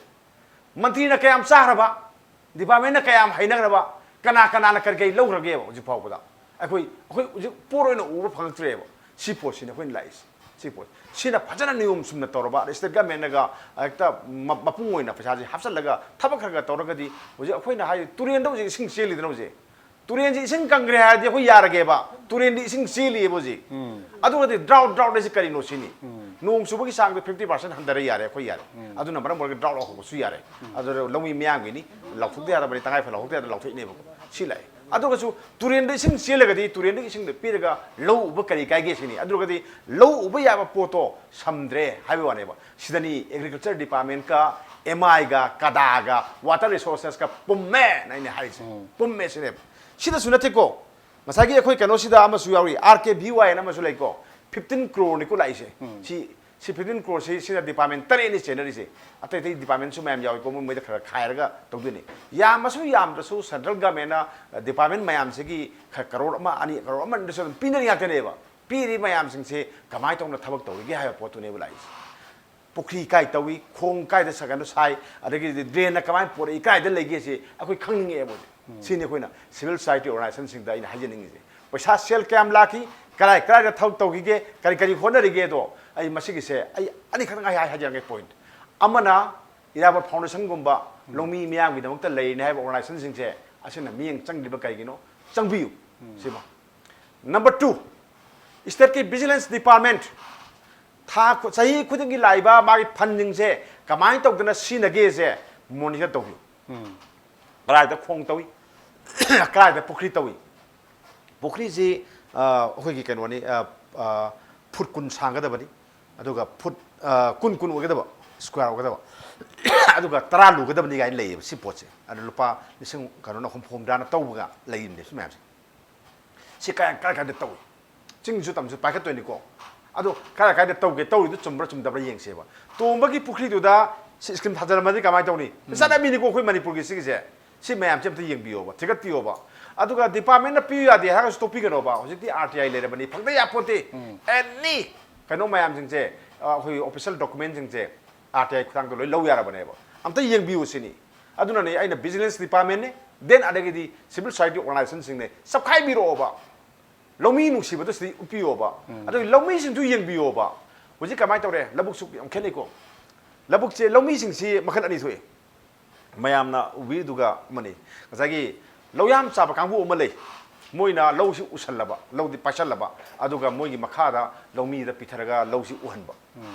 ꯃꯟꯇ꯭ꯔꯤꯅ ꯀꯌꯥꯝ ꯆꯥꯈ꯭ꯔꯕ, ꯗꯤꯄꯥꯔꯠꯃꯦꯟꯅ ꯀꯌꯥꯝ ꯍꯩꯅꯈ꯭ꯔꯕ, ꯀꯅꯥ ꯀꯅꯥꯅ ꯀꯔꯤ ꯀꯔꯤ ꯂꯧꯈ꯭ꯔꯒꯦꯕ ꯍꯧꯖꯤꯛ ꯐꯥꯎꯕꯗ? ꯑꯩꯈꯣꯏ, ꯑꯩꯈꯣꯏ ꯍꯧꯖꯤꯛ ꯄꯣꯠ ꯑꯣꯏꯅ ꯎꯕ ꯐꯪꯉꯛꯇ꯭ꯔꯦꯕ꯫ ꯁꯤ ꯄꯣꯠꯁꯤꯅ ꯑꯩꯈꯣꯏꯅ ꯂꯥꯛꯏꯁꯦ꯫ ꯁꯤ ꯄꯣꯠ, ꯁꯤꯅ ꯐꯖꯅ ꯅꯤꯌꯣꯝ ꯆꯨꯝꯅ ꯇꯧꯔꯕ, ꯁ꯭ꯇꯦꯠ ꯒꯃꯦꯟꯅꯒ ꯍꯦꯛꯇ ꯃ-, ꯃꯄꯨꯡ ꯑꯣꯏꯅ ꯄꯩꯁꯥꯁꯦ ꯍꯥꯞꯆꯤꯜꯂꯒ ꯊꯕꯛ ꯈꯔ ꯈꯔ ꯇꯧꯔꯒꯗꯤ, ꯍꯧꯖꯤꯛ ꯑꯩꯈꯣꯏꯅ ꯍꯥꯏ, ꯇꯨꯔꯦꯟꯗ ꯍꯧꯖꯤꯛ ꯏꯁꯤꯡ ꯆꯦꯜꯂꯤꯗꯅ ꯍꯧꯖꯤꯛ꯫ ꯇꯨꯔꯦꯟꯁꯤ ꯏꯁꯤꯡ ꯀꯪꯈ꯭ꯔꯦ ꯍꯥꯏꯔꯗꯤ ꯑꯩꯈꯣꯏ ꯌꯥꯔꯒꯦꯕ, ꯇꯨꯔꯦꯟꯗꯤ ꯏꯁꯤꯡ ꯆꯦꯜꯂꯤꯑꯕ ꯍꯧꯖꯤꯛ꯫ ꯑꯗꯨꯒꯗꯤ ꯗ꯭ꯔꯥꯎꯠ, ꯗ꯭ꯔꯥꯎꯠ ꯍꯥꯏꯁꯤ ꯀꯔꯤꯅꯣ ꯁꯤꯅꯤ꯫ ꯅꯣꯡ ꯆꯨꯕꯒꯤ ꯆꯥꯡꯗꯣ ꯐꯤꯐꯇꯤ ꯄꯥꯔꯁꯦꯟ ꯍꯟꯊꯔꯦ, ꯌꯥꯔꯦ, ꯑꯩꯈꯣꯏ ꯌꯥꯔꯦ꯫ ꯑꯗꯨꯅ ꯃꯔꯝ ꯑꯣꯏꯔꯒ ꯗ꯭ꯔꯥꯎꯠ ꯍꯧꯕꯁꯨ ꯌꯥꯔꯦ꯫ ꯑꯗꯨꯅ ꯂꯧꯃꯤ ꯃꯤꯌꯥꯝꯒꯤꯅꯤ, ꯂꯥꯎꯊꯣꯛꯇ ꯌꯥꯗꯕꯅꯤ, ꯇꯉꯥꯏ ꯐꯗꯅ ꯂꯥꯎꯊꯣꯛꯇ ꯌꯥꯗꯕ ꯂꯥꯎꯊꯣꯛꯏꯅꯦꯕꯀꯣ꯫ ꯁꯤ ꯂꯥꯛꯑꯦ꯫ ꯑꯗꯨꯒꯁꯨ ꯇꯨꯔꯦꯟꯗ ꯏꯁꯤꯡ ꯆꯦꯜꯂꯒꯗꯤ ꯇꯨꯔꯦꯟꯗꯒꯤ ꯏꯁꯤꯡꯗꯣ ꯄꯤꯔꯒ ꯂꯧ ꯎꯕ ꯀꯔꯤ ꯀꯥꯏꯒꯦ ꯁꯤꯅꯤ꯫ ꯑꯗꯨꯒꯗꯤ ꯂꯧ ꯎꯕ ꯌꯥꯕ ꯄꯣꯠꯇꯣ ꯁꯝꯗ꯭ꯔꯦ ꯍꯥꯏꯕ ꯋꯥꯅꯦꯕ꯫ ꯁꯤꯗꯅꯤ Agriculture Departmentꯀ, MIꯒ, CADAꯒ, Water Resourcesꯀ ꯄꯨꯝꯃꯦꯅ ꯑꯩꯅ ꯍꯥꯏꯔꯤꯁꯦ꯫ ꯄꯨꯝꯃꯦ ꯁꯤꯅꯦꯕ꯫ ꯁꯤꯗꯁꯨ ꯅꯠꯇꯦꯀꯣ, ꯉꯁꯥꯏꯒꯤ ꯑꯩꯈꯣꯏ ꯀꯩꯅꯣꯁꯤꯗ ꯑꯃꯁꯨ ꯌꯥꯎꯔꯤ, RKVYꯅ ꯑꯃꯁꯨ ꯂꯩꯀꯣ, fifteen croreꯅꯤꯀꯣ ꯂꯥꯛꯏꯁꯦ꯫ ꯁꯤ ꯁꯤ fifteen croreꯁꯤ ꯁꯤꯅ department ꯇꯔꯦꯠꯅꯤ ꯆꯦꯟꯅꯔꯤꯁꯦ꯫ ꯑꯇꯩ ꯑꯇꯩ departmentꯁꯨ ꯃꯌꯥꯝ ꯌꯥꯎꯏꯀꯣ, ꯃꯣꯏ ꯃꯣꯏꯗ ꯈꯔ ꯈꯥꯏꯔꯒ ꯇꯧꯗꯣꯏꯅꯤ꯫ ꯌꯥꯝꯃꯁꯨ ꯌꯥꯝꯗ꯭ꯔꯁꯨ central governmentꯅ department ꯃꯌꯥꯝꯁꯤꯒꯤ ꯈꯔ ꯀꯔꯣꯔ ꯑꯃ ꯑꯅꯤ, ꯀꯔꯣꯔ ꯑꯃ ꯑꯅꯤꯗꯁꯨ ꯑꯗꯨꯝ ꯄꯤꯅꯔꯤ ꯉꯥꯛꯇꯅꯦꯕ꯫ ꯄꯤꯔꯤ ꯃꯌꯥꯝꯁꯤꯡꯁꯦ ꯀꯃꯥꯏꯅ ꯇꯧꯅ ꯊꯕꯛ ꯇꯧꯔꯤꯒꯦ ꯍꯥꯏꯕ ꯄꯣꯠꯇꯨꯅꯦꯕ ꯂꯥꯛꯏꯁꯦ꯫ ꯄꯨꯈ꯭ꯔꯤ ꯀꯥꯏ ꯇꯧꯏ, ꯈꯣꯡ ꯀꯥꯏꯗ ꯁ-, ꯀꯩꯅꯣ ꯁꯥꯏ, ꯑꯗꯒꯤ drainꯅ ꯀꯃꯥꯏꯅ ꯄꯨꯔꯛꯏ, ꯀꯥꯏꯗ ꯂꯩꯒꯦꯁꯤ ꯑꯩꯈꯣꯏ ꯈꯪꯅꯤꯡꯉꯛꯑꯦꯕ ꯍꯧꯖꯤꯛ꯫ ꯁꯤꯅꯤ ꯑꯩꯈꯣꯏꯅ civil society organizationꯁꯤꯡꯗ ꯑꯩꯅ ꯍꯥꯏꯖꯅꯤꯡꯉꯤꯁꯦ꯫ ꯄꯩꯁꯥ ꯁꯦꯜ ꯀꯌꯥꯝ ꯂꯥꯛꯈꯤ, ꯀꯔꯥꯏ ꯀꯔꯥꯏꯗ ꯊꯕꯛ ꯇꯧꯈꯤꯒꯦ, ꯀꯔꯤ ꯀꯔꯤ ꯍꯣꯠꯅꯔꯤꯒꯦꯗꯣ ꯑꯩ ꯃꯁꯤꯒꯤꯁꯦ ꯑꯩ ꯑꯅꯤꯈꯛꯇꯪ ꯑꯩ ꯍꯥꯏ-, ꯍꯥꯏꯖꯔꯛꯀꯦ point꯫ ꯑꯃꯅ ꯏꯔꯥꯕꯣꯠ Foundationꯒꯨꯝꯕ ꯂꯧꯃꯤ ꯃꯤꯌꯥꯝꯒꯤꯗꯃꯛꯇ ꯂꯩꯔꯤꯅꯤ ꯍꯥꯏꯕ organizationꯁꯤꯡꯁꯦ ꯑꯁꯤꯅ ꯃꯤꯠꯌꯦꯡ ꯆꯪꯗ꯭ꯔꯤꯕ ꯀꯩꯒꯤꯅꯣ? ꯆꯪꯕꯤꯌꯨ꯫ ꯁꯤꯃ꯫ Number two, stateꯀꯤ Vigilance Department ꯊꯥ ꯈꯨ-, ꯆꯍꯤ ꯈꯨꯗꯤꯡꯒꯤ ꯂꯥꯛꯏꯕ ꯃꯥꯒꯤ fundꯁꯤꯡꯁꯦ ꯀꯃꯥꯏꯅ ꯇꯧꯗꯅ ꯁꯤꯖꯤꯟꯅꯒꯦꯁꯦ monitor ꯇꯧꯕꯤꯌꯨ꯫ ꯀꯗꯥꯏꯗ ꯈꯣꯡ ꯇꯧꯏ? ꯀꯗꯥꯏꯗ ꯄꯨꯈ꯭ꯔꯤ ꯇꯧꯏ? ꯄꯨꯈ꯭ꯔꯤꯁꯤ, ꯑ, ꯑꯩꯈꯣꯏꯒꯤ ꯀꯩꯅꯣꯅꯤ, ꯑ, ꯑ, foot ꯀꯨꯟ ꯁꯥꯡꯒꯗꯕꯅꯤ, ꯑꯗꯨꯒ foot, ꯑ, ꯀꯨꯟ ꯀꯨꯟ ꯑꯣꯏꯒꯗꯕ, square ꯑꯣꯏꯒꯗꯕ, ꯑꯗꯨꯒ ꯇꯔꯥ ꯂꯨꯒꯗꯕꯅꯤ ꯀꯥꯏꯅ ꯂꯩꯌꯦꯕ ꯁꯤ ꯄꯣꯠꯁꯦ꯫ ꯑꯗꯨ ꯂꯨꯄꯥ ꯂꯤꯁꯤꯡ ꯀꯩꯅꯣꯅ ꯍꯨꯝꯐꯨ ꯍꯨꯝꯗ꯭ꯔꯥꯅ ꯇꯧꯕꯒ ꯂꯩꯔꯤꯕꯅꯦ ꯁꯤ ꯃꯌꯥꯝꯁꯦ꯫ ꯁꯤ ꯀꯥꯏ, ꯀꯥꯏ ꯀꯥꯏꯗ ꯇꯧꯏ? ꯆꯤꯡꯁꯨ ꯇꯝꯁꯨ ꯄꯥꯏꯈꯠꯇꯣꯏꯅꯤꯀꯣ꯫ ꯑꯗꯣ ꯀꯥꯏ ꯀꯥꯏꯗ ꯇꯧꯒꯦ, ꯇꯧꯔꯤꯗꯣ ꯆꯨꯝꯕ꯭ꯔꯥ ꯆꯨꯝꯗꯕ꯭ꯔꯥ ꯌꯦꯡꯁꯦꯕ꯫ ꯇꯣꯝꯕꯒꯤ ꯄꯨꯈ꯭ꯔꯤꯗꯨꯗ ꯁꯤ scheme ꯊꯥꯖꯔꯝꯃꯗꯤ ꯀꯃꯥꯏꯅ ꯇꯧꯅꯤ? ꯆꯠꯅꯕꯤꯅꯤꯀꯣ ꯑꯩꯈꯣꯏ ꯃꯅꯤꯄꯨꯔꯒꯤ ꯁꯤꯒꯤꯁꯦ꯫ ꯁꯤ ꯃꯌꯥꯝꯁꯦ ꯑꯝꯇ ꯌꯦꯡꯕꯤꯌꯣꯕ, ꯊꯤꯒꯠꯄꯤꯌꯣꯕ꯫ ꯑꯗꯨꯒ departmentꯅ ꯄꯤꯌꯨ ꯌꯥꯗꯦ ꯍꯥꯏꯔꯒꯁꯨ ꯇꯣꯛꯄꯤꯒꯅꯣꯕ꯫ ꯍꯧꯖꯤꯛꯇꯤ RTI ꯂꯩꯔꯕꯅꯤ, ꯐꯪꯗ ꯌꯥꯄꯣꯠꯇꯦ꯫ Any ꯀꯩꯅꯣ ꯃꯌꯥꯝꯁꯤꯡꯁꯦ, ꯑ, ꯑꯩꯈꯣꯏꯒꯤ official documentꯁꯤꯡꯁꯦ RTI ꯈꯨꯠꯊꯥꯡꯗ ꯂꯣꯏ ꯂꯧ ꯌꯥꯔꯕꯅꯦꯕ꯫ ꯑꯝꯇ ꯌꯦꯡꯕꯤꯌꯨ ꯁꯤꯅꯤ꯫ ꯑꯗꯨꯅꯅꯦ ꯑꯩꯅ Vigilance Departmentꯅꯤ, then ꯑꯗꯒꯤꯗꯤ civil society organizationꯁꯤꯡꯅꯦ, ꯆꯞꯈꯥꯏꯕꯤꯔꯛꯑꯣꯕ꯫ ꯂꯧꯃꯤ ꯅꯨꯡꯁꯤꯕꯗꯣ ꯁꯤꯗꯩ ꯎꯠꯄꯤꯌꯣꯕ꯫ ꯑꯗꯨꯒ ꯂꯧꯃꯤꯁꯤꯡꯁꯨ ꯌꯦꯡꯕꯤꯌꯣꯕ꯫ ꯍꯧꯖꯤꯛ ꯀꯃꯥꯏꯅ ꯇꯧꯔꯦ? ꯂꯧꯕꯨꯛꯁꯨ ꯌꯥꯝ ꯈꯦꯠꯅꯩꯀꯣ꯫ ꯂꯧꯕꯨꯛꯁꯦ, ꯂꯧꯃꯤꯁꯤꯡꯁꯤ ꯃꯈꯜ ꯑꯅꯤ ꯊꯣꯛꯑꯦ꯫ ꯃꯌꯥꯝꯅ ꯎꯕꯤꯗꯨꯒ ꯑꯃꯅꯤ꯫ ꯉꯁꯥꯏꯒꯤ ꯂꯧꯌꯥꯝ ꯆꯥꯕ ꯀꯥꯡꯕꯨ ꯑꯃ ꯂꯩ꯫ ꯃꯣꯏꯅ ꯂꯧꯁꯤ ꯎꯁꯜꯂꯕ, ꯂꯧꯗꯤ ꯄꯥꯏꯁꯜꯂꯕ, ꯑꯗꯨꯒ ꯃꯣꯏꯒꯤ ꯃꯈꯥꯗ ꯂꯧꯃꯤꯗ ꯄꯤꯊꯔꯒ ꯂꯧꯁꯤ ꯎꯍꯟꯕ꯫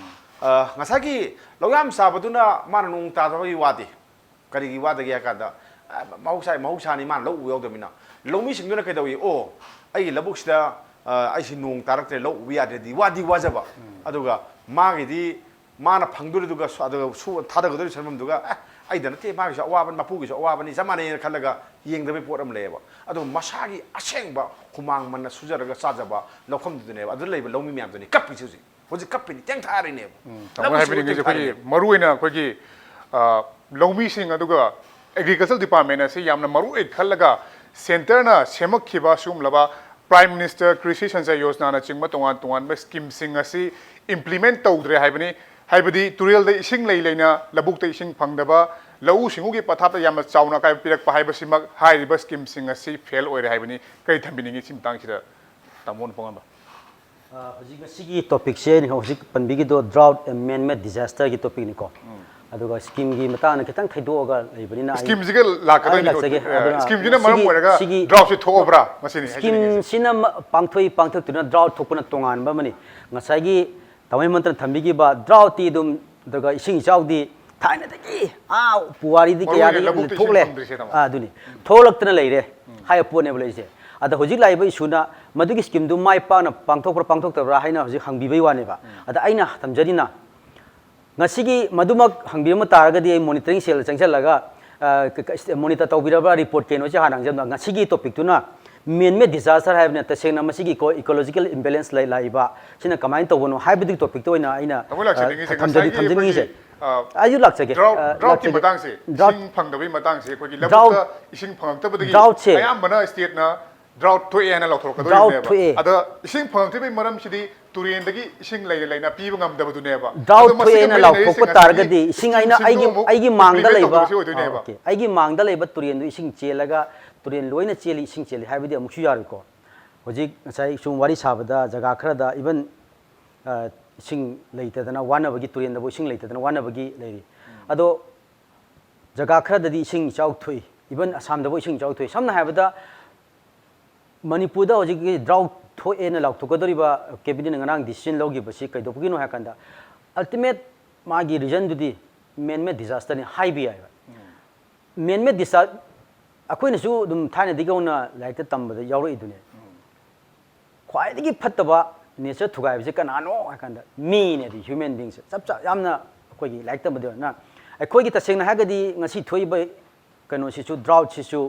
ꯑ, ꯉꯁꯥꯏꯒꯤ ꯂꯧꯌꯥꯝ ꯆꯥꯕꯗꯨꯅ ꯃꯥꯅ ꯅꯣꯡ ꯇꯥꯗꯕꯒꯤ ꯋꯥꯗꯦ꯫ ꯀꯔꯤꯒꯤ ꯋꯥꯗꯒꯦ ꯍꯥꯏ ꯀꯥꯟꯗ, ꯃꯍꯧꯁꯥ ꯃꯍꯧꯁꯥꯅꯤ, ꯃꯥꯅ ꯂꯧ ꯎꯕ ꯌꯥꯎꯗꯕꯅꯤꯅ꯫ ꯂꯧꯃꯤꯁꯤꯡꯗꯨꯅ ꯀꯩꯗꯧꯏ? "ꯑꯣ, ꯑꯩꯒꯤ ꯂꯧꯕꯨꯛꯁꯤꯗ, ꯑ, ꯑꯩꯁꯤ ꯅꯣꯡ ꯇꯥꯔꯛꯇ꯭ꯔꯦ, ꯂꯧ ꯎꯕ ꯌꯥꯗ꯭ꯔꯦꯗꯤ", ꯋꯥꯗꯤ ꯋꯥꯖꯕ꯫ ꯑꯗꯨꯒ ꯃꯥꯒꯤꯗꯤ, ꯃꯥꯅ ꯐꯪꯗꯣꯔꯤꯗꯨꯒ ꯁ-, ꯑꯗꯨꯒ ꯁꯨ-, ꯊꯥꯗꯒꯗꯧꯔꯤ ꯁꯦꯟꯐꯝꯗꯨꯒ, "ꯑꯦ, ꯑꯩꯗ ꯅꯠꯇꯦ, ꯃꯥꯒꯤꯁꯨ ꯑꯋꯥꯕꯅꯤ, ꯃꯄꯨꯒꯤꯁꯨ ꯑꯋꯥꯕꯅꯤ, ꯆꯞ ꯃꯥꯟꯅꯩꯅ" ꯈꯜꯂꯒ ꯌꯦꯡꯗꯕꯒꯤ ꯄꯣꯠ ꯑꯃ ꯂꯩꯌꯦꯕ꯫ ꯑꯗꯨꯒ ꯃꯁꯥꯒꯤ ꯑꯁꯦꯡꯕ ꯍꯨꯃꯥꯡ ꯃꯟꯅ ꯁꯨꯖꯔꯒ ꯆꯥꯖꯕ ꯂꯧꯐꯝꯗꯨꯗꯅꯦꯕ, ꯑꯗꯨꯗ ꯂꯩꯕ ꯂꯧꯃꯤ ꯃꯌꯥꯝꯗꯨꯅꯤ ꯀꯞꯄꯤꯁꯤ ꯍꯧꯖꯤꯛ꯫ ꯍꯧꯖꯤꯛ ꯀꯞꯄꯤꯅꯤ, ꯇꯦꯡꯊꯥꯔꯤꯅꯦꯕ꯫ ꯎꯝ, ꯇꯥꯃꯣꯅ ꯂꯧꯎ ꯍꯥꯏꯕꯤꯅꯤꯡꯉꯤꯁꯦ ꯁꯤꯡꯎ ꯑꯩꯈꯣꯏꯒꯤ ꯇꯦꯡꯊꯥꯔꯤꯅꯦꯕ꯫ ꯃꯔꯨ ꯑꯣꯏꯅ ꯑꯩꯈꯣꯏꯒꯤ, ꯑ, ꯂꯧꯃꯤꯁꯤꯡ ꯑꯗꯨꯒ Agriculture Department ꯑꯁꯤ ꯌꯥꯝꯅ ꯃꯔꯨ ꯑꯣꯏ ꯈꯜꯂꯒ centreꯅ ꯁꯦꯝꯃꯛꯈꯤꯕ ꯁꯤꯒꯨꯝꯂꯕ Prime Minister Krishi Sanjay Yojananꯆꯤꯡꯕ ꯇꯣꯉꯥꯟ ꯇꯣꯉꯥꯟꯕ schemeꯁꯤꯡ ꯑꯁꯤ implement ꯇꯧꯗ꯭ꯔꯦ ꯍꯥꯏꯕꯅꯤ꯫ ꯍꯥꯏꯕꯗꯤ ꯇꯨꯔꯦꯜꯗ ꯏꯁꯤꯡ ꯂꯩ ꯂꯩꯅ ꯂꯧꯕꯨꯛꯇ ꯏꯁꯤꯡ ꯐꯪꯗꯕ, ꯂꯧꯎ ꯁꯤꯡꯎꯒꯤ ꯄꯊꯥꯞꯇ ꯌꯥꯝꯅ ꯆꯥꯎꯅ ꯑꯀꯥꯏꯕ ꯄꯤꯔꯛꯄ ꯍꯥꯏꯕꯁꯤꯃꯛ ꯍꯥꯏꯔꯤꯕ schemeꯁꯤꯡ ꯑꯁꯤ fail ꯑꯣꯏꯔꯦ ꯍꯥꯏꯕꯅꯤ꯫ ꯀꯔꯤ ꯊꯝꯕꯤꯅꯤꯡꯉꯤ ꯁꯤ ꯃꯇꯥꯡꯁꯤꯗ, ꯇꯥꯃꯣꯅ ꯐꯣꯡꯉꯝꯕ? ꯑ, ꯍꯧꯖꯤꯛ ꯉꯁꯤꯒꯤ topicꯁꯦ ꯑꯩꯅ ꯍꯧꯖꯤꯛ ꯄꯟꯕꯤꯒꯤꯗꯣ drought and man-made disasterꯒꯤ topicꯅꯤꯀꯣ꯫ ꯑꯗꯨꯒ schemeꯒꯤ ꯃꯇꯥꯡꯗ ꯈꯤꯇꯪ ꯈꯥꯏꯗꯣꯛꯑꯒ ꯂꯩꯕꯅꯤꯅ ꯑꯩ, Schemeꯁꯤꯒ ꯂꯥꯛꯀꯗꯣꯏꯅꯤꯀꯣ꯫ ꯑꯩ ꯂꯥꯛꯆꯒꯦ꯫ ꯑ, ꯑꯗꯨꯅ schemeꯁꯤꯅ ꯃꯔꯝ ꯁꯤꯒꯤ, ꯑꯣꯏꯔꯒ ꯁꯤꯒꯤ droughtꯁꯦ ꯊꯣꯛꯑꯕ꯭ꯔꯥ? ꯃꯁꯤꯅꯤ ꯍꯥꯏꯖꯅꯤꯡꯉꯤꯁꯦ꯫ Schemeꯁꯤꯅ ꯃ-, ꯄꯥꯡꯊꯣꯛꯏ ꯄꯥꯡꯊꯣꯛꯇꯨꯅ drought ꯊꯣꯛꯄꯅ ꯇꯣꯉꯥꯟꯕ ꯑꯃꯅꯤ꯫ ꯉꯁꯥꯏꯒꯤ ꯇꯥꯃꯣ ꯍꯦꯃꯟꯇꯅ ꯊꯝꯕꯤꯈꯤꯕ droughtꯇꯤ ꯑꯗꯨꯝ, ꯑꯗꯨꯒ ꯏꯁꯤꯡ ꯏꯆꯥꯎꯗꯤ ꯊꯥꯏꯅꯗꯒꯤ, ꯑꯥ, ꯄꯨꯋꯥꯔꯤꯗꯤ ꯃꯔꯨ ꯑꯣꯏꯅ ꯀꯌꯥꯗꯒꯤ ꯂꯧꯕꯨꯛꯇ ꯏꯁꯤꯡ ꯊꯣꯛꯂꯦ꯫ ꯐꯪꯗ꯭ꯔꯤꯁꯦ, ꯇꯥꯃꯣ꯫ ꯑꯥ, ꯑꯗꯨꯅꯤ꯫ ꯊꯣꯛꯂꯛꯇꯅ ꯂꯩꯔꯦ ꯍꯥꯏꯕ ꯄꯣꯠꯅꯦꯕ ꯂꯩꯔꯤꯁꯦ꯫ ꯑꯗ ꯍꯧꯖꯤꯛ ꯂꯥꯛꯏꯕ issueꯅ ꯃꯗꯨꯒꯤ schemeꯗꯨ ꯃꯥꯏ ꯄꯥꯛꯅ ꯄꯥꯡꯊꯣꯛꯄ꯭ꯔꯥ ꯄꯥꯡꯊꯣꯛꯇꯕ꯭ꯔꯥ ꯍꯥꯏꯅ ꯍꯧꯖꯤꯛ ꯍꯪꯕꯤꯕꯩ ꯋꯥꯅꯦꯕ꯫ ꯑꯗ ꯑꯩꯅ ꯊꯝꯖꯔꯤꯅ, ꯉꯁꯤꯒꯤ ꯃꯗꯨꯃꯛ ꯍꯪꯕꯤꯔꯝꯕ ꯇꯥꯔꯒꯗꯤ ꯑꯩ monitoring cellꯗ ꯆꯪꯁꯤꯜꯂꯒ, ꯑ, ꯀ-, ꯀ-, monitor ꯇꯧꯕꯤꯔꯕ꯭ꯔꯥ, report ꯀꯩꯅꯣꯁꯦ ꯍꯥꯟꯅ ꯍꯪꯖꯕꯗ, ꯉꯁꯤꯒꯤ topicꯇꯨꯅ man-made disaster ꯍꯥꯏꯕꯅ ꯇꯁꯦꯡꯅ ꯃꯁꯤꯒꯤ ꯏꯀꯣ-, ecological imbalance ꯂꯩ-, ꯂꯥꯛꯏꯕ ꯁꯤꯅ ꯀꯃꯥꯏꯅ ꯇꯧꯕꯅꯣ ꯍꯥꯏꯕꯗꯨꯒꯤ topicꯇ ꯑꯣꯏꯅ ꯑꯩꯅ, ꯇꯥꯃꯣ ꯂꯥꯛꯆꯅꯤꯡꯉꯤꯁꯦ, ꯑ, ꯊꯝꯖ-, ꯉꯁꯥꯏꯒꯤ ꯊꯝꯖꯅꯤꯡꯉꯤꯁꯦ꯫ ꯑꯩꯈꯣꯏꯒꯤ, ꯑ, ꯑꯩꯁꯨ ꯂꯥꯛꯆꯒꯦ꯫ drought, ꯑ, droughtꯀꯤ ꯂꯥꯛꯆꯒꯦ꯫ ꯃꯇꯥꯡꯁꯦ, Drought, ꯏꯁꯤꯡ ꯐꯪꯗꯕꯒꯤ ꯃꯇꯥꯡꯁꯦ, ꯑꯩꯈꯣꯏꯒꯤ drought, ꯂꯧꯕꯨꯛꯇ ꯏꯁꯤꯡ ꯐꯪꯉꯛꯇꯕꯗꯒꯤ droughtꯁꯦ ꯑꯌꯥꯝꯕꯅ stateꯅ drought ꯊꯣꯛꯑꯦ ꯍꯥꯏꯅ Drought ꯂꯥꯎꯊꯣꯔꯛꯀꯗꯣꯔꯤꯕꯅꯦꯕ꯫ ꯊꯣꯛꯑꯦ꯫ ꯑꯗ ꯏꯁꯤꯡ ꯐꯪꯉꯛꯇ꯭ꯔꯤꯕꯒꯤ ꯃꯔꯝꯁꯤꯗꯤ ꯇꯨꯔꯦꯟꯗꯒꯤ ꯏꯁꯤꯡ ꯂꯩꯅ ꯂꯩꯅ ꯄꯤꯕ ꯉꯝꯗꯕꯗꯨꯅꯦꯕ꯫ Drought ꯑꯗꯣ ꯃꯁꯤꯒ ꯊꯣꯛꯑꯦꯅ ꯃꯔꯤ ꯂꯥꯎꯊꯣꯛꯄ ꯂꯩꯅꯔꯤꯁꯦ ꯉꯁꯥꯏꯒꯤ ꯇꯥꯔꯒꯗꯤ ꯏꯁꯤꯡ ꯑꯩꯅ schemeꯁꯤꯡꯗꯣ ꯑꯩꯒꯤ, ꯑꯃꯨꯛ ꯑꯩꯒꯤ ꯃꯥꯡꯗ implement ꯂꯩꯕ, ꯇꯧꯗꯕꯁꯦ ꯑꯣꯏꯗꯣꯏꯅꯦꯕ꯫ ꯑꯣꯀꯦ, ꯑꯩꯒꯤ ꯃꯥꯡꯗ ꯂꯩꯕ ꯇꯨꯔꯦꯟꯗꯨ ꯏꯁꯤꯡ ꯆꯦꯜꯂꯒ ꯇꯨꯔꯦꯟ ꯂꯣꯏꯅ ꯆꯦꯜꯂꯤ, ꯏꯁꯤꯡ ꯆꯦꯜꯂꯤ ꯍꯥꯏꯕꯗꯤ ꯑꯃꯨꯛꯁꯨ ꯌꯥꯔꯣꯏꯀꯣ꯫ ꯍꯧꯖꯤꯛ ꯉꯁꯥꯏ ꯁꯨꯝ ꯋꯥꯔꯤ ꯁꯥꯕꯗ ꯖꯒꯥ ꯈꯔꯗ even, ꯑ, ꯏꯁꯤꯡ ꯂꯩꯇꯗꯅ ꯋꯥꯅꯕꯒꯤ, ꯇꯨꯔꯦꯟꯗꯕꯨ ꯏꯁꯤꯡ ꯂꯩꯇꯗꯅ ꯋꯥꯅꯕꯒꯤ ꯂꯩꯔꯤ꯫ ꯑꯗꯣ ꯖꯒꯥ ꯈꯔꯗꯗꯤ ꯏꯁꯤꯡ ꯏꯆꯥꯎ ꯊꯣꯛꯏ, even ꯑꯁꯥꯝꯗꯕꯨ ꯏꯁꯤꯡ ꯏꯆꯥꯎ ꯊꯣꯛꯏ꯫ ꯁꯝꯅ ꯍꯥꯏꯔꯕꯗ ꯃꯅꯤꯄꯨꯔꯗ ꯍꯧꯖꯤꯛꯀꯤ drought ꯊꯣꯛꯑꯦꯅ ꯂꯥꯎꯊꯣꯛꯀꯗꯧꯔꯤꯕ cabinetꯅ ꯉꯔꯥꯡ decision ꯂꯧꯈꯤꯕꯁꯤ ꯀꯩꯗꯧꯕꯒꯤꯅꯣ ꯍꯥꯏ ꯀꯥꯟꯗ, ultimate ꯃꯥꯒꯤ reasonꯗꯨꯗꯤ man-made disasterꯅꯤ ꯍꯥꯏꯕ ꯌꯥꯏꯕ꯫ Man-made disaster, ꯑꯩꯈꯣꯏꯅꯁꯨ ꯑꯗꯨꯝ ꯊꯥꯏꯅꯗꯒꯤ ꯍꯧꯅ ꯂꯥꯏꯔꯤꯛꯇ ꯇꯝꯕꯗ ꯌꯥꯎꯔꯛꯏꯗꯨꯅꯦ꯫ ꯈ꯭ꯋꯥꯏꯗꯒꯤ ꯐꯠꯇꯕ ꯅꯦꯆꯔ ꯊꯨꯒꯥꯏꯕꯁꯦ ꯀꯅꯥꯅꯣ ꯍꯥꯏ ꯀꯥꯟꯗ ꯃꯤꯅꯦ, ꯑꯗꯨ ꯍ꯭ꯌꯨꯃꯦꯟ ꯕꯤꯡꯁꯦ꯫ ꯆꯞ ꯆꯥ ꯌꯥꯝꯅ ꯑꯩꯈꯣꯏꯒꯤ ꯂꯥꯏꯔꯤꯛ ꯇꯝꯕꯗ ꯑꯣꯏꯅ ꯑꯩꯈꯣꯏꯒꯤ ꯇꯁꯦꯡꯅ ꯍꯥꯏꯔꯒꯗꯤ ꯉꯁꯤ ꯊꯣꯛꯏꯕ ꯀꯩꯅꯣꯁꯤꯁꯨ, ꯗ꯭ꯔꯥꯎꯠꯁꯤꯁꯨ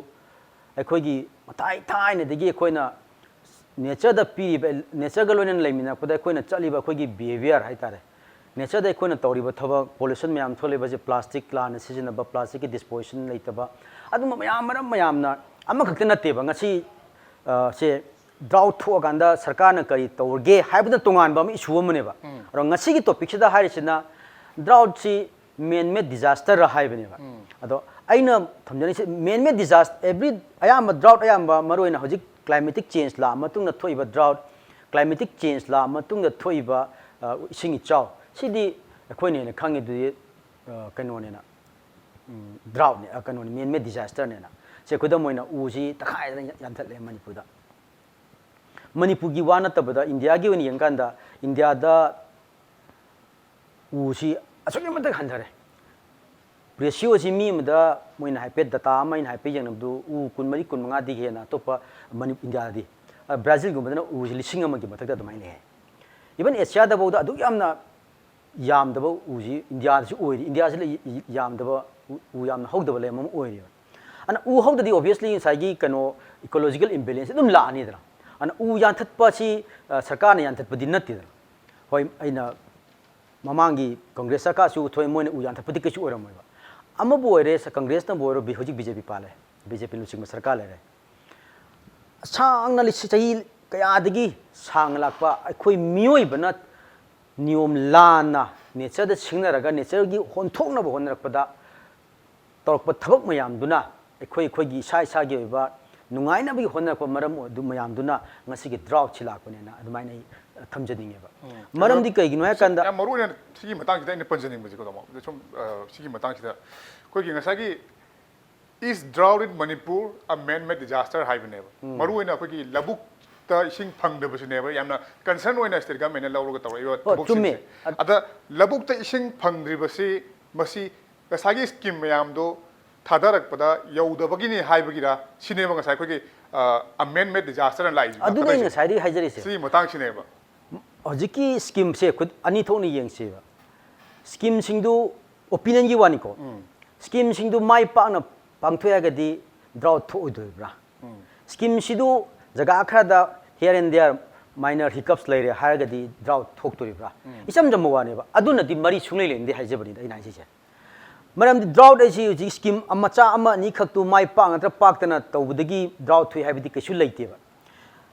ꯑꯩꯈꯣꯏꯒꯤ ꯃꯊꯥꯏ ꯊꯥꯏꯅꯗꯒꯤ ꯑꯩꯈꯣꯏꯅ ꯅꯦꯆꯔꯗ ꯄꯤꯔꯤꯕ, ꯅꯦꯆꯔꯒ ꯂꯣꯏꯅꯅ ꯂꯩꯃꯤꯟꯅꯔꯛꯄꯗ ꯑꯩꯈꯣꯏꯅ ꯆꯠꯂꯤꯕ ꯑꯩꯈꯣꯏꯒꯤ ꯕꯤꯍꯦꯕꯤꯌꯔ ꯍꯥꯏꯇꯥꯔꯦ, ꯅꯦꯆꯔꯗ ꯑꯩꯈꯣꯏꯅ ꯇꯧꯔꯤꯕ ꯊꯕꯛ, ꯄꯣꯂꯨꯁꯟ ꯃꯌꯥꯝ ꯊꯣꯛꯂꯤꯕꯁꯦ, ꯄ꯭ꯂꯥꯁꯇꯤꯛ ꯂꯥꯟꯅ ꯁꯤꯖꯤꯟꯅꯕ, ꯄ꯭ꯂꯥꯁꯇꯤꯛꯀꯤ ꯗꯤꯁꯄꯣꯖꯤꯁꯟ ꯂꯩꯇꯕ, ꯑꯗꯨꯝꯕ ꯃꯌꯥꯝ, ꯃꯔꯝ ꯃꯌꯥꯝꯅ, ꯑꯃꯈꯛꯇ ꯅꯠꯇꯦꯕ꯫ ꯉꯁꯤ ꯑ, ꯁꯦ ꯗ꯭ꯔꯥꯎꯠ ꯊꯣꯛꯑꯀꯥꯟꯗ ꯁꯔꯀꯥꯔꯅ ꯀꯔꯤ ꯇꯧꯔꯒꯦ ꯍꯥꯏꯕꯗ ꯇꯣꯉꯥꯟꯕ ꯑꯃ ꯏꯁꯨ ꯑꯃꯅꯦꯕ꯫ ꯑꯗꯣ ꯉꯁꯤꯒꯤ ꯇꯣꯄꯤꯛꯁꯤꯗ ꯍꯥꯏꯔꯤꯁꯤꯅ ꯗ꯭ꯔꯥꯎꯠꯁꯤ ꯃꯦꯟ ꯃꯦꯗ ꯗꯤꯖꯥꯁꯇꯔ ꯍꯥꯏꯕꯅꯦꯕ꯫ ꯑꯗꯣ ꯑꯩꯅ ꯊꯝꯖꯅꯤꯡꯁꯦ, ꯃꯦꯟ ꯃꯦꯗ ꯗꯤꯖꯥꯁꯇꯔ, ꯑꯦꯕ꯭ꯔꯤ, ꯑꯌꯥꯝꯕ ꯗ꯭ꯔꯥꯎꯠ, ꯑꯌꯥꯝꯕ ꯃꯔꯨꯑꯣꯏꯅ ꯍꯧꯖꯤꯛ ꯀ꯭ꯂꯥꯏꯃꯦꯇꯤꯛ ꯆꯦꯟꯖ ꯂꯥꯛꯑ ꯃꯇꯨꯡꯗ ꯊꯣꯛꯏꯕ ꯗ꯭ꯔꯥꯎꯠ, ꯀ꯭ꯂꯥꯏꯃꯦꯇꯤꯛ ꯆꯦꯟꯖ ꯂꯥꯛꯑ ꯃꯇꯨꯡꯗ ꯊꯣꯛꯏꯕ, ꯑ, ꯏꯁꯤꯡ ꯏꯆꯥꯎ, ꯁꯤꯗꯤ ꯑꯩꯈꯣꯏꯅ ꯍꯦꯟꯅ ꯈꯪꯉꯤꯗꯨꯗꯤ, ꯑ, ꯀꯩꯅꯣꯅꯦꯅ, ꯗ꯭ꯔꯥꯎꯠꯅꯦ, ꯑ, ꯀꯩꯅꯣꯅꯦ, ꯃꯦꯟ ꯃꯦꯗ ꯗꯤꯖꯥꯁꯇꯔꯅꯦꯅ꯫ ꯁꯦ, ꯈꯨꯗꯝ ꯑꯣꯏꯅ ꯎꯁꯤ ꯇꯪꯈꯥꯏꯗ ꯌꯥꯟꯊꯠꯂꯦ ꯃꯅꯤꯄꯨꯔꯗ꯫ ꯃꯅꯤꯄꯨꯔꯒꯤ ꯋꯥ ꯅꯠꯇꯕꯗ ꯏꯟꯗꯤꯌꯥꯒꯤ ꯑꯣꯏꯅ ꯌꯦꯡꯀꯥꯟꯗ ꯏꯟꯗꯤꯌꯥꯗ ꯎꯁꯤ ꯑꯁꯨꯛꯀꯤ ꯃꯇꯤꯛ ꯍꯟꯊꯔꯦ꯫ ꯔꯦꯁꯤꯌꯣꯁꯤ ꯃꯤ ꯑꯃꯗ ꯃꯣꯏꯅ ꯍꯥꯏꯐꯦꯠ, ꯗꯇꯥ ꯑꯃ ꯑꯩꯅ ꯍꯥꯏꯐꯦꯠ ꯌꯦꯡꯅꯕꯗꯨ ꯎ ꯀꯨꯟꯃꯔꯤ, ꯀꯨꯟꯃꯉꯥꯗꯒꯤ ꯍꯦꯟꯅ ꯑꯇꯣꯞꯄ ꯃꯅꯤ-, ꯏꯟꯗꯤꯌꯥꯗꯗꯤ, ꯑ, ꯕ꯭ꯔꯥꯖꯤꯜꯒꯨꯝꯕꯗꯅ ꯎꯁꯤ ꯂꯤꯁꯤꯡ ꯑꯃꯒꯤ ꯃꯊꯛꯇ ꯑꯗꯨꯃꯥꯏꯅ ꯂꯩ ꯍꯥꯏ꯫ ꯏꯚꯟ ꯑꯦꯁꯤꯌꯥꯗꯐꯥꯎꯗ ꯑꯗꯨꯛ ꯌꯥꯝꯅ ꯌꯥꯝꯗꯕ ꯎꯁꯤ ꯏꯟꯗꯤꯌꯥꯗꯁꯨ ꯑꯣꯏꯔꯤ꯫ ꯏꯟꯗꯤꯌꯥꯁꯤꯗ ꯌꯥꯝꯗꯕ ꯎ, ꯎ ꯌꯥꯝꯅ ꯍꯧꯗꯕ ꯂꯩ ꯑꯃ ꯑꯣꯏꯔꯤꯕ꯫ ꯑꯗꯨꯅ ꯎ ꯍꯧꯗꯗꯤ obviously ꯉꯁꯥꯏꯒꯤ ꯀꯩꯅꯣ, ecological imbalance ꯑꯗꯨꯝ ꯂꯥꯛꯑꯅꯤꯗꯅ꯫ ꯑꯗꯨꯅ ꯎ ꯌꯥꯟꯊꯠꯄꯁꯤ, ꯑ, ꯁꯔꯀꯥꯔꯅ ꯌꯥꯟꯊꯠꯄꯗꯤ ꯅꯠꯇꯦꯗꯅ꯫ ꯍꯣꯏ, ꯑꯩꯅ ꯃꯃꯥꯡꯒꯤ ꯀꯪꯒ꯭ꯔꯦꯁ ꯁꯔꯀꯥꯔꯁꯨ ꯊꯣꯛꯑꯦ, ꯃꯣꯏꯅ ꯎ ꯌꯥꯟꯊꯠꯄꯗꯤ ꯀꯩꯁꯨ ꯑꯣꯏꯔꯝꯃꯣꯏꯕ꯫ ꯑꯃꯕꯨ ꯑꯣꯏꯔꯦ, ꯁ-, ꯀꯪꯒ꯭ꯔꯦꯁꯅꯕꯨ ꯑꯣꯏꯔꯣ, ꯕꯤ-, ꯍꯧꯖꯤꯛ ꯕꯤ ꯖꯦ ꯄꯤ ꯄꯥꯜꯂꯦ, ꯕꯤ ꯖꯦ ꯄꯤ ꯂꯨꯆꯤꯡꯕ ꯁꯔꯀꯥꯔ ꯂꯩꯔꯦ꯫ ꯁꯥꯡꯅ ꯂꯤꯁꯤ-, ꯆꯍꯤ ꯀꯌꯥꯗꯒꯤ ꯁꯥꯡꯅ ꯂꯥꯛꯄ ꯑꯩꯈꯣꯏ ꯃꯤꯑꯣꯏꯕꯅ ꯅꯤꯌꯣꯝ ꯂꯥꯟꯅ ꯅꯦꯆꯔꯗ ꯁꯤꯡꯅꯔꯒ ꯅꯦꯆꯔꯒꯤ ꯍꯣꯟꯊꯣꯛꯅꯕ ꯍꯣꯠꯅꯔꯛꯄꯗ ꯇꯧꯔꯛꯄ ꯊꯕꯛ ꯃꯌꯥꯝꯗꯨꯅ, ꯑꯩꯈꯣꯏ, ꯑꯩꯈꯣꯏꯒꯤ ꯏꯁꯥ ꯏꯁꯥꯒꯤ ꯑꯣꯏꯕ ꯅꯨꯡꯉꯥꯏꯅꯕꯒꯤ ꯍꯣꯠꯅꯔꯛꯄ ꯃꯔꯝ ꯑꯗꯨ ꯃꯌꯥꯝꯗꯨꯅ ꯉꯁꯤꯒꯤ ꯗ꯭ꯔꯥꯎꯠꯁꯤ ꯂꯥꯛꯄꯅꯦꯅ ꯑꯗꯨꯃꯥꯏꯅ ꯑꯩ ꯊꯝꯖꯅꯤꯡꯉꯦꯕ꯫ ꯃꯔꯝꯗꯤ ꯀꯩꯒꯤꯅꯣ ꯍꯥꯏ ꯀꯥꯟꯗ, ꯌꯥꯝ ꯃꯔꯨ ꯑꯣꯏꯅ ꯁꯤꯒꯤ ꯃꯇꯥꯡꯁꯤꯗ ꯑꯩꯅ ꯄꯟꯖꯅꯤꯡꯕꯁꯦꯀꯣ, ꯇꯥꯃꯣ, ꯑꯗ ꯁꯨꯝ, ꯑ, ꯁꯤꯒꯤ ꯃꯇꯥꯡꯁꯤꯗ ꯑꯩꯈꯣꯏꯒꯤ ꯉꯁꯥꯏꯒꯤ "Is drought in Manipur a man-made disaster?" ꯍꯥꯏꯕꯅꯦꯕ꯫ ꯃꯔꯨ ꯑꯣꯏꯅ ꯑꯩꯈꯣꯏꯒꯤ ꯂꯧꯕꯨꯛꯇ ꯏꯁꯤꯡ ꯐꯪꯗꯕꯁꯤꯅꯦꯕ ꯌꯥꯝꯅ ꯀꯟꯁꯔꯟ ꯑꯣꯏꯅ ꯁ꯭ꯇꯦꯠ ꯒꯚꯔꯟꯃꯦꯟꯅ ꯂꯧꯔꯒ ꯇꯧꯔꯛꯏꯕ ꯍꯣꯏ, ꯊꯕꯛꯁꯤꯡꯁꯦ꯫ ꯆꯨꯝꯃꯦ꯫ ꯑꯗ ꯂꯧꯕꯨꯛꯇ ꯏꯁꯤꯡ ꯐꯪꯗ꯭ꯔꯤꯕꯁꯤ, ꯃꯁꯤ ꯉꯁꯥꯏꯒꯤ ꯁ꯭ꯀꯤꯝ ꯃꯌꯥꯝꯗꯣ ꯊꯥꯗꯔꯛꯄꯗ ꯌꯧꯗꯕꯒꯤꯅꯤ ꯍꯥꯏꯕꯒꯤꯔ? ꯁꯤꯅꯦꯕ ꯉꯁꯥꯏ ꯑꯩꯈꯣꯏꯒꯤ ꯑ, ꯑꯃꯦꯟꯃꯦꯟ ꯗꯤꯖꯥꯁꯇꯔꯅ ꯂꯥꯛꯏꯁꯦ꯫ ꯑꯗꯨꯅ ꯑꯩ ꯊꯥꯗꯔꯤꯁꯦ꯫ ꯉꯁꯥꯏꯗꯒꯤ ꯍꯥꯏꯖꯔꯤꯁꯦ꯫ ꯁꯤꯒꯤ ꯃꯇꯥꯡꯁꯤꯅꯦꯕ꯫ ꯍꯧꯖꯤꯛꯀꯤ ꯁ꯭ꯀꯤꯝꯁꯦ ꯈꯨꯠ ꯑꯅꯤ ꯊꯣꯛꯅ ꯌꯦꯡꯁꯦꯕ꯫ ꯁ꯭ꯀꯤꯝꯁꯤꯡꯗꯨ ꯑꯣꯄꯤꯅꯤꯌꯟꯒꯤ ꯋꯥꯅꯤꯀꯣ꯫ ꯁ꯭ꯀꯤꯝꯁꯤꯡꯗꯨ ꯃꯥꯏ ꯄꯥꯛꯅ ꯄꯥꯡꯊꯣꯛꯑꯒꯗꯤ ꯗ꯭ꯔꯥꯎꯠ ꯊꯣꯛꯑꯣꯏꯗꯣꯔꯤꯕ꯭ꯔꯥ? ꯁ꯭ꯀꯤꯝꯁꯤꯗꯨ ꯖꯒꯥ ꯈꯔꯗ here and there minor hiccups ꯂꯩꯔꯦ ꯍꯥꯏꯔꯒꯗꯤ ꯗ꯭ꯔꯥꯎꯠ ꯊꯣꯛꯇꯣꯔꯤꯕ꯭ꯔꯥ? ꯏꯆꯝ ꯆꯝꯕ ꯋꯥꯅꯦꯕ꯫ ꯑꯗꯨꯅꯗꯤ ꯃꯔꯤ ꯁꯨꯡꯂꯩ ꯂꯩꯅꯗꯦ ꯍꯥꯏꯖꯕꯅꯤꯗ ꯑꯩꯅ ꯍꯥꯏꯖꯩꯁꯦ꯫ ꯃꯔꯝꯗꯤ ꯗ꯭ꯔꯥꯎꯠ ꯑꯁꯤ ꯍꯧꯖꯤꯛ ꯁ꯭ꯀꯤꯝ ꯃꯆꯥ ꯑꯃ ꯑꯅꯤ ꯈꯛꯇꯨ ꯃꯥꯏ ꯄꯥꯛ ꯅꯠꯇ꯭ꯔ ꯄꯥꯛꯇꯅ ꯇꯧꯕꯗꯒꯤ ꯗ꯭ꯔꯥꯎꯠ ꯊꯣꯛꯏ ꯍꯥꯏꯕꯗꯤ ꯀꯩꯁꯨ ꯂꯩꯇꯦꯕ꯫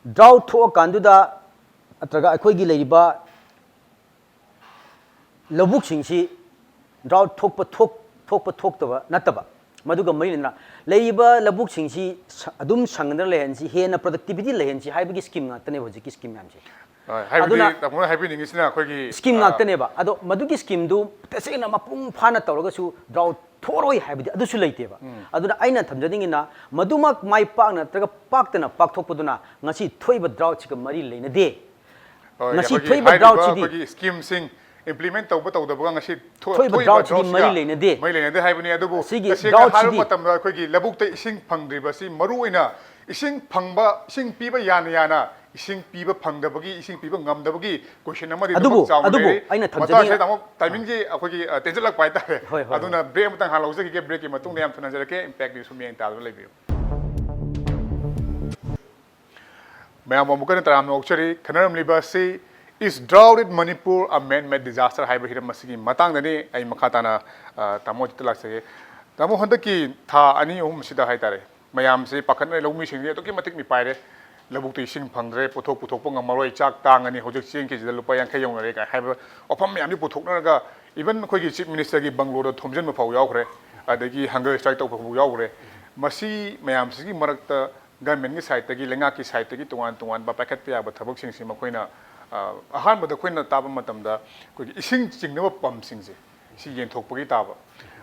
ꯗ꯭ꯔꯥꯎꯠ ꯊꯣꯛꯑꯀꯥꯟꯗꯨꯗ ꯅꯠꯇ꯭ꯔꯒ ꯑꯩꯈꯣꯏꯒꯤ ꯂꯩꯔꯤꯕ ꯂꯧꯕꯨꯛꯁꯤꯡꯁꯤ ꯗ꯭ꯔꯥꯎꯠ ꯊꯣꯛꯄ ꯊꯣꯛ ꯊꯣꯛꯄ ꯊꯣꯛꯇꯕ ꯅꯠꯇꯕ, ꯃꯗꯨꯒ ꯃꯔꯤ ꯂꯩꯅꯅ ꯂꯩꯔꯤꯕ ꯂꯧꯕꯨꯛꯁꯤꯡꯁꯤ ꯁ- ꯑꯗꯨꯝ ꯁꯪꯒꯗ꯭ꯔ ꯂꯩꯍꯟꯁꯤ, ꯍꯦꯟꯅ ꯄ꯭ꯔꯗꯛꯇꯤꯚꯤꯇꯤ ꯂꯩꯍꯟꯁꯤ ꯍꯥꯏꯕꯒꯤ ꯁ꯭ꯀꯤꯝ ꯉꯥꯛꯇꯅꯦꯕ ꯍꯧꯖꯤꯛꯀꯤ ꯁ꯭ꯀꯤꯝ ꯃꯌꯥꯝꯁꯦ꯫ ꯍꯣꯏ, ꯍꯥꯏꯕꯗꯤ ꯑꯗꯨꯅ ꯇꯥꯃꯣꯅ ꯍꯥꯏꯕꯤꯅꯤꯡꯉꯤꯁꯤꯅ ꯑꯩꯈꯣꯏꯒꯤ ꯁ꯭ꯀꯤꯝ ꯑ, ꯉꯥꯛꯇꯅꯦꯕ꯫ ꯑꯗꯣ ꯃꯗꯨꯒꯤ ꯁ꯭ꯀꯤꯝꯗꯨ ꯇꯁꯦꯡꯅ ꯃꯄꯨꯡ ꯐꯥꯅ ꯇꯧꯔꯒꯁꯨ ꯗ꯭ꯔꯥꯎꯠ ꯊꯣꯛꯑꯔꯣꯏ ꯍꯥꯏꯕꯗꯤ ꯑꯗꯨꯁꯨ ꯂꯩꯇꯦꯕ꯫ ꯑꯗꯨꯅ ꯑꯩꯅ ꯊꯝꯖꯅꯤꯡꯉꯤꯅ ꯃꯗꯨꯃꯛ ꯃꯥꯏ ꯄꯥꯛꯅ ꯅꯠꯇ꯭ꯔꯒ ꯄꯥꯛꯇꯅ ꯄꯥꯛꯊꯣꯛꯄꯗꯨꯅ ꯉꯁꯤ ꯊꯣꯛꯏꯕ ꯗ꯭ꯔꯥꯎꯠꯁꯤꯒ ꯃꯔꯤ ꯂꯩꯅꯗꯦ꯫ ꯍꯣꯏ, ꯉꯁꯤ ꯑꯩꯈꯣꯏꯒꯤ ꯊꯣꯛꯏꯕ ꯍꯥꯏꯔꯤꯕ ꯗ꯭ꯔꯥꯎꯠꯁꯤꯗꯤ ꯑꯩꯈꯣꯏꯒꯤ ꯁ꯭ꯀꯤꯝꯁꯤꯡ ꯏꯝꯄ꯭ꯂꯤꯃꯦꯟ ꯇꯧꯕ ꯇꯧꯗꯕꯒ ꯉꯁꯤ ꯊꯣ- ꯊꯣꯛꯏꯕ ꯊꯣꯛꯏꯕ ꯗ꯭ꯔꯥꯎꯠꯁꯤꯗꯤ ꯗ꯭ꯔꯥꯎꯠꯁꯤꯒ ꯃꯔꯤ ꯂꯩꯅꯗꯦ꯫ ꯃꯔꯤ ꯂꯩꯅꯗꯦ ꯍꯥꯏꯕꯅꯤ꯫ ꯑꯗꯨꯕꯨ ꯁꯤꯒꯤ ꯇꯁꯦꯡꯅ ꯍꯥꯏꯕ ꯗ꯭ꯔꯥꯎꯠꯁꯤꯗꯤ ꯃꯇꯝꯗ ꯑꯩꯈꯣꯏꯒꯤ ꯂꯧꯕꯨꯛꯇ ꯏꯁꯤꯡ ꯐꯪꯗ꯭ꯔꯤꯕꯁꯤ ꯃꯔꯨ ꯑꯣꯏꯅ ꯏꯁꯤꯡ ꯐꯪꯕ, ꯏꯁꯤꯡ ꯄꯤꯕ ꯌꯥꯅ ꯌꯥꯅ ꯏꯁꯤꯡ ꯄꯤꯕ ꯐꯪꯗꯕꯒꯤ, ꯏꯁꯤꯡ ꯄꯤꯕ ꯉꯝꯗꯕꯒꯤ ꯀꯣꯏꯁꯟ ꯑꯃꯗꯤ ꯑꯗꯨꯕꯨ- ꯑꯗꯨꯃꯛ ꯆꯥꯎꯅ ꯑꯗꯨꯕꯨ ꯂꯩꯔꯤ꯫ ꯑꯩꯅ ꯃꯇꯥꯡꯁꯤꯗ ꯊꯝꯖꯅꯤꯡꯉꯤ- ꯇꯥꯃꯣ, ꯇꯥꯏꯃꯤꯡꯁꯤ ꯑꯩꯈꯣꯏꯒꯤ ꯑ, ꯇꯦꯟꯁꯤꯜꯂꯛꯄ ꯍꯥꯏꯇꯥꯔꯦ꯫ ꯍꯣꯏ, ꯍꯣꯏ, ꯑꯗꯨꯅ ꯕ꯭ꯔꯦꯛ ꯑꯃꯇꯪ ꯍꯥꯟꯅ ꯂꯧꯖꯈꯤꯒꯦ꯫ ꯕ꯭ꯔꯦꯛꯀꯤ ꯃꯇꯨꯡꯗ ꯌꯥꯝ ꯊꯨꯅ ꯍꯟꯖꯔꯛꯀꯦ꯫ ꯏꯝꯄꯦꯛ ꯅ꯭ꯌꯨꯁ ꯁꯨꯝ ꯌꯦꯡ ꯇꯥꯗꯨꯅ ꯂꯩꯕꯤꯌꯨ꯫ ꯃꯌꯥꯝꯕꯨ ꯑꯃꯨꯛꯀ ꯍꯟꯅ ꯇꯔꯥꯝꯅ ꯑꯣꯛꯆꯔꯤ꯫ ꯈꯟꯅꯔꯝꯂꯤꯕ ꯑꯁꯤ Is Drought in Manipur a Man-Made Disaster ꯍꯥꯏꯕ ꯍꯤꯔꯝ ꯑꯁꯤꯒꯤ ꯃꯇꯥꯡꯗꯅꯤ꯫ ꯑꯩ ꯃꯈꯥ ꯇꯥꯅ ꯑ, ꯇꯥꯃꯣ ꯍꯣꯏꯗ ꯂꯥꯛꯆꯒꯦ꯫ ꯇꯥꯃꯣ, ꯍꯟꯗꯛꯀꯤ ꯊꯥ ꯑꯅꯤ ꯑꯍꯨꯝ ꯑꯁꯤꯗ ꯍꯥꯏꯇꯥꯔꯦ, ꯃꯌꯥꯝꯁꯤ ꯄꯥꯈꯠꯅꯔꯦ, ꯂꯧꯃꯤꯁꯤꯡꯁꯤ ꯑꯗꯨꯛꯀꯤ ꯃꯇꯤꯛ ꯃꯤꯄꯥꯏꯔꯦ꯫ ꯂꯧꯕꯨꯛꯇ ꯏꯁꯤꯡ ꯐꯪꯗ꯭ꯔꯦ, ꯄꯣꯠꯊꯣꯛ ꯄꯨꯊꯣꯛꯄ ꯉꯝꯃꯔꯣꯏ, ꯆꯥꯛ ꯇꯥꯡꯉꯅꯤ, ꯍꯧꯖꯤꯛ ꯆꯦꯡ ꯀꯦꯖꯤꯗ ꯂꯨꯄꯥ ꯌꯥꯡꯈꯩ ꯌꯧꯅꯔꯦ ꯀꯥꯏ ꯍꯥꯏꯕ ꯋꯥꯐꯝ ꯃꯌꯥꯝꯁꯤ ꯄꯨꯊꯣꯛꯅꯔꯒ, ꯏꯚꯟ ꯑꯩꯈꯣꯏꯒꯤ ꯆꯤꯐ ꯃꯤꯅꯤꯁꯇꯔꯒꯤ ꯕꯪꯒ꯭ꯂꯣꯗ ꯊꯣꯝꯖꯤꯟꯕ ꯐꯥꯎ ꯌꯥꯎꯈ꯭ꯔꯦ, ꯑꯗꯒꯤ ꯍꯪꯒꯔ ꯁ꯭ꯇ꯭ꯔꯥꯏꯛ ꯇꯧꯕ ꯐꯥꯎ ꯌꯥꯎꯈ꯭ꯔꯦ꯫ ꯃꯁꯤ ꯃꯌꯥꯝꯁꯤꯒꯤ ꯃꯔꯛꯇ ꯒꯚꯔꯟꯃꯦꯟꯠꯀꯤ ꯁꯥꯏꯠꯇꯒꯤ, ꯂꯩꯉꯥꯛꯀꯤ ꯁꯥꯏꯠꯇꯒꯤ ꯇꯣꯉꯥꯟ ꯇꯣꯉꯥꯟꯕ ꯄꯥꯏꯈꯠꯄ ꯌꯥꯕ ꯊꯕꯛꯁꯤꯡꯁꯤ ꯃꯈꯣꯏꯅ, ꯑ, ꯑꯍꯥꯟꯕꯗ ꯑꯩꯈꯣꯏꯅ ꯇꯥꯕ ꯃꯇꯝꯗ ꯑꯩꯈꯣꯏꯒꯤ ꯏꯁꯤꯡ ꯆꯤꯡꯅꯕ ꯄꯝꯁꯤꯡꯁꯦ ꯁꯤ ꯌꯦꯟꯊꯣꯛꯄꯒꯤ ꯇꯥꯕ꯫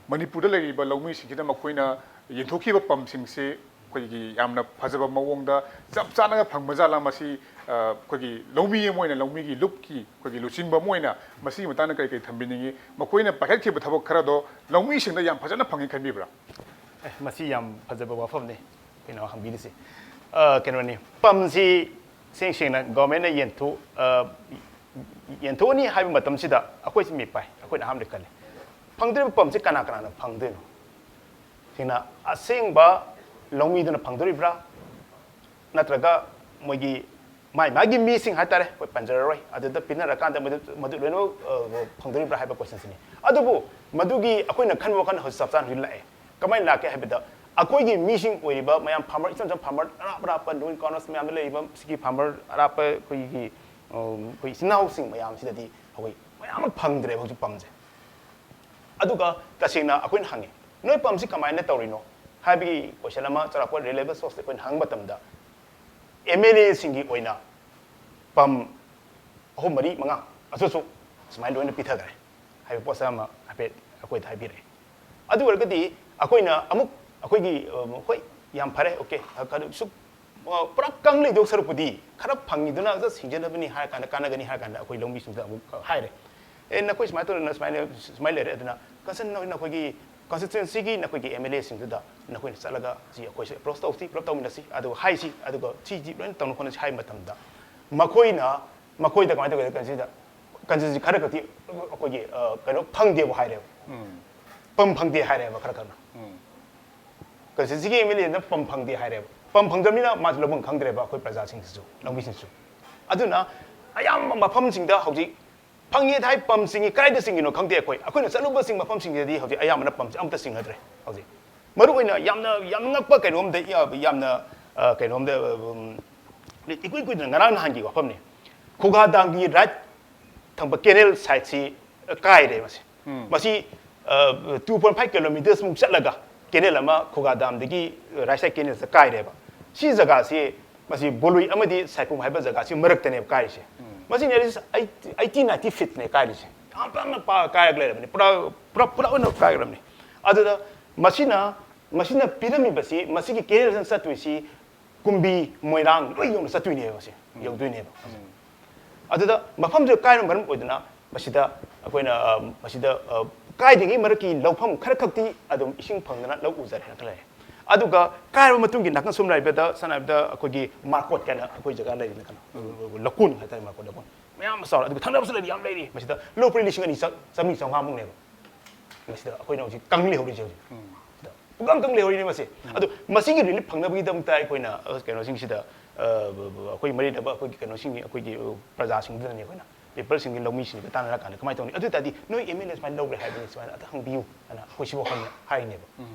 ꯃꯅꯤꯄꯨꯔꯗ ꯂꯩꯔꯤꯕ ꯂꯧꯃꯤꯁꯤꯡꯁꯤꯗ ꯃꯈꯣꯏꯅ ꯌꯦꯟꯊꯣꯛꯈꯤꯕ ꯄꯝꯁꯤꯡꯁꯤ ꯑꯩꯈꯣꯏꯒꯤ ꯌꯥꯝꯅ ꯐꯖꯕ ꯃꯑꯣꯡꯗ ꯆꯞ ꯆꯥꯅꯒ ꯐꯪꯕ ꯖꯥꯠꯂꯥ? ꯃꯁꯤ, ꯑ, ꯑꯩꯈꯣꯏꯒꯤ ꯂꯧꯃꯤ ꯑꯃ ꯑꯣꯏꯅ, ꯂꯧꯃꯤꯒꯤ ꯂꯨꯞꯀꯤ ꯑꯩꯈꯣꯏꯒꯤ ꯂꯨꯆꯤꯡꯕ ꯑꯃ ꯑꯣꯏꯅ ꯃꯁꯤꯒꯤ ꯃꯇꯥꯡꯗ ꯀꯔꯤ ꯀꯔꯤ ꯊꯝꯕꯤꯅꯤꯡꯉꯤ? ꯃꯈꯣꯏꯅ ꯄꯥꯏꯈꯠꯈꯤꯕ ꯊꯕꯛ ꯈꯔꯗꯣ ꯂꯧꯃꯤꯁꯤꯡꯗ ꯌꯥꯝ ꯐꯖꯅ ꯐꯪꯉꯤ ꯈꯟꯕꯤꯕ꯭ꯔꯥ? ꯑꯦ, ꯃꯁꯤ ꯌꯥꯝ ꯐꯖꯕ ꯋꯥꯐꯝꯅꯤ ꯀꯩꯅꯣ ꯍꯪꯕꯤꯔꯤꯁꯤ꯫ ꯑ, ꯀꯩꯅꯣꯅꯤ, ꯄꯝꯁꯤ ꯁꯦꯡ ꯁꯦꯡꯅ ꯒꯣꯔꯃꯦꯟꯅ ꯌꯦꯟꯊꯣꯛ ꯑ, ꯌꯦꯟꯊꯣꯛꯑꯅꯤ ꯍꯥꯏꯕ ꯃꯇꯝꯁꯤꯗ ꯑꯩꯈꯣꯏꯁꯤ ꯃꯤꯄꯥꯏ, ꯑꯩꯈꯣꯏꯅ ꯑꯍꯥꯟꯕꯗ ꯈꯜꯂꯤ, ꯐꯪꯗꯣꯔꯤꯕ ꯄꯝꯁꯤ ꯀꯅꯥ ꯀꯅꯥꯅ ꯐꯪꯗꯣꯏꯅꯣ? ꯁꯦꯡꯅ ꯑꯁꯦꯡꯕ ꯂꯧꯃꯤꯗꯨꯅ ꯐꯪꯗꯣꯔꯤꯕ꯭ꯔꯥ, ꯅꯠꯇ꯭ꯔꯒ ꯃꯣꯏꯒꯤ ꯃꯥꯏ ꯃꯥꯒꯤ ꯃꯤꯁꯤꯡ ꯍꯥꯏꯇꯥꯔꯦ, ꯑꯩꯈꯣꯏ ꯄꯟꯖꯔꯔꯣꯏ, ꯑꯗꯨꯗ ꯄꯤꯅꯔꯀꯥꯟꯗ ꯃꯗꯨ, ꯃꯗꯨ ꯂꯣꯏꯅꯃꯛ ꯑ, ꯐꯪꯗꯣꯔꯤꯕ꯭ꯔꯥ ꯍꯥꯏꯕ ꯀꯣꯏꯁꯟꯁꯤꯅꯤ꯫ ꯑꯗꯨꯕꯨ ꯃꯗꯨꯒꯤ ꯑꯩꯈꯣꯏꯅ ꯈꯟꯕ ꯋꯥꯈꯜ ꯍꯧꯖꯤꯛ ꯆꯞ ꯆꯥꯅ ꯍꯧꯖꯤꯛ ꯂꯥꯛꯑꯦ꯫ ꯀꯃꯥꯏꯅ ꯂꯥꯛꯀꯦ ꯍꯥꯏꯕꯗ, ꯑꯩꯈꯣꯏꯒꯤ ꯃꯤꯁꯤꯡ ꯑꯣꯏꯔꯤꯕ ꯃꯌꯥꯝ ꯐꯥꯔꯃꯔ, ꯏꯆꯝ ꯆꯝꯕ ꯐꯥꯔꯃꯔ ꯑꯔꯥꯞ ꯑꯔꯥꯞꯄ ꯅꯣꯔꯠ ꯏꯁ ꯀꯣꯔꯅꯔꯁ ꯃꯌꯥꯝꯗ ꯂꯩꯔꯤꯕ ꯁꯤꯒꯤ ꯐꯥꯔꯃꯔ ꯑꯔꯥꯞꯄ ꯑꯩꯈꯣꯏꯒꯤ, ꯑ, ꯑꯩꯈꯣꯏ ꯏꯆꯤꯟ ꯏꯅꯥꯎꯁꯤꯡ ꯃꯌꯥꯝꯁꯤꯗꯗꯤ ꯑꯩꯈꯣꯏ ꯃꯌꯥꯝ ꯑꯃ ꯐꯪꯗ꯭ꯔꯦꯕ ꯍꯧꯖꯤꯛ ꯄꯝꯁꯦ꯫ ꯑꯗꯨꯒ ꯇꯁꯦꯡꯅ ꯑꯩꯈꯣꯏꯅ ꯍꯪꯉꯤ, "ꯅꯣꯏ ꯄꯝꯁꯤ ꯀꯃꯥꯏꯅ ꯇꯧꯔꯤꯅꯣ?" ꯍꯥꯏꯕꯒꯤ ꯀꯣꯏꯁꯟ ꯑꯃ ꯆꯥꯎꯔꯥꯛꯄ ꯔꯤꯂꯦꯕꯜ ꯁꯣꯔꯁꯇ ꯑꯩꯈꯣꯏꯅ ꯍꯪꯕ ꯃꯇꯝꯗ, ꯑꯦꯝ ꯑꯦꯜ ꯑꯦꯁꯤꯡꯒꯤ ꯑꯣꯏꯅ ꯄꯝ ꯑꯍꯨꯝ, ꯃꯔꯤ, ꯃꯉꯥ ꯑꯁꯨꯁꯨ ꯁꯨꯃꯥꯏꯅ ꯂꯣꯏꯅ ꯄꯤꯊꯈ꯭ꯔꯦ ꯍꯥꯏꯕ ꯄꯣꯠꯁꯛ ꯑꯃ ꯍꯥꯏꯐꯦꯠ ꯑꯩꯈꯣꯏꯗ ꯍꯥꯏꯕꯤꯔꯛꯑꯦ꯫ ꯑꯗꯨ ꯑꯣꯏꯔꯒꯗꯤ ꯑꯩꯈꯣꯏꯅ ꯑꯃꯨꯛ ꯑꯩꯈꯣꯏꯒꯤ, ꯑ, ꯍꯣꯏ, ꯌꯥꯝ ꯐꯔꯦ, ꯑꯣꯀꯦ, ꯈꯔ ꯁꯨꯛ, ꯑ, ꯄꯨꯔꯥ ꯀꯪ ꯂꯩꯗꯧ ꯁꯔꯨꯛꯄꯨꯗꯤ ꯈꯔ ꯐꯪꯉꯤꯗꯨꯅ ꯑꯝꯇ ꯁꯤꯡꯖꯅꯕꯅꯤ ꯍꯥꯏꯔ ꯀꯥꯟꯗ, ꯀꯥꯟꯅꯒꯅꯤ ꯍꯥꯏꯔ ꯀꯥꯟꯗ ꯑꯩꯈꯣꯏ ꯂꯧꯃꯤꯁꯤꯡꯗ ꯑꯃꯨꯛ ꯍꯥꯏꯔꯦ, "ꯑꯦ, ꯅꯈꯣꯏ ꯁꯨꯃꯥꯏꯅ ꯇꯧꯗꯅ ꯁꯨꯃꯥꯏꯅ, ꯁꯨꯃꯥꯏꯅ ꯂꯩꯔꯦ, ꯑꯗꯨꯅ ꯀꯟꯁꯔꯟ ꯅꯈꯣꯏꯒꯤ ꯀꯟꯁꯇꯤꯇ꯭ꯋꯦꯟꯁꯤꯒꯤ ꯅꯈꯣꯏꯒꯤ ꯑꯦꯝ ꯑꯦꯜ ꯑꯦꯁꯤꯡꯗꯨꯗ ꯅꯈꯣꯏꯅ ꯆꯠꯂꯒ ꯁꯤ ꯑꯩꯈꯣꯏꯁꯦ ꯑꯦꯄ꯭ꯔꯣꯁ ꯇꯧꯁꯤ, ꯄꯨꯂꯞ ꯇꯧꯃꯤꯟꯅꯁꯤ, ꯑꯗꯨꯒ ꯍꯥꯏꯁꯤ, ꯑꯗꯨꯒ ꯁꯤꯁꯤ ꯂꯣꯏꯅ ꯇꯧꯅ ꯈꯣꯠꯅꯁꯤ" ꯍꯥꯏꯕ ꯃꯇꯝꯗ, ꯃꯈꯣꯏꯅ, ꯃꯈꯣꯏꯗ ꯀꯃꯥꯏꯅ ꯇꯧꯒꯦ? ꯀꯟꯁꯤꯗ, ꯀꯟꯁꯤꯁꯤ ꯈꯔ ꯈꯛꯇꯤ ꯑꯩꯈꯣꯏꯒꯤ, ꯑ, ꯀꯩꯅꯣ ꯐꯪꯗꯦꯕꯨ ꯍꯥꯏꯔꯦꯕ, ꯄꯝ ꯐꯪꯗꯦ ꯍꯥꯏꯔꯦꯕ ꯈꯔ ꯈꯛꯅ꯫ ꯀꯟꯁꯇꯤꯇ꯭ꯋꯦꯟꯁꯤꯒꯤ ꯑꯦꯝ ꯑꯦꯜ ꯑꯦꯅ ꯄꯝ ꯐꯪꯗꯦ ꯍꯥꯏꯔꯦꯕ꯫ ꯄꯝ ꯐꯪꯗꯕꯅꯤꯅ ꯃꯥꯁꯨ ꯂꯧꯐꯝ ꯈꯪꯗ꯭ꯔꯦꯕ, ꯑꯩꯈꯣꯏ ꯄ꯭ꯔꯖꯥꯁꯤꯡꯁꯤꯁꯨ, ꯂꯧꯃꯤꯁꯤꯡꯁꯨ꯫ ꯑꯗꯨꯅ ꯑꯌꯥꯝꯕ ꯃꯐꯝꯁꯤꯡꯗ ꯍꯧꯖꯤꯛ ꯐꯪꯉꯦ ꯍꯥꯏ, ꯄꯝ ꯆꯤꯡꯉꯤ, ꯀꯗꯥꯏꯗ ꯆꯤꯡꯉꯤꯅꯣ ꯈꯪꯗꯦ꯫ ꯑꯩꯈꯣꯏ, ꯑꯩꯈꯣꯏꯅ ꯆꯠꯂꯨꯕꯁꯤꯡ ꯃꯐꯝꯁꯤꯡꯁꯤꯗꯗꯤ ꯍꯧꯖꯤꯛ ꯑꯌꯥꯝꯕꯅ ꯄꯝꯁꯦ ꯑꯝꯇ ꯆꯤꯡꯅꯗ꯭ꯔꯦ ꯍꯧꯖꯤꯛ꯫ ꯃꯔꯨ ꯑꯣꯏꯅ ꯌꯥꯝꯅ, ꯌꯥꯝꯅ ꯉꯛꯄ ꯀꯩꯅꯣꯝꯗ, ꯌꯥꯝꯅ, ꯑ, ꯀꯩꯅꯣꯝꯗ, ꯎꯝ, ꯏꯀꯨꯏ ꯀꯨꯏꯗꯅ ꯉꯔꯥꯡ ꯅꯍꯥꯟꯒꯤ ꯋꯥꯐꯝꯅꯤ꯫ ꯈꯨꯒꯥ ꯗꯥꯝꯒꯤ ꯔꯥꯏꯠ ꯊꯪꯕ ꯀꯦꯅꯦꯜ ꯁꯥꯏꯠꯁꯤ ꯀꯥꯏꯔꯦ ꯃꯁꯤ꯫ ꯃꯁꯤ, ꯑ, two point five kilometres ꯃꯨꯛ ꯆꯠꯂꯒ ꯀꯦꯅꯦꯜ ꯑꯃ ꯈꯨꯒꯥ ꯗꯥꯝꯗꯒꯤ ꯔꯥꯏꯠ ꯁꯥꯏꯠ ꯀꯦꯅꯦꯜꯁꯤꯗ ꯀꯥꯏꯔꯦꯕ꯫ ꯁꯤ ꯖꯒꯥꯁꯤ, ꯃꯁꯤ ꯕꯣꯂꯨꯏ ꯑꯃꯗꯤ ꯁꯥꯏꯄꯨꯝ ꯍꯥꯏꯕ ꯖꯒꯥꯁꯤ ꯃꯔꯛꯇꯅꯦꯕ ꯀꯥꯏꯔꯤꯁꯦ꯫ ꯃꯁꯤ nearly eighty, eighty, ninety feetꯅꯦ ꯀꯥꯏꯔꯤꯁꯦ꯫ ꯌꯥꯝ ꯄꯥꯛꯅ ꯄꯥ-, ꯀꯥꯏꯔꯒ ꯂꯩꯔꯕꯅꯤ꯫ ꯄꯨꯔꯥ, ꯄꯨꯔꯥ, ꯄꯨꯔꯥ ꯑꯣꯏꯅ ꯀꯥꯏꯔꯕꯅꯤ꯫ ꯑꯗꯨꯗ ꯃꯁꯤꯅ, ꯃꯁꯤꯅ ꯄꯤꯔꯝꯃꯤꯕꯁꯤ, ꯃꯁꯤꯒꯤ ꯀꯦꯅꯦꯜꯁꯤꯅ ꯆꯠꯇꯣꯏꯁꯤ ꯀꯨꯝꯕꯤ, ꯃꯣꯏꯔꯥꯡ ꯂꯣꯏ ꯌꯧꯅ ꯆꯠꯇꯣꯏꯅꯦꯕ ꯃꯁꯤ, ꯌꯧꯗꯣꯏꯅꯦꯕ꯫ ꯑꯗꯨꯗ ꯃꯐꯝꯁꯤꯗ ꯀꯥꯏꯕ ꯃꯔꯝ ꯑꯣꯏꯗꯅ ꯃꯁꯤꯗ ꯑꯩꯈꯣꯏꯅ, ꯑ, ꯃꯁꯤꯗ, ꯑ, ꯀꯥꯏꯗꯒꯤ ꯃꯔꯛꯀꯤ ꯂꯧꯐꯝ ꯈꯔ ꯈꯛꯇꯤ ꯑꯗꯨꯝ ꯏꯁꯤꯡ ꯐꯪꯗꯅ ꯂꯧ ꯎꯖꯔꯦꯅ ꯈꯜꯂꯦ꯫ ꯑꯗꯨꯒ ꯀꯥꯏꯔꯕ ꯃꯇꯨꯡꯒꯤ ꯅꯥꯀꯟ ꯁꯣꯝ ꯂꯩꯕꯗ ꯁꯝꯅ ꯍꯥꯏꯔꯕꯗ ꯑꯩꯈꯣꯏꯒꯤ ꯃꯥꯔꯀꯣꯠ ꯀꯥꯏꯅ ꯑꯩꯈꯣꯏ ꯖꯒꯥ ꯂꯩꯔꯤꯅ ꯀꯩꯅꯣ ꯂꯀꯣꯟ ꯍꯥꯏꯇꯥꯔꯦ, ꯃꯥꯔꯀꯣꯠ ꯂꯀꯣꯟ ꯃꯌꯥꯝ ꯑꯃ ꯆꯥꯎꯔꯦ꯫ ꯑꯗꯨꯒ ꯊꯪꯅꯕꯁꯨ ꯂꯩꯔꯤ, ꯌꯥꯝ ꯂꯩꯔꯤ꯫ ꯃꯁꯤꯗ ꯂꯧ ꯄꯔꯤ ꯂꯤꯁꯤꯡ ꯑꯅꯤ ꯆꯥꯝꯃꯔꯤ ꯆꯥꯝꯃꯉꯥꯃꯨꯛꯅꯦꯕ꯫ ꯃꯁꯤꯗ ꯑꯩꯈꯣꯏꯅ ꯍꯧꯖꯤꯛ ꯀꯪ ꯂꯩꯍꯧꯔꯤꯁꯦ ꯍꯧꯖꯤꯛ ꯁꯤꯗ ꯄꯨꯡꯀꯪ ꯀꯪ ꯂꯩꯍꯧꯔꯤꯅꯦ ꯃꯁꯤ꯫ ꯑꯗꯣ ꯃꯁꯤꯒꯤ ꯔꯤꯂꯤꯐ ꯐꯪꯅꯕꯒꯤꯗꯃꯛꯇ ꯑꯩꯈꯣꯏꯅ ꯑ, ꯀꯩꯅꯣꯁꯤꯡꯁꯤꯗ ꯑ, ꯕ- ꯕ- ꯑꯩꯈꯣꯏ ꯃꯔꯤ ꯂꯩꯅꯕ ꯑꯩꯈꯣꯏꯒꯤ ꯀꯩꯅꯣꯁꯤꯡꯒꯤ ꯑꯩꯈꯣꯏꯒꯤ ꯑ, ꯄ꯭ꯔꯖꯥꯁꯤꯡꯗꯨꯗꯅꯦ ꯑꯩꯈꯣꯏꯅ ꯄꯤꯄꯜꯁꯤꯡꯒꯤ ꯂꯧꯃꯤꯁꯤꯡꯒ ꯇꯥꯟꯅꯔꯀꯥꯟꯗ ꯀꯃꯥꯏꯅ ꯇꯧꯅꯤ? ꯑꯗꯨ ꯑꯣꯏ ꯇꯥꯔꯗꯤ ꯅꯣꯏ ꯑꯦꯝ ꯑꯦꯜ ꯑꯦ ꯁꯨꯃꯥꯏꯅ ꯂꯧꯈ꯭ꯔꯦ ꯍꯥꯏꯕꯅꯤ, ꯁꯨꯃꯥꯏꯅ ꯑꯝꯇ ꯍꯪꯕꯤꯌꯨ ꯍꯥꯏꯅ ꯑꯩꯈꯣꯏ ꯁꯤꯐꯥꯎ ꯍꯪꯅ ꯍꯥꯏꯔꯤꯅꯦꯕ꯫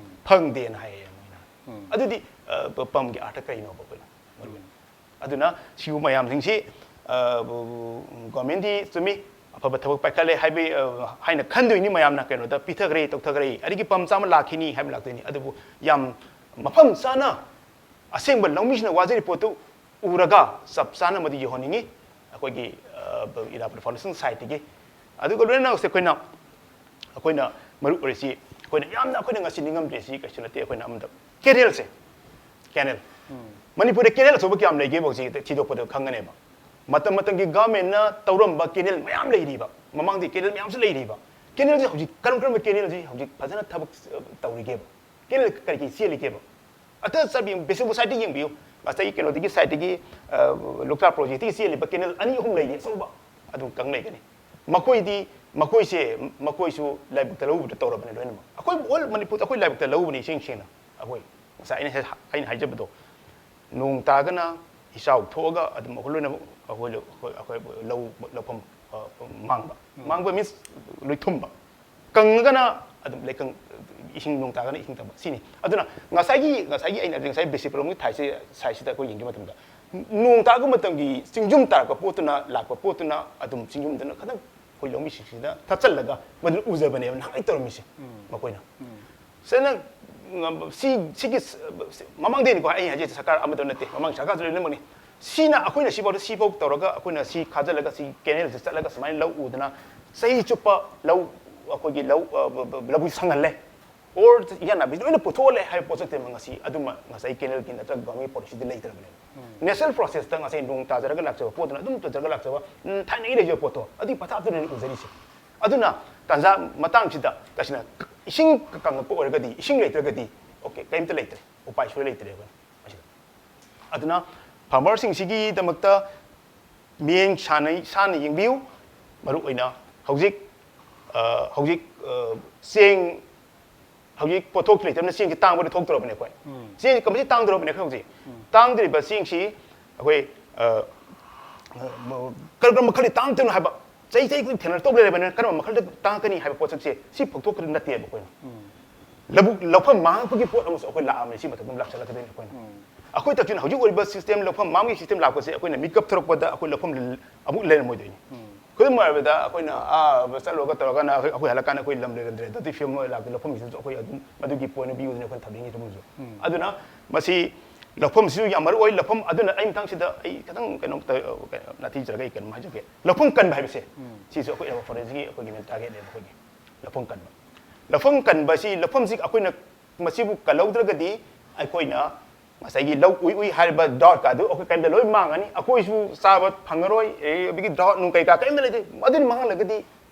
ꯐꯪꯗꯦꯅ ꯍꯥꯏꯌꯦ ꯃꯣꯏꯅ꯫ ꯑꯗꯨꯗꯤ ꯑ, ꯄ- ꯄꯝꯒꯤ ꯑꯥꯔꯊ ꯀꯔꯤꯅꯣꯕ ꯑꯩꯈꯣꯏꯅ ꯃꯔꯨ ꯑꯣꯏꯅ? ꯑꯗꯨꯅ ꯁꯤꯒꯨꯝꯕ ꯃꯌꯥꯝꯁꯤꯡꯁꯤ ꯒꯣꯔꯃꯦꯟꯗꯤ ꯆꯨꯝꯃꯤ, ꯑꯐꯕ ꯊꯕꯛ ꯄꯥꯏꯈꯠꯂꯦ ꯍꯥꯏꯕ ꯑ, ꯍꯥꯏꯅ ꯈꯟꯗꯣꯏꯅꯤ ꯃꯌꯥꯝꯅ, ꯀꯩꯅꯣꯗ ꯄꯤꯊꯈ꯭ꯔꯦ ꯇꯧꯊꯈ꯭ꯔꯦ ꯑꯗꯒꯤ ꯄꯝ ꯆꯥꯝꯃ ꯂꯥꯛꯈꯤꯅꯤ ꯍꯥꯏꯕ ꯂꯥꯛꯇꯣꯏꯅꯤ꯫ ꯑꯗꯨꯕꯨ ꯌꯥꯝ ꯃꯐꯝ ꯆꯥꯅ ꯑꯁꯦꯡꯕ ꯂꯧꯃꯤꯁꯤꯡꯅ ꯋꯥꯖꯔꯤꯕ ꯄꯣꯠꯇꯨ ꯎꯔꯒ ꯆꯞ ꯆꯥꯅ ꯃꯗꯨ ꯌꯧꯍꯟꯅꯤꯡꯉꯤ ꯑꯩꯈꯣꯏꯒꯤ ꯏꯔꯥꯕꯣꯠ ꯐꯥꯎꯟꯗꯦꯁꯟ ꯁꯥꯏꯠꯇꯒꯤ꯫ ꯑꯗꯨꯒ ꯂꯣꯏꯅꯅ ꯑꯩꯈꯣꯏꯅ ꯑꯩꯈꯣꯏꯅ ꯃꯔꯨ ꯑꯣꯏꯔꯤꯁꯤ ꯑꯩꯈꯣꯏꯅ ꯌꯥꯝꯅ ꯑꯩꯈꯣꯏꯅ ꯉꯁꯤ ꯅꯤꯡꯉꯝꯗ꯭ꯔꯤꯁꯤ ꯀꯩꯁꯨ ꯅꯠꯇꯦ꯫ ꯑꯩꯈꯣꯏꯅ ꯑꯃꯗ ꯀꯦꯅꯦꯜꯁꯦ, ꯀꯦꯅꯦꯜ, ꯃꯅꯤꯄꯨꯔꯗ ꯀꯦꯅꯦꯜ ꯑꯆꯧꯕ ꯀꯌꯥꯝ ꯂꯩꯒꯦꯕ ꯍꯧꯖꯤꯛ ꯊꯤꯗꯣꯛꯄꯗ ꯈꯪꯒꯅꯦꯕ꯫ ꯃꯇꯝ ꯃꯇꯝꯒꯤ ꯒꯚꯔꯟꯃꯦꯟꯠꯅ ꯇꯧꯔꯝꯕ ꯀꯦꯅꯦꯜ ꯃꯌꯥꯝ ꯂꯩꯔꯤꯕ, ꯃꯃꯥꯡꯗꯤ ꯀꯦꯅꯦꯜ ꯃꯌꯥꯝꯁꯨ ꯂꯩꯔꯤꯕ꯫ ꯀꯦꯅꯦꯜꯁꯦ ꯍꯧꯖꯤꯛ ꯀꯔꯝ ꯀꯔꯝꯕ ꯀꯦꯅꯦꯜꯁꯤ ꯍꯧꯖꯤꯛ ꯐꯖꯅ ꯊꯕꯛ ꯑ, ꯇꯧꯔꯤꯒꯦꯕ? ꯀꯦꯅꯦꯜ ꯀꯔꯤ ꯀꯔꯤ ꯆꯦꯜꯂꯤꯒꯦꯕ? ꯑꯇ ꯆꯠꯄꯤꯌꯨ, ꯕꯦꯁꯤꯕꯨ ꯁꯥꯏꯠꯇ ꯌꯦꯡꯕꯤꯌꯨ꯫ ꯉꯁꯥꯏꯒꯤ ꯀꯩꯅꯣꯗꯒꯤ ꯁꯥꯏꯠꯇꯒꯤ ꯑ, ꯂꯣꯛꯇꯥꯛ ꯄ꯭ꯔꯣꯖꯦꯛꯇꯒꯤ ꯆꯦꯜꯂꯤꯕ ꯀꯦꯅꯦꯜ ꯑꯅꯤ ꯑꯍꯨꯝ ꯂꯩꯔꯤ ꯑꯆꯧꯕ, ꯑꯗꯨꯝ ꯀꯪ ꯂꯩꯒꯅꯤ꯫ ꯃꯈꯣꯏꯗꯤ ꯃꯈꯣꯏꯁꯦ ꯃꯈꯣꯏꯁꯨ ꯂꯥꯏꯕꯛꯇ ꯂꯧꯕꯗ ꯇꯧꯔꯕꯅꯦ ꯂꯣꯏꯅꯃꯛ꯫ ꯑꯩꯈꯣꯏ ꯑꯣꯜ ꯃꯅꯤꯄꯨꯔꯗ ꯑꯩꯈꯣꯏ ꯂꯥꯏꯕꯛꯇ ꯂꯧꯕꯅꯤ ꯏꯁꯦꯡ ꯁꯦꯡꯅ꯫ ꯑꯩꯈꯣꯏ ꯉꯁꯥꯏ ꯑꯩꯅ ꯍꯦ- ꯑꯩꯅ ꯍꯥꯏꯖꯕꯗꯣ, ꯅꯣꯡ ꯇꯥꯔꯒꯅ ꯏꯆꯥꯎ ꯊꯣꯛꯑꯒ ꯑꯗꯨꯝ ꯑꯩꯈꯣꯏ ꯂꯣꯏꯅꯃꯛ ꯑꯩꯈꯣꯏ ꯑꯩꯈꯣꯏ ꯑꯩꯈꯣꯏ ꯂꯧ ꯂꯧꯐꯝ ꯑ, ꯃꯥꯡꯕ꯫ ꯃꯥꯡꯕ ꯃꯤꯟꯁ ꯂꯣꯏ ꯊꯨꯝꯕ꯫ ꯀꯪꯉꯒꯅ ꯑꯗꯨꯝ ꯂꯩꯀꯪ, ꯏꯁꯤꯡ ꯅꯣꯡ ꯇꯥꯔꯒꯅ ꯏꯁꯤꯡ ꯇꯝꯕ ꯁꯤꯅꯤ꯫ ꯑꯗꯨꯅ ꯉꯁꯥꯏꯒꯤ ꯉꯁꯥꯏꯒꯤ ꯑꯩꯅ ꯉꯁꯥꯏ ꯕꯦꯁꯤꯄꯨꯔꯝꯒꯤ ꯊꯥꯏꯁꯦ ꯁꯥꯏꯠꯁꯤꯗ ꯑꯩꯈꯣꯏ ꯌꯦꯡꯕ ꯃꯇꯝꯗ ꯅꯣꯡ ꯇꯥꯔꯛꯄ ꯃꯇꯝꯒꯤ ꯆꯤꯡꯖꯨꯝ ꯇꯥꯔꯛꯄ ꯄꯣꯠꯇꯨꯅ ꯂꯥꯛꯄ ꯄꯣꯠꯇꯨꯅ ꯑꯗꯨꯝ ꯆꯤꯡꯖꯨꯝꯗꯨꯅ ꯈꯤꯇꯪ ꯑꯩꯈꯣꯏ ꯂꯧꯃꯤꯁꯤꯡꯁꯤꯗ ꯊꯠꯆꯜꯂꯒ ꯃꯗꯨꯅ ꯎꯖꯕꯅꯦꯕ ꯅꯍꯥꯟꯒꯩ ꯇꯧꯔꯝꯃꯤꯁꯦ ꯃꯈꯣꯏꯅ꯫ ꯁꯤꯅ ꯁꯤ ꯁꯤꯒꯤ ꯃꯃꯥꯡꯗꯩꯅꯤꯀꯣ ꯑꯩ ꯍꯥꯏꯖꯩ, ꯁꯔꯀꯥꯔ ꯑꯃꯗ ꯅꯠꯇꯦ, ꯃꯃꯥꯡ ꯁꯔꯀꯥꯔꯁꯨ ꯂꯣꯏꯅꯃꯛꯅꯤ꯫ ꯁꯤꯅ ꯑꯩꯈꯣꯏꯅ ꯁꯤꯐꯥꯎꯗ ꯁꯤꯐꯥꯎ ꯇꯧꯔꯒ ꯑꯩꯈꯣꯏꯅ ꯁꯤ ꯈꯥꯖꯤꯜꯂꯒ ꯁꯤ ꯀꯦꯅꯦꯜꯁꯦ ꯆꯠꯂꯒ ꯁꯨꯃꯥꯏꯅ ꯂꯧ ꯎꯗꯅ ꯆꯍꯤ ꯆꯨꯞꯄ ꯂꯧ ꯑꯩꯈꯣꯏꯒꯤ ꯂꯧ ꯑ, ꯕ- ꯕ- ꯂꯧꯕꯨꯛ ꯁꯪꯍꯜꯂꯦ꯫ ꯑꯣꯔ ꯏꯟꯖꯥꯡ ꯅꯥꯄꯤ ꯂꯣꯏꯅ ꯄꯨꯊꯣꯛꯍꯜꯂꯦ ꯍꯥꯏꯕ ꯄꯣꯠꯁꯛꯇꯤ ꯑꯃ ꯉꯁꯤ ꯑꯗꯨꯃ ꯉꯁꯥꯏ ꯀꯦꯅꯦꯜꯒꯤ ꯅꯠꯇ꯭ꯔꯒ ꯒꯚꯔꯟꯃꯦꯟꯒꯤ ꯄꯣꯂꯤꯁꯤꯗ ꯂꯩꯇ꯭ꯔꯕꯅꯦꯕ꯫ ꯅꯦꯆꯔꯦꯜ ꯄ꯭ꯔꯣꯁꯦꯁꯇ ꯉꯁꯥꯏ ꯅꯣꯡ ꯇꯥꯖꯔꯒ ꯂꯥꯛꯆꯕ ꯄꯣꯠꯇꯨꯅ ꯑꯗꯨꯝ ꯇꯥꯖꯔꯒ ꯂꯥꯛꯆꯕ ꯎꯝ, ꯊꯥꯏꯅꯒꯤ ꯂꯩꯖꯕ ꯄꯣꯠꯇꯣ ꯑꯗꯨꯒꯤ ꯄꯊꯥꯞꯇꯨꯗꯅꯤ ꯎꯖꯔꯤꯁꯦ꯫ ꯑꯗꯨꯅ ꯇꯥꯟꯖꯥ ꯃꯇꯥꯡꯁꯤꯗ ꯇꯁꯦꯡꯅ ꯏꯁꯤꯡ ꯀꯪꯉꯛꯄ ꯑꯣꯏꯔꯒꯗꯤ, ꯏꯁꯤꯡ ꯂꯩꯇ꯭ꯔꯒꯗꯤ, ꯑꯣꯀꯦ, ꯀꯔꯤꯝꯇ ꯂꯩꯇ꯭ꯔꯦ, ꯎꯄꯥꯏ ꯁꯨꯡꯂꯩ ꯂꯩꯇ꯭ꯔꯦ ꯑꯩꯈꯣꯏꯅ ꯃꯁꯤꯗ꯫ ꯑꯗꯨꯅ ꯐꯥꯔꯃꯔꯁꯤꯡꯁꯤꯒꯤꯗꯃꯛꯇ ꯃꯤꯠꯌꯦꯡ ꯁꯥꯟꯅ ꯁꯥꯟꯅ ꯌꯦꯡꯕꯤꯌꯨ꯫ ꯃꯔꯨꯑꯣꯏꯅ ꯍꯧꯖꯤꯛ ꯑ, ꯍꯧꯖꯤꯛ ꯑ, ꯆꯦꯡ, ꯍꯧꯖꯤꯛ ꯄꯣꯠꯊꯣꯛ ꯂꯩꯇꯕꯅ ꯆꯦꯡꯁꯤ ꯇꯥꯡꯕꯗꯤ ꯊꯣꯛꯇꯧꯔꯕꯅꯤ ꯑꯩꯈꯣꯏ꯫ ꯆꯦꯡ ꯀꯃꯥꯏꯅ ꯇꯥꯡꯗꯧꯔꯕꯅꯤ ꯑꯩꯈꯣꯏ ꯍꯧꯖꯤꯛ? ꯇꯥꯡꯗ꯭ꯔꯤꯕ ꯆꯦꯡꯁꯤ ꯑꯩꯈꯣꯏ ꯑ, ꯀꯔꯝ ꯀꯔꯝꯕ ꯃꯈꯜꯗꯤ ꯇꯥꯡꯗꯣꯏꯅꯣ ꯍꯥꯏꯕ ꯆꯍꯤ ꯆꯍꯤ ꯈꯨꯗꯤꯡ ꯊꯦꯡꯅꯔꯛꯇꯧ ꯂꯩꯔꯕꯅꯤꯅ, ꯀꯔꯝꯕ ꯃꯈꯜꯗ ꯇꯥꯡꯉꯛꯀꯅꯤ ꯍꯥꯏꯕ ꯄꯣꯠꯁꯛꯁꯦ ꯁꯤ ꯐꯧꯊꯣꯛꯈ꯭ꯔꯗꯤ ꯅꯠꯇꯦꯕ ꯑꯩꯈꯣꯏꯅ꯫ ꯂꯧꯕꯨꯛ ꯂꯧꯐꯝ ꯃꯥꯡꯉꯛꯄꯒꯤ ꯄꯣꯠ ꯑꯃꯁꯨ ꯑꯩꯈꯣꯏ ꯂꯥꯛꯑꯕꯅꯤ, ꯁꯤ ꯃꯊꯛꯇ ꯂꯥꯛꯁꯜꯂꯛꯀꯗꯣꯏꯅꯤ ꯑꯩꯈꯣꯏꯅ꯫ ꯑꯩꯈꯣꯏ ꯇꯛꯆꯤꯟ ꯍꯧꯖꯤꯛ ꯑꯣꯏꯔꯤꯕ ꯁꯤꯁꯇꯦꯝ, ꯂꯧꯐꯝ ꯃꯥꯡꯕꯒꯤ ꯁꯤꯁꯇꯦꯝ ꯂꯥꯛꯄꯁꯦ ꯑꯩꯈꯣꯏꯅ ꯃꯤꯀꯞ ꯊꯣꯔꯛꯄꯗ ꯑꯩꯈꯣꯏ ꯂꯧꯐꯝ ꯑꯃꯨꯛ ꯂꯩꯔꯝꯃꯣꯏꯗꯣꯏꯅꯤ꯫ ꯈꯨꯗꯝ ꯑꯣꯏꯔꯕꯗ ꯑꯩꯈꯣꯏꯅ ꯑꯥ ꯆꯠꯂꯨꯔꯒ ꯇꯧꯔꯒꯅ ꯑꯩꯈꯣꯏ ꯑꯩꯈꯣꯏ ꯍꯜꯂꯛꯀꯥꯟꯗ ꯑꯩꯈꯣꯏ ꯂꯝ ꯂꯩꯔꯝꯗ꯭ꯔꯦ, ꯑꯗꯨꯗꯤ ꯐꯤꯕꯝ ꯑꯃ ꯂꯥꯛꯇꯦ꯫ ꯂꯧꯐꯝꯁꯤꯁꯨ ꯑꯩꯈꯣꯏ ꯑꯗꯨꯝ ꯃꯗꯨꯒꯤ ꯄꯣꯏꯟ ꯑꯣꯐ ꯚ꯭ꯌꯨꯗꯨꯅꯤ ꯑꯩꯈꯣꯏꯅ ꯊꯝꯅꯤꯡꯉꯤꯁꯦ ꯑꯃꯨꯛꯁꯨ꯫ ꯑꯗꯨꯅ ꯃꯁꯤ ꯂꯧꯐꯝꯁꯤꯁꯨ ꯌꯥꯝ ꯃꯔꯨ ꯑꯣꯏ꯫ ꯂꯧꯐꯝ ꯑꯗꯨꯅ ꯑꯩ ꯃꯊꯪꯁꯤꯗ ꯑꯩ ꯈꯤꯇꯪ ꯀꯩꯅꯣꯝꯇ ꯀꯩꯅꯣ ꯅꯥꯊꯤꯖꯔꯒ ꯑꯩ ꯀꯩꯅꯣꯝ ꯍꯥꯏꯖꯒꯦ꯫ ꯂꯧꯐꯝ ꯀꯟꯕ ꯍꯥꯏꯕꯁꯦ ꯁꯤꯁꯨ ꯑꯩꯈꯣꯏ ꯐꯣꯔꯦꯁꯒꯤ ꯑꯩꯈꯣꯏꯒꯤ ꯃꯦꯟ ꯇꯥꯔꯒꯦꯠꯅꯦꯕ ꯑꯩꯈꯣꯏꯒꯤ꯫ ꯂꯧꯐꯝ ꯀꯟꯕ, ꯂꯧꯐꯝ ꯀꯟꯕ ꯑꯁꯤ ꯂꯧꯐꯝꯁꯤ ꯑꯩꯈꯣꯏꯅ ꯃꯁꯤꯕꯨ ꯀꯜꯍꯧꯗ꯭ꯔꯒꯗꯤ ꯑꯩꯈꯣꯏꯅ ꯉꯁꯥꯏꯒꯤ ꯂꯧ ꯎꯏ ꯎꯏ ꯍꯥꯏꯔꯤꯕ ꯗ꯭ꯔꯥꯎꯠꯀ ꯑꯗꯨ ꯑꯩꯈꯣꯏ ꯀꯔꯤꯝꯇ ꯂꯣꯏ ꯃꯥꯡꯉꯅꯤ꯫ ꯑꯩꯈꯣꯏꯁꯨ ꯆꯥꯕ ꯐꯪꯉꯔꯣꯏ, ꯑꯦ, ꯑꯗꯒꯤ ꯗ꯭ꯔꯥꯎꯠ ꯅꯨꯡ ꯀꯩꯀꯥ ꯀꯔꯤꯝꯇ ꯂꯩꯇꯦ꯫ ꯑꯗꯨꯅ ꯃꯥꯡꯍꯜꯂꯒꯗꯤ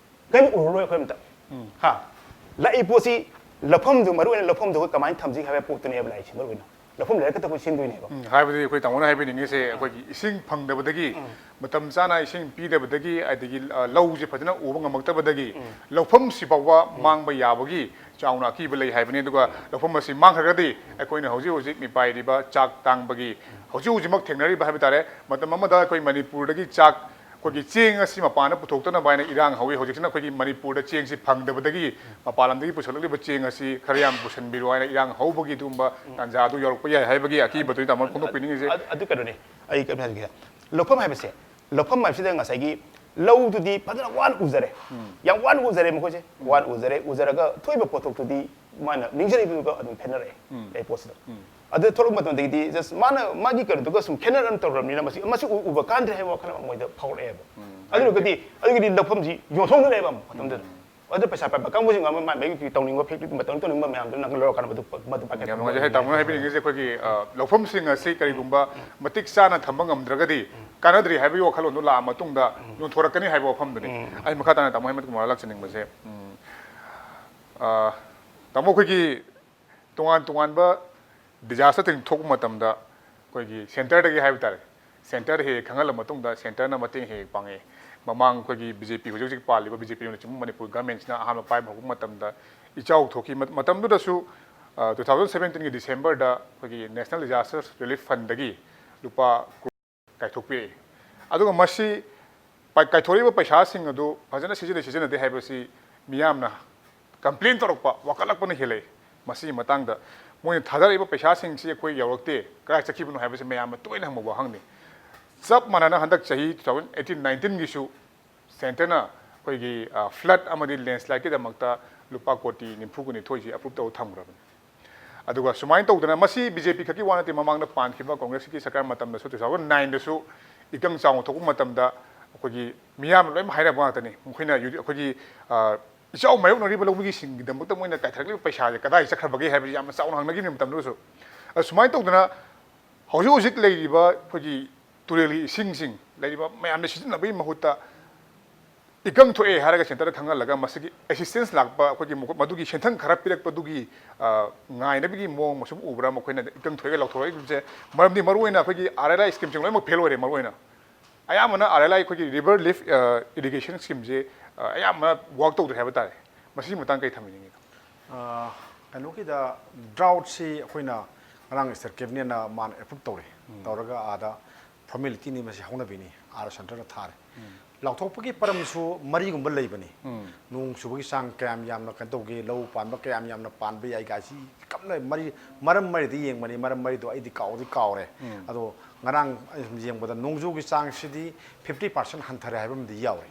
ꯀꯔꯤꯝ ꯎꯔꯔꯣꯏ ꯑꯩꯈꯣꯏ ꯑꯝꯇ꯫ ꯍꯥ? ꯂꯥꯛꯏ ꯄꯣꯠꯁꯤ, ꯂꯧꯐꯝꯗꯨ, ꯃꯔꯨ ꯑꯣꯏꯅ ꯂꯧꯐꯝꯗꯨ ꯑꯩꯈꯣꯏ ꯀꯃꯥꯏꯅ ꯊꯝꯁꯤꯒꯦ ꯍꯥꯏꯕ ꯄꯣꯠꯇꯨꯅꯦꯕ ꯂꯥꯛꯏꯁꯦ ꯃꯔꯨ ꯑꯣꯏꯅ꯫ ꯂꯧꯐꯝ ꯂꯩꯔꯒ ꯈꯛꯇ ꯑꯩꯈꯣꯏ ꯁꯤꯟꯗꯣꯏꯅꯦꯕ꯫ ꯎꯝ, ꯍꯥꯏꯕꯗꯤ ꯑꯩꯈꯣꯏ ꯇꯥꯃꯣꯅ ꯍꯥꯏꯕꯤꯅꯤꯡꯉꯤꯁꯦ, ꯑꯩꯈꯣꯏꯒꯤ ꯏꯁꯤꯡ ꯐꯪꯗꯕꯗꯒꯤ, ꯃꯇꯝ ꯆꯥꯅ ꯏꯁꯤꯡ ꯄꯤꯗꯕꯗꯒꯤ, ꯑꯗꯒꯤ, ꯑ, ꯂꯧꯁꯦ ꯐꯖꯅ ꯎꯕ ꯉꯝꯃꯛꯇꯕꯗꯒꯤ ꯂꯧꯐꯝꯁꯤ ꯐꯥꯎꯕ ꯃꯥꯡꯕ ꯌꯥꯕꯒꯤ ꯆꯥꯎꯅ ꯑꯀꯤꯕ ꯂꯩ ꯍꯥꯏꯕꯅꯤ꯫ ꯑꯗꯨꯒ ꯂꯧꯐꯝ ꯑꯁꯤ ꯃꯥꯡꯈ꯭ꯔꯒꯗꯤ ꯑꯩꯈꯣꯏꯅ ꯍꯧꯖꯤꯛ ꯍꯧꯖꯤꯛ ꯃꯤꯄꯥꯏꯔꯤꯕ ꯆꯥꯛ ꯇꯥꯡꯕꯒꯤ, ꯍꯧꯖꯤꯛ ꯍꯧꯖꯤꯛꯃꯛ ꯊꯦꯡꯅꯔꯤꯕ ꯍꯥꯏꯕ ꯇꯥꯔꯦ, ꯃꯇꯝ ꯑꯃꯗ ꯑꯩꯈꯣꯏ ꯃꯅꯤꯄꯨꯔꯗꯒꯤ ꯆꯥꯛ, ꯑꯩꯈꯣꯏꯒꯤ ꯆꯦꯡ ꯑꯁꯤ ꯃꯄꯥꯟꯗ ꯄꯨꯊꯣꯛꯇꯅꯕ ꯍꯥꯏꯅ ꯏꯔꯥꯡ ꯍꯧꯋꯤ꯫ ꯍꯧꯖꯤꯛꯁꯤꯅ ꯑꯩꯈꯣꯏꯒꯤ ꯃꯅꯤꯄꯨꯔꯗ ꯆꯦꯡꯁꯤ ꯐꯪꯗꯕꯗꯒꯤ ꯃꯄꯥꯟ ꯂꯝꯗꯒꯤ ꯄꯨꯁꯜꯂꯛꯂꯤꯕ ꯆꯦꯡ ꯑꯁꯤ ꯈꯔ ꯌꯥꯝ ꯄꯨꯁꯟꯕꯤꯔꯣ ꯍꯥꯏꯅ ꯏꯔꯥꯡ ꯍꯧꯕꯒꯤ ꯑꯗꯨꯒꯨꯝꯕ ꯇꯥꯟꯖꯥ ꯑꯗꯨ ꯌꯧꯔꯛꯄ ꯌꯥꯏ ꯍꯥꯏꯕꯒꯤ ꯑꯀꯤꯕꯗꯨꯅꯤ ꯇꯥꯃꯣ ꯐꯣꯡꯗꯣꯛꯄꯤꯅꯤꯡꯉꯤꯁꯦ꯫ ꯑꯗꯨ, ꯑꯗꯨ ꯀꯩꯅꯣꯅꯤ, ꯑꯩ ꯀꯩꯅꯣ ꯍꯥꯏꯖꯒꯦ꯫ ꯂꯧꯐꯝ ꯍꯥꯏꯕꯁꯦ, ꯂꯧꯐꯝ ꯍꯥꯏꯕꯁꯤꯗ ꯉꯁꯥꯏꯒꯤ ꯂꯧꯗꯨꯗꯤ ꯐꯖꯅ ꯋꯥꯅ ꯎꯖꯔꯦ, ꯌꯥꯝ ꯋꯥꯅ ꯎꯖꯔꯦ ꯃꯈꯣꯏꯁꯦ, ꯋꯥꯅ ꯎꯖꯔꯦ, ꯎꯖꯔꯒ ꯊꯣꯛꯏꯕ ꯄꯣꯠꯊꯣꯛꯇꯨꯗꯤ ꯃꯥꯅ ꯅꯤꯡꯖꯔꯤꯕꯗꯨꯒ ꯑꯗꯨꯝ ꯈꯦꯠꯅꯔꯛꯑꯦ, ꯂꯩ ꯄꯣꯠꯁꯤꯗ꯫ ꯑꯗꯨ ꯊꯣꯛꯂꯛꯄ ꯃꯇꯝꯗꯒꯤꯗꯤ just ꯃꯥꯅ ꯃꯥꯒꯤ ꯀꯩꯅꯣꯗꯨꯒ ꯁꯨꯝ ꯈꯦꯠꯅꯔ ꯇꯧꯔꯕꯅꯤꯅ ꯃꯁꯤ, ꯃꯁꯤ ꯎ-, ꯎꯕ ꯀꯥꯟꯗ꯭ꯔꯦ ꯍꯥꯏꯕ ꯋꯥꯈꯜ ꯑꯃ ꯃꯣꯏꯗ ꯐꯥꯎꯔꯛꯑꯦꯕ꯫ ꯑꯗꯨꯅꯒꯗꯤ, ꯑꯗꯨꯒꯤꯗꯤ ꯂꯧꯐꯝꯁꯤ ꯌꯣꯟꯊꯣꯛꯅꯔꯦꯕ ꯑꯃꯨꯛ ꯃꯇꯝꯗꯨꯗ꯫ ꯑꯗꯨ ꯄꯩꯁꯥ ꯄꯥꯏꯕ ꯀꯥꯡꯕꯨꯁꯤꯡ ꯑꯃ ꯃꯥꯏ ꯃꯥꯏꯒꯤ ꯇꯧꯅꯤꯡꯕ ꯐꯦꯛꯇ꯭ꯔꯤ ꯃꯇꯧ ꯇꯧꯅꯤꯡꯕ ꯃꯌꯥꯝꯗꯨ ꯅꯪ ꯂꯧꯔꯀꯥꯟꯗ ꯃꯗꯨ ꯃꯗꯨ ꯄꯥꯏꯈꯠꯄ ꯌꯥꯝ ꯅꯨꯡꯉꯥꯏꯖꯩ꯫ ꯇꯥꯃꯣꯅ ꯍꯥꯏꯕꯤꯅꯤꯡꯉꯤꯁꯦ ꯑꯩꯈꯣꯏꯒꯤ ꯑ, ꯂꯧꯐꯝꯁꯤꯡ ꯑꯁꯤ ꯀꯔꯤꯒꯨꯝꯕ ꯃꯇꯤꯛ ꯆꯥꯅ ꯊꯝꯕ ꯉꯝꯗ꯭ꯔꯒꯗꯤ ꯀꯥꯟꯅꯗ꯭ꯔꯤ ꯍꯥꯏꯕꯒꯤ ꯋꯥꯈꯜꯂꯣꯟꯗꯣ ꯂꯥꯛꯑ ꯃꯇꯨꯡꯗ ꯌꯣꯟꯊꯣꯔꯛꯀꯅꯤ ꯍꯥꯏꯕ ꯋꯥꯐꯝꯗꯨꯅꯤ꯫ ꯑꯩ ꯃꯈꯥ ꯇꯥꯅ ꯇꯥꯃꯣ ꯍꯦꯃꯟ ꯀꯨꯃꯥꯔ ꯂꯥꯛꯆꯅꯤꯡꯕꯁꯦ, ꯎꯝ, ꯑ, ꯇꯥꯃꯣ ꯑꯩꯈꯣꯏꯒꯤ ꯇꯣꯉꯥꯟ ꯇꯣꯉꯥꯟꯕ ꯗꯤꯖꯥꯁꯇꯔꯁꯤꯡ ꯊꯣꯛꯄ ꯃꯇꯝꯗ ꯑꯩꯈꯣꯏꯒꯤ ꯁꯦꯟꯇꯔꯗꯒꯤ ꯍꯥꯏꯕ ꯇꯥꯔꯦ, ꯁꯦꯟꯇꯔꯗ ꯍꯦꯛ ꯍꯦꯛ ꯈꯪꯍꯜꯂ ꯃꯇꯨꯡꯗ ꯁꯦꯟꯇꯔꯅ ꯃꯇꯦꯡ ꯍꯦꯛ ꯍꯦꯛ ꯄꯥꯡꯉꯛꯑꯦ꯫ ꯃꯃꯥꯡ ꯑꯩꯈꯣꯏꯒꯤ ꯕꯤ ꯖꯦ ꯄꯤ ꯍꯧꯖꯤꯛ ꯍꯧꯖꯤꯛ ꯄꯥꯜꯂꯤꯕ ꯕꯤ ꯖꯦ ꯄꯤꯅꯆꯤꯡꯕ ꯃꯅꯤꯄꯨꯔ ꯒꯚꯔꯟꯃꯦꯟꯠꯁꯤꯅ ꯑꯍꯥꯟꯕ ꯄꯥꯏꯕ ꯍꯧꯕ ꯃꯇꯝꯗ ꯏꯆꯥꯎ ꯊꯣꯛꯈꯤ꯫ ꯃ- ꯃꯇꯝꯗꯨꯗꯁꯨ ꯇꯨ ꯊꯥꯎꯖꯟ ꯁꯕꯦꯟꯇꯤꯟꯒꯤ ꯗꯤꯁꯦꯝꯕꯔꯗ ꯑꯩꯈꯣꯏꯒꯤ ꯅꯦꯁꯅꯦꯜ ꯗꯤꯖꯥꯁꯇꯔ ꯔꯤꯂꯤꯐ ꯐꯟꯗꯒꯤ ꯂꯨꯄꯥ ꯀꯥꯏꯊꯣꯛꯄꯤꯔꯛꯏ꯫ ꯑꯗꯨꯒ ꯃꯁꯤ ꯄꯥꯏ- ꯀꯥꯏꯊꯣꯔꯛꯏꯕ ꯄꯩꯁꯥꯁꯤꯡ ꯑꯗꯨ ꯐꯖꯅ ꯁꯤꯖꯤꯟꯅꯩ ꯁꯤꯖꯤꯟꯅꯗꯦ ꯍꯥꯏꯕꯁꯤ ꯃꯤꯌꯥꯝꯅ ꯀꯝꯄ꯭ꯂꯦꯟ ꯇꯧꯔꯛꯄ, ꯋꯥꯀꯠꯂꯛꯄꯅ ꯍꯦꯜꯂꯛꯏ꯫ ꯃꯁꯤꯒꯤ ꯃꯇꯥꯡꯗ ꯃꯣꯏꯅ ꯊꯥꯗꯔꯛꯏꯕ ꯄꯩꯁꯥꯁꯤꯡꯁꯤ ꯑꯩꯈꯣꯏ ꯌꯧꯔꯛꯇꯦ, ꯀꯗꯥꯏ ꯆꯠꯈꯤꯕꯅꯣ ꯍꯥꯏꯕꯁꯤ ꯃꯌꯥꯝꯅ ꯇꯣꯏꯅ ꯍꯪꯕ ꯋꯥꯍꯪꯅꯤ꯫ ꯆꯞ ꯃꯥꯟꯅꯅ ꯍꯟꯗꯛ ꯆꯍꯤ ꯇꯨ ꯊꯥꯎꯖꯟ ꯑꯩꯠꯇꯤꯟ ꯅꯥꯏꯟꯇꯤꯟꯒꯤꯁꯨ ꯁꯦꯟꯇꯔꯅ ꯑꯩꯈꯣꯏꯒꯤ ꯐ꯭ꯂꯠ ꯑꯃꯗꯤ ꯂꯦꯟꯁ꯭ꯂꯥꯏꯠꯀꯤꯗꯃꯛꯇ ꯂꯨꯄꯥ ꯀꯣꯇꯤ ꯅꯤꯐꯨ ꯀꯨꯟꯅꯤꯊꯣꯏꯁꯤ ꯑꯦꯄ꯭ꯔꯨꯞ ꯇꯧꯔ ꯊꯝꯈ꯭ꯔꯕꯅꯤ꯫ ꯑꯗꯨꯒ ꯁꯨꯃꯥꯏꯅ ꯇꯧꯗꯅ ꯃꯁꯤ ꯕꯤ ꯖꯦ ꯄꯤ ꯈꯛꯀꯤ ꯋꯥ ꯅꯠꯇꯦ, ꯃꯃꯥꯡꯗ ꯄꯥꯟꯈꯤꯕ ꯀꯣꯡꯒ꯭ꯔꯦꯁꯀꯤ ꯁꯔꯀꯥꯔ ꯃꯇꯝꯗꯁꯨ ꯇꯨ ꯊꯥꯎꯖꯟ ꯅꯥꯏꯟꯗꯁꯨ ꯏꯀꯪ ꯆꯥꯎꯅ ꯊꯣꯛꯄ ꯃꯇꯝꯗ ꯑꯩꯈꯣꯏꯒꯤ ꯃꯤꯌꯥꯝꯅ ꯂꯣꯏꯅꯃꯛ ꯍꯥꯏꯅꯕ ꯉꯥꯛꯇꯅꯤ꯫ ꯃꯈꯣꯏꯅ ꯌꯨ- ꯑꯩꯈꯣꯏꯒꯤ ꯑ, ꯏꯆꯥꯎ ꯃꯥꯌꯣꯛꯅꯔꯤꯕ ꯂꯧꯃꯤꯁꯤꯡꯒꯤꯗꯃꯛꯇ ꯃꯣꯏꯅ ꯀꯥꯏꯊꯔꯛꯂꯤꯕ ꯄꯩꯁꯥꯁꯦ ꯀꯗꯥꯏ ꯆꯠꯈ꯭ꯔꯕꯒꯦ ꯍꯥꯏꯕꯁꯤ ꯌꯥꯝꯅ ꯆꯥꯎꯅ ꯍꯪꯅꯈꯤꯕ ꯃꯇꯝꯗꯨꯗꯁꯨ꯫ ꯑ, ꯁꯨꯃꯥꯏꯅ ꯇꯧꯗꯅ ꯍꯧꯖꯤꯛ ꯍꯧꯖꯤꯛ ꯂꯩꯔꯤꯕ ꯑꯩꯈꯣꯏꯒꯤ ꯇꯨꯔꯦꯜꯒꯤ ꯏꯁꯤꯡꯁꯤꯡ ꯂꯩꯔꯤꯕ ꯃꯌꯥꯝꯅ ꯁꯤꯖꯤꯟꯅꯕꯒꯤ ꯃꯍꯨꯠꯇ ꯏꯀꯪ ꯊꯣꯛꯑꯦ ꯍꯥꯏꯔꯒ ꯁꯦꯟꯇꯔꯗ ꯈꯪꯍꯜꯂꯒ ꯃꯁꯤꯒꯤ ꯑꯦꯁꯤꯁꯇꯦꯟꯁ ꯂꯥꯛꯄ ꯑꯩꯈꯣꯏꯒꯤ ꯃꯈꯣ- ꯃꯗꯨꯒꯤ ꯁꯦꯟꯊꯪ ꯈꯔ ꯄꯤꯔꯛꯄꯗꯨꯒꯤ ꯑ, ꯉꯥꯏꯅꯕꯒꯤ ꯃꯑꯣꯡ ꯃꯁꯨꯝ ꯎꯕ꯭ꯔꯥ? ꯃꯈꯣꯏꯅ ꯏꯀꯪ ꯊꯣꯛꯑꯦꯒ ꯂꯥꯎꯊꯣꯔꯛꯏꯕꯁꯦ ꯃꯔꯝꯗꯤ ꯃꯔꯨꯑꯣꯏꯅ ꯑꯩꯈꯣꯏꯒꯤ ꯑꯥꯔ ꯑꯦꯜ ꯑꯥꯏ ꯁ꯭ꯀꯤꯝꯁꯤꯡ ꯂꯣꯏꯅꯃꯛ ꯐꯦꯜ ꯑꯣꯏꯔꯦ꯫ ꯃꯔꯨꯑꯣꯏꯅ ꯑꯌꯥꯝꯕꯅ ꯑꯥꯔ ꯑꯦꯜ ꯑꯥꯏ ꯑꯩꯈꯣꯏꯒꯤ ꯔꯤꯚꯔ ꯂꯤꯐ ꯏꯔꯤꯒꯦꯁꯟ ꯁ꯭ꯀꯤꯝꯁꯦ ꯑ, ꯑꯌꯥꯝꯕꯅ ꯋꯥꯛ ꯇꯧꯗ꯭ꯔꯦ ꯍꯥꯏꯕ ꯇꯥꯔꯦ꯫ ꯃꯁꯤꯒꯤ ꯃꯇꯥꯡ ꯀꯔꯤ ꯊꯝꯕꯤꯅꯤꯡꯉꯤ? ꯑ, ꯀꯩꯅꯣꯒꯤꯗ ꯗ꯭ꯔꯥꯎꯠꯁꯤ ꯑꯩꯈꯣꯏꯅ ꯉꯔꯥꯡ ꯁ꯭ꯇꯦꯠ ꯀꯦꯕꯤꯅꯦꯠꯅ ꯃꯥꯅ ꯑꯦꯄ꯭ꯔꯨꯞ ꯇꯧꯔꯦ꯫ ꯇꯧꯔꯒ ꯑꯥꯗ ꯐꯣꯔꯃꯦꯂꯤꯇꯤꯅꯤ, ꯃꯁꯤ ꯍꯧꯅꯕꯤꯅꯤ, ꯑꯥꯗ ꯁꯦꯟꯇꯔꯗ ꯊꯥꯔꯦ꯫ ꯂꯥꯎꯊꯣꯛꯄꯒꯤ ꯄꯔꯝꯁꯨ ꯃꯔꯤꯒꯨꯝꯕ ꯂꯩꯕꯅꯤ꯫ ꯅꯣꯡ ꯆꯨꯕꯒꯤ ꯆꯥꯡ ꯀꯌꯥꯝ ꯌꯥꯝꯅ ꯀꯩꯅꯣ ꯇꯧꯒꯦ, ꯂꯧ ꯄꯥꯟꯕ ꯀꯌꯥꯝ ꯌꯥꯝꯅ ꯄꯥꯟꯕ ꯌꯥꯏ ꯀꯥꯏꯁꯤ ꯀꯞꯅ ꯃꯔꯤ ꯃꯔꯝ ꯃꯔꯤꯗ ꯌꯦꯡꯕꯅꯤ꯫ ꯃꯔꯝ ꯃꯔꯤꯗꯣ ꯑꯩꯗꯤ ꯀꯥꯎꯗꯤ ꯀꯥꯎꯔꯦ꯫ ꯑꯗꯣ ꯉꯔꯥꯡ ꯑꯩꯅ ꯁꯨꯝ ꯌꯦꯡꯕꯗ ꯅꯣꯡꯖꯨꯒꯤ ꯆꯥꯡꯁꯤꯗꯤ ꯐꯤꯐꯇꯤ ꯄꯥꯔꯁꯦꯟ ꯍꯟꯊꯔꯦ ꯍꯥꯏꯕ ꯑꯃꯗꯤ ꯌꯥꯎꯔꯦ꯫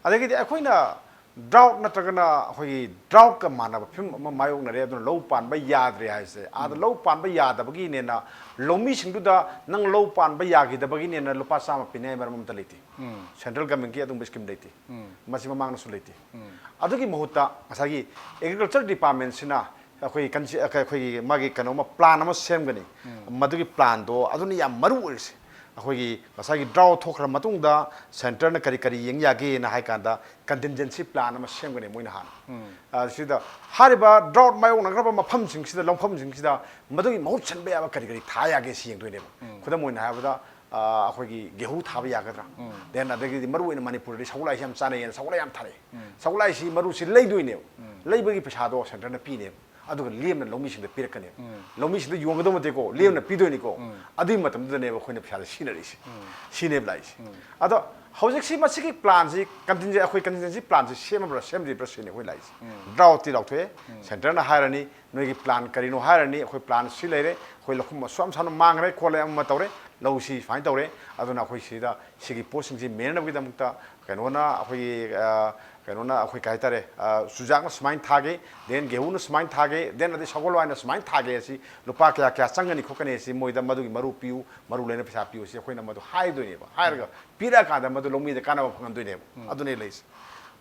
ꯑꯗꯒꯤꯗꯤ ꯑꯩꯈꯣꯏꯅ ꯗ꯭ꯔꯥꯎꯠ ꯅꯠꯇ꯭ꯔꯒꯅ ꯑꯩꯈꯣꯏꯒꯤ ꯗ꯭ꯔꯥꯎꯠꯀ ꯃꯥꯟꯅꯕ ꯐꯤꯕꯝ ꯑꯃ ꯃꯥꯌꯣꯛꯅꯔꯦ꯫ ꯑꯗꯨꯅ ꯂꯧ ꯄꯥꯟꯕ ꯌꯥꯗ꯭ꯔꯦ ꯍꯥꯏꯁꯦ, ꯑꯥꯗ ꯂꯧ ꯄꯥꯟꯕ ꯌꯥꯗꯕꯒꯤꯅꯦꯅ ꯂꯧꯃꯤꯁꯤꯡꯗꯨꯗ ꯅꯪ ꯂꯧ ꯄꯥꯟꯕ ꯌꯥꯈꯤꯗꯕꯒꯤꯅꯦꯅ ꯂꯨꯄꯥ ꯆꯥꯝꯃ ꯄꯤꯅꯤ ꯍꯥꯏꯕ ꯃꯔꯝ ꯑꯝꯇ ꯂꯩꯇꯦ꯫ ꯁꯦꯟꯇ꯭ꯔꯦꯜ ꯒꯃꯦꯟꯒꯤ ꯑꯗꯨꯝꯕ ꯁ꯭ꯀꯤꯝ ꯂꯩꯇꯦ꯫ ꯃꯁꯤ ꯃꯃꯥꯡꯗꯁꯨ ꯂꯩꯇꯦ꯫ ꯑꯗꯨꯒꯤ ꯃꯍꯨꯠꯇ ꯉꯁꯥꯏꯒꯤ ꯑꯦꯒ꯭ꯔꯤꯀꯜꯆꯔ ꯗꯤꯄꯥꯔꯠꯃꯦꯟꯁꯤꯅ ꯑꯩꯈꯣꯏꯒꯤ ꯀꯟꯁꯤ-, ꯑꯩꯈꯣꯏꯒꯤ ꯃꯥꯒꯤ ꯀꯩꯅꯣꯃ ꯄ꯭ꯂꯥꯟ ꯑꯃ ꯁꯦꯝꯒꯅꯤ꯫ ꯃꯗꯨꯒꯤ ꯄ꯭ꯂꯥꯟꯗꯣ ꯑꯗꯨꯅ ꯌꯥꯝ ꯃꯔꯨ ꯑꯣꯏꯔꯤꯁꯦ꯫ ꯑꯩꯈꯣꯏꯒꯤ ꯉꯁꯥꯏꯒꯤ ꯗ꯭ꯔꯥꯎꯠ ꯊꯣꯛꯈ꯭ꯔ ꯃꯇꯨꯡꯗ ꯁꯦꯟꯇꯔꯅ ꯀꯔꯤ ꯀꯔꯤ ꯌꯦꯡ ꯌꯥꯒꯦꯅ ꯍꯥꯏ ꯀꯥꯟꯗ ꯀꯟꯇꯤꯟꯖꯦꯟꯁꯤ ꯄ꯭ꯂꯥꯟ ꯑꯃ ꯁꯦꯝꯒꯅꯤ ꯃꯣꯏꯅ ꯍꯥꯟꯅ꯫ ꯑ, ꯁꯤꯗ ꯍꯥꯏꯔꯤꯕ ꯗ꯭ꯔꯥꯎꯠ ꯃꯥꯌꯣꯛꯅꯈ꯭ꯔꯕ ꯃꯐꯝꯁꯤꯡꯁꯤꯗ, ꯂꯧꯐꯝꯁꯤꯡꯁꯤꯗ ꯃꯗꯨꯒꯤ ꯃꯍꯨꯠ ꯁꯤꯟꯕ ꯌꯥꯕ ꯀꯔꯤ ꯀꯔꯤ ꯊꯥ ꯌꯥꯒꯦ ꯁꯤ ꯌꯦꯡꯗꯣꯏꯅꯦꯕ꯫ ꯈꯨꯗꯝ ꯑꯣꯏꯅ ꯍꯥꯏꯔꯕꯗ, ꯑ, ꯑꯩꯈꯣꯏꯒꯤ ꯒꯦꯍꯨ ꯊꯥꯕ ꯌꯥꯒꯗ꯭ꯔꯥ? ꯗꯦꯟ ꯑꯗꯒꯤꯗꯤ ꯃꯔꯨ ꯑꯣꯏꯅ ꯃꯅꯤꯄꯨꯔꯗꯤ ꯁꯒꯣꯜꯍꯋꯥꯏꯁꯤ ꯌꯥꯝ ꯆꯥꯅꯩꯌꯦꯅ ꯁꯒꯣꯜꯍꯋꯥꯏ ꯌꯥꯝ ꯊꯥꯔꯛꯑꯦ꯫ ꯁꯒꯣꯜꯍꯋꯥꯏꯁꯤ ꯃꯔꯨꯁꯤ ꯂꯩꯗꯣꯏꯅꯦꯕ꯫ ꯂꯩꯕꯒꯤ ꯄꯩꯁꯥꯗꯣ ꯁꯦꯟꯇꯔꯅ ꯄꯤꯅꯦꯕ꯫ ꯑꯗꯨꯒ ꯂꯦꯝꯅ ꯂꯧꯃꯤꯁꯤꯡꯗ ꯄꯤꯔꯛꯀꯅꯦꯕ꯫ ꯂꯧꯃꯤꯁꯤꯡꯗ ꯌꯣꯟꯒꯗꯧ ꯅꯠꯇꯦꯀꯣ, ꯂꯦꯝꯅ ꯄꯤꯗꯣꯏꯅꯤꯀꯣ꯫ ꯑꯗꯨꯒꯤ ꯃꯇꯝꯗꯨꯗꯅꯦꯕ ꯑꯩꯈꯣꯏꯅ ꯄꯩꯁꯥꯁꯦ ꯁꯤꯖꯤꯟꯅꯔꯤꯁꯦ꯫ ꯁꯤꯅꯦꯕ ꯂꯥꯛꯏꯁꯦ꯫ ꯑꯗꯣ ꯍꯧꯖꯤꯛꯁꯤ ꯃꯁꯤꯒꯤ ꯄ꯭ꯂꯥꯟꯁꯤ ꯀꯟꯇꯤꯟꯖꯦ-, ꯑꯩꯈꯣꯏ ꯀꯟꯇꯤꯟꯖꯦꯟꯁꯤ ꯄ꯭ꯂꯥꯟꯁꯤ ꯁꯦꯝꯃꯕ꯭ꯔꯥ ꯁꯦꯝꯗ꯭ꯔꯤꯕ꯭ꯔꯥ ꯁꯤꯅꯤ ꯑꯩꯈꯣꯏ ꯂꯥꯛꯏꯁꯦ꯫ ꯗ꯭ꯔꯥꯎꯠꯇꯤ ꯂꯥꯎꯊꯣꯛꯑꯦ꯫ ꯁꯦꯟꯇꯔꯅ ꯍꯥꯏꯔꯅꯤ, "ꯅꯣꯏꯒꯤ ꯄ꯭ꯂꯥꯟ ꯀꯔꯤꯅꯣ?" ꯍꯥꯏꯔꯅꯤ꯫ ꯑꯩꯈꯣꯏ ꯄ꯭ꯂꯥꯟ ꯁꯤ ꯂꯩꯔꯦ, ꯑꯩꯈꯣꯏ ꯂꯧꯐꯝ ꯑꯁꯨꯛ ꯌꯥꯝ ꯁꯥꯡꯅ ꯃꯥꯡꯈ꯭ꯔꯦ ꯈꯣꯠꯂꯦ, ꯑꯃ ꯑꯃ ꯇꯧꯔꯦ, ꯂꯧꯁꯤ ꯁꯨꯃꯥꯏꯅ ꯇꯧꯔꯦ꯫ ꯑꯗꯨꯅ ꯑꯩꯈꯣꯏ ꯁꯤꯗ ꯁꯤꯒꯤ ꯄꯣꯠꯁꯤꯡꯁꯤ ꯃꯦꯟꯅꯕꯒꯤꯗꯃꯛꯇ ꯀꯩꯅꯣꯅ ꯑꯩꯈꯣꯏꯒꯤ, ꯑ, ꯀꯩꯅꯣꯅ ꯑꯩꯈꯣꯏ ꯀꯩ ꯍꯥꯏꯇꯥꯔꯦ, ꯑ, ꯆꯨꯖꯥꯛꯅ ꯁꯨꯃꯥꯏꯅ ꯊꯥꯒꯦ, ꯗꯦꯟ ꯒꯦꯍꯨꯅ ꯁꯨꯃꯥꯏꯅ ꯊꯥꯒꯦ, ꯗꯦꯟ ꯑꯗꯩ ꯁꯒꯣꯜ ꯍꯋꯥꯏꯅ ꯁꯨꯃꯥꯏꯅ ꯊꯥꯒꯦ, ꯑꯁꯤ ꯂꯨꯄꯥ ꯀꯌꯥ ꯀꯌꯥ ꯆꯪꯒꯅꯤ ꯈꯣꯠꯀꯅꯤ, ꯑꯁꯤ ꯃꯣꯏꯗ ꯃꯗꯨꯒꯤ ꯃꯔꯨ ꯄꯤꯌꯨ, ꯃꯔꯨ ꯂꯩꯅ ꯄꯩꯁꯥ ꯄꯤꯌꯨ, ꯑꯁꯤ ꯑꯩꯈꯣꯏꯅ ꯃꯗꯨ ꯍꯥꯏꯗꯣꯏꯅꯦꯕ꯫ ꯍꯥꯏꯔꯒ ꯄꯤꯔꯛꯑꯀꯥꯟꯗ ꯃꯗꯨ ꯂꯧꯃꯤꯗ ꯀꯥꯟꯅꯕ ꯐꯪꯍꯟꯗꯣꯏꯅꯦꯕ꯫ ꯑꯗꯨꯅꯦ ꯂꯩꯁꯦ꯫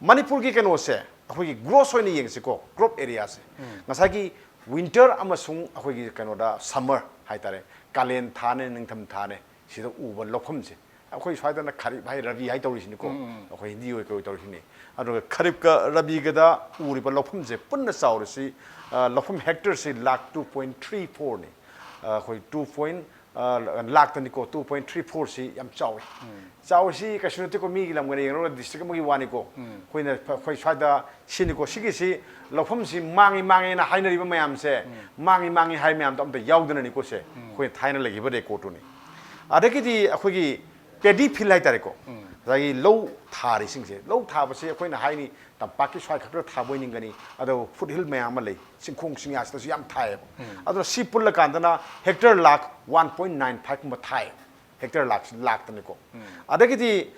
ꯃꯅꯤꯄꯨꯔꯒꯤ ꯀꯩꯅꯣꯁꯦ ꯑꯩꯈꯣꯏꯒꯤ ꯒ꯭ꯔꯣꯁ ꯑꯣꯏꯅ ꯌꯦꯡꯁꯤꯀꯣ, ꯀ꯭ꯔꯣꯞ ꯑꯦꯔꯤꯌꯥꯁꯦ꯫ ꯉꯁꯥꯏꯒꯤ ꯋꯤꯟꯇꯔ ꯑꯃꯁꯨꯡ ꯑꯩꯈꯣꯏꯒꯤ ꯀꯩꯅꯣꯗ ꯁꯝꯃꯔ ꯍꯥꯏꯇꯥꯔꯦ, ꯀꯥꯂꯦꯟ ꯊꯥꯅꯦ, ꯅꯤꯡꯊꯝ ꯊꯥꯅꯦ, ꯁꯤꯗ ꯎꯕ ꯂꯧꯐꯝꯁꯦ꯫ ꯑꯩꯈꯣꯏ ꯁ꯭ꯋꯥꯏꯗꯅ ꯈꯔꯤꯞ ꯍꯥꯏ, ꯔꯕꯤ ꯍꯥꯏ ꯇꯧꯔꯤꯁꯤꯅꯤꯀꯣ꯫ ꯑꯩꯈꯣꯏ ꯍꯤꯟꯗꯤ ꯑꯣꯏ ꯀꯩ ꯑꯣꯏ ꯇꯧꯔꯤꯁꯤꯅꯤ꯫ ꯑꯗꯨꯒ ꯈꯔꯤꯞꯀ ꯔꯕꯤꯒꯗ ꯎꯔꯤꯕ ꯂꯧꯐꯝꯁꯦ ꯄꯨꯟꯅ ꯆꯥꯎꯔꯤꯁꯤ, ꯑ, ꯂꯧꯐꯝ ꯍꯦꯛꯇꯔꯁꯤ lakh two point three four ꯅꯤ꯫ ꯑ, ꯑꯩꯈꯣꯏ two point, ꯑ, ꯂꯥꯈꯇꯅꯤꯀꯣ, two point three four ꯁꯤ ꯌꯥꯝ ꯆꯥꯎꯏ꯫ ꯆꯥꯎꯔꯤꯁꯤ ꯀꯩꯁꯨ ꯅꯠꯇꯦꯀꯣ, ꯃꯤꯒꯤ ꯂꯝꯒ ꯌꯦꯡꯅꯔꯨꯔꯒ ꯗꯤꯁꯇ꯭ꯔꯤꯛ ꯑꯃꯒꯤ ꯋꯥꯅꯤꯀꯣ꯫ ꯑꯩꯈꯣꯏꯅ ꯐ-, ꯑꯩꯈꯣꯏ ꯁ꯭ꯋꯥꯏꯗ ꯁꯤꯅꯤꯀꯣ, ꯁꯤꯒꯤꯁꯤ ꯂꯧꯐꯝꯁꯤ ꯃꯥꯡꯉꯤ ꯃꯥꯡꯉꯦꯅ ꯍꯥꯏꯅꯔꯤꯕ ꯃꯌꯥꯝꯁꯦ, ꯃꯥꯡꯉꯤ ꯃꯥꯡꯉꯤ ꯍꯥꯏ ꯃꯌꯥꯝꯗꯣ ꯑꯝꯇ ꯌꯥꯎꯗꯅꯅꯤꯀꯣ ꯁꯦ, ꯑꯩꯈꯣꯏꯅ ꯊꯥꯏꯅ ꯂꯩꯈꯤꯕ ꯔꯦꯀꯣꯔꯠꯇꯨꯅꯤ꯫ ꯑꯗꯒꯤꯗꯤ ꯑꯩꯈꯣꯏꯒꯤ ꯄꯦꯗꯤ ꯐꯤꯜ ꯍꯥꯏꯇꯥꯔꯦꯀꯣ, ꯉꯁꯥꯏꯒꯤ ꯂꯧ ꯊꯥꯔꯤꯁꯤꯡꯁꯦ, ꯂꯧ ꯊꯥꯕꯁꯦ ꯑꯩꯈꯣꯏꯅ ꯍꯥꯏꯅꯤ ꯇꯝꯄꯥꯛꯀꯤ ꯁ꯭ꯋꯥꯏ ꯈꯛꯇ ꯊꯥꯕ ꯑꯣꯏꯅꯤꯡꯒꯅꯤ, ꯑꯗꯨꯕꯨ ꯐꯨꯠ ꯍꯤꯜ ꯃꯌꯥꯝ ꯑꯃ ꯂꯩ, ꯆꯤꯡꯈꯣꯡ ꯆꯤꯡꯌꯥꯁꯤꯗꯁꯨ ꯌꯥꯝ ꯊꯥꯏꯌꯦꯕ꯫ ꯑꯗꯨꯅ ꯁꯤ ꯄꯨꯜꯂꯀꯥꯟꯗꯅ hectare lakh one point nine five ꯀꯨꯝꯕ ꯊꯥꯏ, ꯍꯦꯛꯇꯔ ꯂꯥꯈ, ꯂꯥꯈꯇꯅꯤꯀꯣ꯫ ꯑꯗꯒꯤꯗꯤ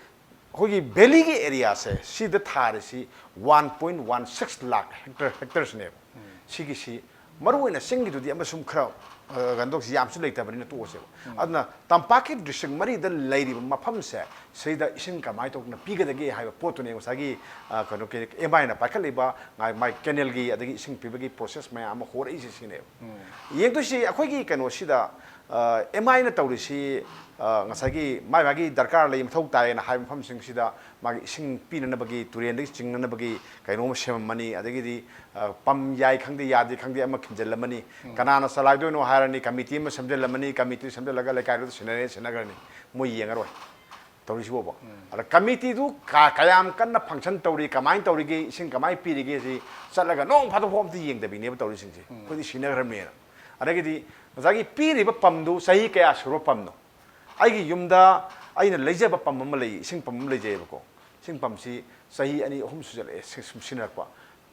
ꯑꯩꯈꯣꯏꯒꯤ ꯚꯦꯂꯤꯒꯤ ꯑꯦꯔꯤꯌꯥꯁꯦ ꯁꯤꯗ ꯊꯥꯔꯤꯁꯤ ꯋꯥꯟ ꯄꯣꯏꯟ ꯋꯥꯟ ꯁꯤꯛꯁ ꯂꯥꯛ ꯍꯦꯛꯇꯔ ꯍꯦꯛꯇꯔꯁꯤꯅꯦꯕ꯫ ꯁꯤꯒꯤꯁꯤ ꯃꯔꯨꯑꯣꯏꯅ ꯆꯤꯡꯒꯤꯗꯨꯗꯤ ꯑꯃꯁꯨꯡ ꯈꯔ, ꯑ, ꯀꯩꯅꯣ ꯇꯧꯁꯤ, ꯌꯥꯝꯁꯨ ꯂꯩꯇꯕꯅꯤꯅ ꯇꯣꯛꯑꯁꯦꯕ꯫ ꯑꯗꯨꯅ ꯇꯝꯄꯥꯛꯀꯤ ꯗꯤꯁꯇ꯭ꯔꯤꯛ ꯃꯔꯤꯗ ꯂꯩꯔꯤꯕ ꯃꯐꯝꯁꯦ ꯁꯤꯗ ꯏꯁꯤꯡ ꯀꯃꯥꯏꯅ ꯇꯧꯗꯅ ꯄꯤꯒꯗꯒꯦ ꯍꯥꯏꯕ ꯄꯣꯠꯇꯨꯅꯦ ꯉꯁꯥꯏꯒꯤ, ꯑ, ꯀꯩꯅꯣ, ꯑꯦꯝ ꯑꯥꯏꯅ ꯄꯥꯏꯈꯠꯂꯤꯕ ꯉꯥꯏ-, ꯃꯥꯏ ꯀꯦꯅꯦꯜꯒꯤ ꯑꯗꯒꯤ ꯏꯁꯤꯡ ꯄꯤꯕꯒꯤ ꯄ꯭ꯔꯣꯁꯦꯁ ꯃꯌꯥꯝ ꯑꯃ ꯍꯧꯔꯛꯏꯁꯦ ꯁꯤꯅꯦꯕ꯫ ꯌꯦꯡꯗꯣꯏꯁꯤ ꯑꯩꯈꯣꯏꯒꯤ ꯀꯩꯅꯣꯁꯤꯗ, ꯑ, ꯑꯦꯝ ꯑꯥꯏꯅ ꯇꯧꯔꯤꯁꯤ, ꯑ, ꯉꯁꯥꯏꯒꯤ ꯃꯥꯏ ꯃꯥꯒꯤ ꯗꯔꯀꯥꯔ ꯂꯩ, ꯃꯊꯧ ꯇꯥꯏꯌꯦꯅ ꯍꯥꯏꯕ ꯃꯐꯝꯁꯤꯡꯁꯤꯗ ꯃꯥꯒꯤ ꯏꯁꯤꯡ ꯄꯤꯅꯅꯕꯒꯤ, ꯇꯨꯔꯦꯟꯗꯒꯤ ꯆꯤꯡꯅꯅꯕꯒꯤ ꯀꯩꯅꯣ ꯑꯃ ꯁꯦꯝꯃꯝꯃꯅꯤ, ꯑꯗꯒꯤꯗꯤ, ꯑ, ꯄꯝ ꯌꯥꯏ ꯈꯪꯗꯦ ꯌꯥꯗꯦ ꯈꯪꯗꯦ ꯑꯃ ꯈꯤꯟꯖꯤꯜꯂꯝꯃꯅꯤ꯫ ꯀꯅꯥꯅ ꯆꯂꯥꯏꯗꯣꯏꯅꯣ ꯍꯥꯏꯔꯅꯤ, ꯀꯃꯤꯇꯤ ꯑꯃ ꯁꯦꯝꯖꯤꯜꯂꯝꯃꯅꯤ, ꯀꯃꯤꯇꯤ ꯁꯦꯝꯖꯤꯜꯂꯒ ꯂꯩꯀꯥꯏꯗꯨꯗ ꯁꯤꯟꯅꯔꯦ ꯁꯤꯟꯅꯈ꯭ꯔꯅꯤ, ꯃꯣꯏ ꯌꯦꯡꯉꯔꯣꯏ꯫ ꯇꯧꯔꯤꯁꯤꯕꯣꯕ꯫ ꯑꯗ ꯀꯃꯤꯇꯤꯗꯨ ꯀ-, ꯀꯌꯥꯝ ꯀꯟꯅ ꯐꯪꯁꯟ ꯇꯧꯔꯤ, ꯀꯃꯥꯏꯅ ꯇꯧꯔꯤꯒꯦ, ꯏꯁꯤꯡ ꯀꯃꯥꯏꯅ ꯄꯤꯔꯤꯒꯦ ꯁꯤ ꯆꯠꯂꯒ ꯅꯣꯡ ꯐꯥꯗꯣꯛ ꯐꯥꯎ ꯑꯝꯇ ꯌꯦꯡꯗꯕꯤꯅꯦꯕ ꯇꯧꯔꯤꯁꯤꯡꯁꯦ꯫ ꯑꯩꯈꯣꯏꯗꯤ ꯁꯤꯟꯅꯈ꯭ꯔꯕꯅꯦꯅ꯫ ꯑꯗꯒꯤꯗꯤ ꯉꯁꯥꯏꯒꯤ ꯄꯤꯔꯤꯕ ꯄꯝꯗꯨ ꯆꯍꯤ ꯀꯌꯥ ꯁꯨꯔꯕ ꯄꯝꯅꯣ? ꯑꯩꯒꯤ ꯌꯨꯝꯗ ꯑꯩꯅ ꯂꯩꯖꯕ ꯄꯝ ꯑꯃ ꯂꯩ, ꯏꯁꯤꯡ ꯄꯝ ꯑꯃ ꯂꯩꯖꯩꯑꯕꯀꯣ꯫ ꯏꯁꯤꯡ ꯄꯝꯁꯤ ꯆꯍꯤ ꯑꯅꯤ ꯑꯍꯨꯝ ꯁꯨꯖꯜꯂꯛꯑꯦ ꯁꯤ-, ꯁꯨꯝ ꯁꯤꯟꯅꯔꯛꯄ꯫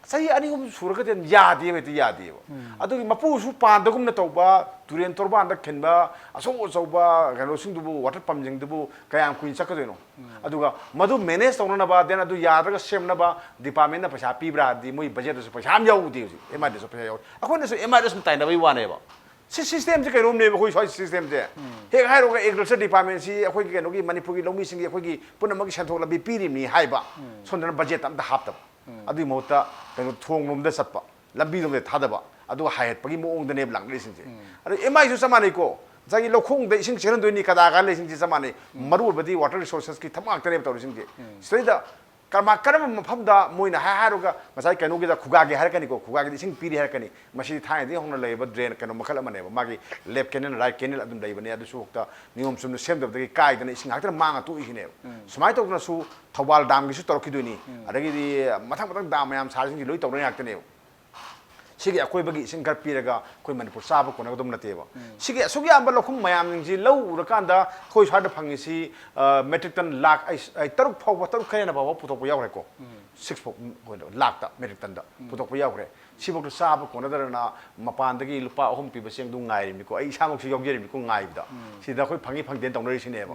ꯆꯍꯤ ꯑꯅꯤ ꯑꯍꯨꯝ ꯁꯨꯔꯒꯗꯤ ꯑꯗꯨꯝ ꯌꯥꯗꯦꯕ, ꯍꯦꯛꯇ ꯌꯥꯗꯦꯕ꯫ ꯑꯗꯨꯒꯤ ꯃꯄꯨꯁꯨ ꯄꯥꯟꯗꯒꯨꯝꯅ ꯇꯧꯕ, ꯇꯨꯔꯦꯟ ꯇꯣꯔꯕꯥꯟꯗ ꯈꯤꯟꯕ ꯑꯆꯧ ꯑꯆꯧꯕ ꯀꯩꯅꯣꯁꯤꯡꯗꯨꯕꯨ, ꯋꯥꯇꯔ ꯄꯝꯁꯤꯡꯗꯨꯕꯨ ꯀꯌꯥꯝ ꯀꯨꯏꯅ ꯆꯠꯀꯗꯣꯏꯅꯣ? ꯑꯗꯨꯒ ꯃꯗꯨ ꯃꯦꯅꯦꯖ ꯇꯧꯅꯅꯕ, then ꯑꯗꯨ ꯌꯥꯗ꯭ꯔꯒ ꯁꯦꯝꯅꯕ ꯗꯤꯄꯥꯔꯠꯃꯦꯟꯅ ꯄꯩꯁꯥ ꯄꯤꯕ꯭ꯔꯥ ꯍꯥꯏꯔꯗꯤ ꯃꯣꯏ ꯕꯖꯦꯠꯇꯁꯨ ꯄꯩꯁꯥ ꯑꯃ ꯌꯥꯎꯗꯦ ꯍꯧꯖꯤꯛ, ꯑꯦꯝ ꯑꯥꯏ ꯗꯤꯗꯁꯨ ꯄꯩꯁꯥ ꯌꯥꯎꯗꯦ꯫ ꯑꯩꯈꯣꯏꯅꯁꯨ ꯑꯦꯝ ꯑꯥꯏ ꯗꯤ ꯁꯨꯝ ꯇꯥꯏꯅꯕꯩ ꯋꯥꯅꯦꯕ꯫ ꯁꯤ ꯁꯤꯁꯇꯦꯝꯁꯦ ꯀꯩꯅꯣꯝꯅꯦꯕ, ꯑꯩꯈꯣꯏ ꯁ꯭ꯋꯥꯏ ꯁꯤꯁꯇꯦꯝꯁꯦ꯫ ꯍꯦꯛ ꯍꯥꯏꯔꯨꯔꯒ ꯑꯦꯒ꯭ꯔꯤꯀꯜꯆꯔ ꯗꯤꯄꯥꯔꯠꯃꯦꯟꯁꯤ ꯑꯩꯈꯣꯏꯒꯤ ꯀꯩꯅꯣꯒꯤ ꯃꯅꯤꯄꯨꯔꯒꯤ ꯂꯧꯃꯤꯁꯤꯡꯒꯤ ꯑꯩꯈꯣꯏꯒꯤ ꯄꯨꯝꯅꯃꯛꯀꯤ ꯁꯦꯟꯊꯣꯛ ꯂꯝꯕꯤ ꯄꯤꯔꯤꯕꯅꯤ ꯍꯥꯏꯕ, ꯁꯣꯝꯗꯅ ꯕꯖꯦꯠ ꯑꯝꯇ ꯍꯥꯞꯇꯕ꯫ ꯑꯗꯨꯒꯤ ꯃꯍꯨꯠꯇ ꯀꯩꯅꯣ ꯊꯣꯡꯂꯣꯝꯗ ꯆꯠꯄ, ꯂꯝꯕꯤꯔꯣꯝꯗ ꯊꯥꯗꯕ, ꯑꯗꯨꯒ ꯍꯥꯏꯍꯠꯄꯒꯤ ꯃꯑꯣꯡꯗꯅꯦꯕ ꯂꯥꯛꯅꯔꯤꯁꯤꯡꯁꯦ꯫ ꯑꯗꯩ ꯑꯦꯝ ꯑꯥꯏꯁꯨ ꯆꯞ ꯃꯥꯟꯅꯩꯀꯣ, ꯉꯁꯥꯏꯒꯤ ꯂꯧꯈꯣꯡꯗ ꯏꯁꯤꯡ ꯆꯦꯜꯍꯟꯗꯣꯏꯅꯤ, ꯀꯗꯥ ꯀꯗꯥ ꯂꯩꯁꯤꯡꯁꯦ ꯆꯞ ꯃꯥꯟꯅꯩ꯫ ꯃꯔꯨ ꯑꯣꯏꯕꯗꯤ ꯋꯥꯇꯔ ꯔꯤꯁꯣꯔꯁꯦꯁꯀꯤ ꯊꯕꯛ ꯉꯥꯛꯇꯅꯦꯕ ꯇꯧꯔꯤꯁꯤꯡꯁꯦ꯫ ꯁꯤꯗꯩꯗ ꯀꯔꯃ-, ꯀꯔꯝꯕ ꯃꯐꯝꯗ ꯃꯣꯏꯅ ꯍꯥꯏ ꯍꯥꯏꯔꯒ ꯉꯁꯥꯏ ꯀꯩꯅꯣꯒꯤꯗ ꯈꯨꯒꯥꯒꯤ ꯍꯥꯏꯔꯛꯀꯅꯤꯀꯣ, ꯈꯨꯒꯥꯒꯤꯗꯤ ꯏꯁꯤꯡ ꯄꯤꯔꯤ ꯍꯥꯏꯔꯛꯀꯅꯤ꯫ ꯃꯁꯤꯗꯤ ꯊꯥꯏꯅꯗꯒꯤ ꯍꯧꯅ ꯂꯩꯔꯤꯕ ꯗ꯭ꯔꯦꯟ ꯀꯩꯅꯣ ꯃꯈꯜ ꯑꯃꯅꯦꯕ, ꯃꯥꯒꯤ ꯂꯦꯐ ꯀꯦꯅꯦꯜ, ꯔꯥꯏꯠ ꯀꯦꯅꯦꯜ ꯑꯗꯨꯝ ꯂꯩꯕꯅꯦ꯫ ꯑꯗꯨꯁꯨ ꯍꯦꯛꯇ ꯅꯤꯌꯣꯝ ꯆꯨꯝꯅ ꯁꯦꯝꯗꯕꯗꯒꯤ ꯀꯥꯏꯗꯅ ꯏꯁꯤꯡ ꯉꯥꯛꯇꯅ ꯃꯥꯡꯉ ꯇꯣꯛꯏꯁꯤꯅꯦꯕ꯫ ꯁꯨꯃꯥꯏꯅ ꯇꯧꯗꯅꯁꯨ ꯊꯧꯕꯥꯜ ꯗꯥꯝꯒꯤꯁꯨ ꯇꯧꯔꯛꯈꯤꯗꯣꯏꯅꯤ꯫ ꯑꯗꯒꯤꯗꯤ ꯃꯊꯪ ꯃꯊꯪ ꯗꯥꯝ ꯃꯌꯥꯝ ꯁꯥꯔꯤꯁꯤꯡꯁꯤ ꯂꯣꯏ ꯇꯧꯅ ꯉꯥꯛꯇꯅꯦꯕ꯫ ꯁꯤꯒꯤ ꯑꯀꯣꯏꯕꯒꯤ ꯏꯁꯤꯡ ꯈꯔ ꯄꯤꯔꯒ ꯑꯩꯈꯣꯏ ꯃꯅꯤꯄꯨꯔ ꯆꯥꯕ ꯀꯣꯟꯅꯒꯗꯕ ꯅꯠꯇꯦꯕ꯫ ꯁꯤꯒꯤ ꯑꯁꯨꯛ ꯌꯥꯝꯕ ꯂꯧꯈꯨꯝ ꯃꯌꯥꯝꯁꯤꯡꯁꯤ ꯂꯧ ꯎꯔꯀꯥꯟꯗ ꯑꯩꯈꯣꯏ ꯁ꯭ꯋꯥꯏꯗ ꯐꯪꯉꯤꯁꯤ, ꯑ, ꯃꯦꯇ꯭ꯔꯤꯛ ꯇꯟ ꯂꯥꯛ ꯑꯩ-, ꯑꯩ ꯇꯔꯨꯛ ꯐꯥꯎꯕ, ꯇꯔꯨꯛ ꯈꯔ ꯍꯦꯟꯅ ꯐꯥꯎꯕ ꯄꯨꯊꯣꯛꯄ ꯌꯥꯎꯈ꯭ꯔꯦꯀꯣ꯫ ꯁꯤꯛꯁ ꯐꯥꯎ, ꯎꯝ, ꯂꯥꯛꯇ, ꯃꯦꯇ꯭ꯔꯤꯛ ꯇꯟꯗ ꯄꯨꯊꯣꯛꯄ ꯌꯥꯎꯈ꯭ꯔꯦ꯫ ꯁꯤꯐꯥꯎꯗ ꯆꯥꯕ ꯀꯣꯟꯅꯗꯗꯅ ꯃꯄꯥꯟꯗꯒꯤ ꯂꯨꯄꯥ ꯑꯍꯨꯝ ꯄꯤꯕ ꯆꯦꯡꯗꯨ ꯉꯥꯏꯔꯤꯕꯅꯤꯀꯣ, ꯑꯩ ꯏꯁꯥꯃꯛꯁꯨ ꯌꯥꯎꯖꯔꯤꯕꯅꯤꯀꯣ ꯉꯥꯏꯕꯗ꯫ ꯁꯤꯗ ꯑꯩꯈꯣꯏ ꯐꯪꯉꯤ ꯐꯪꯗꯦꯅ ꯇꯧꯅꯔꯤꯁꯤꯅꯦꯕ꯫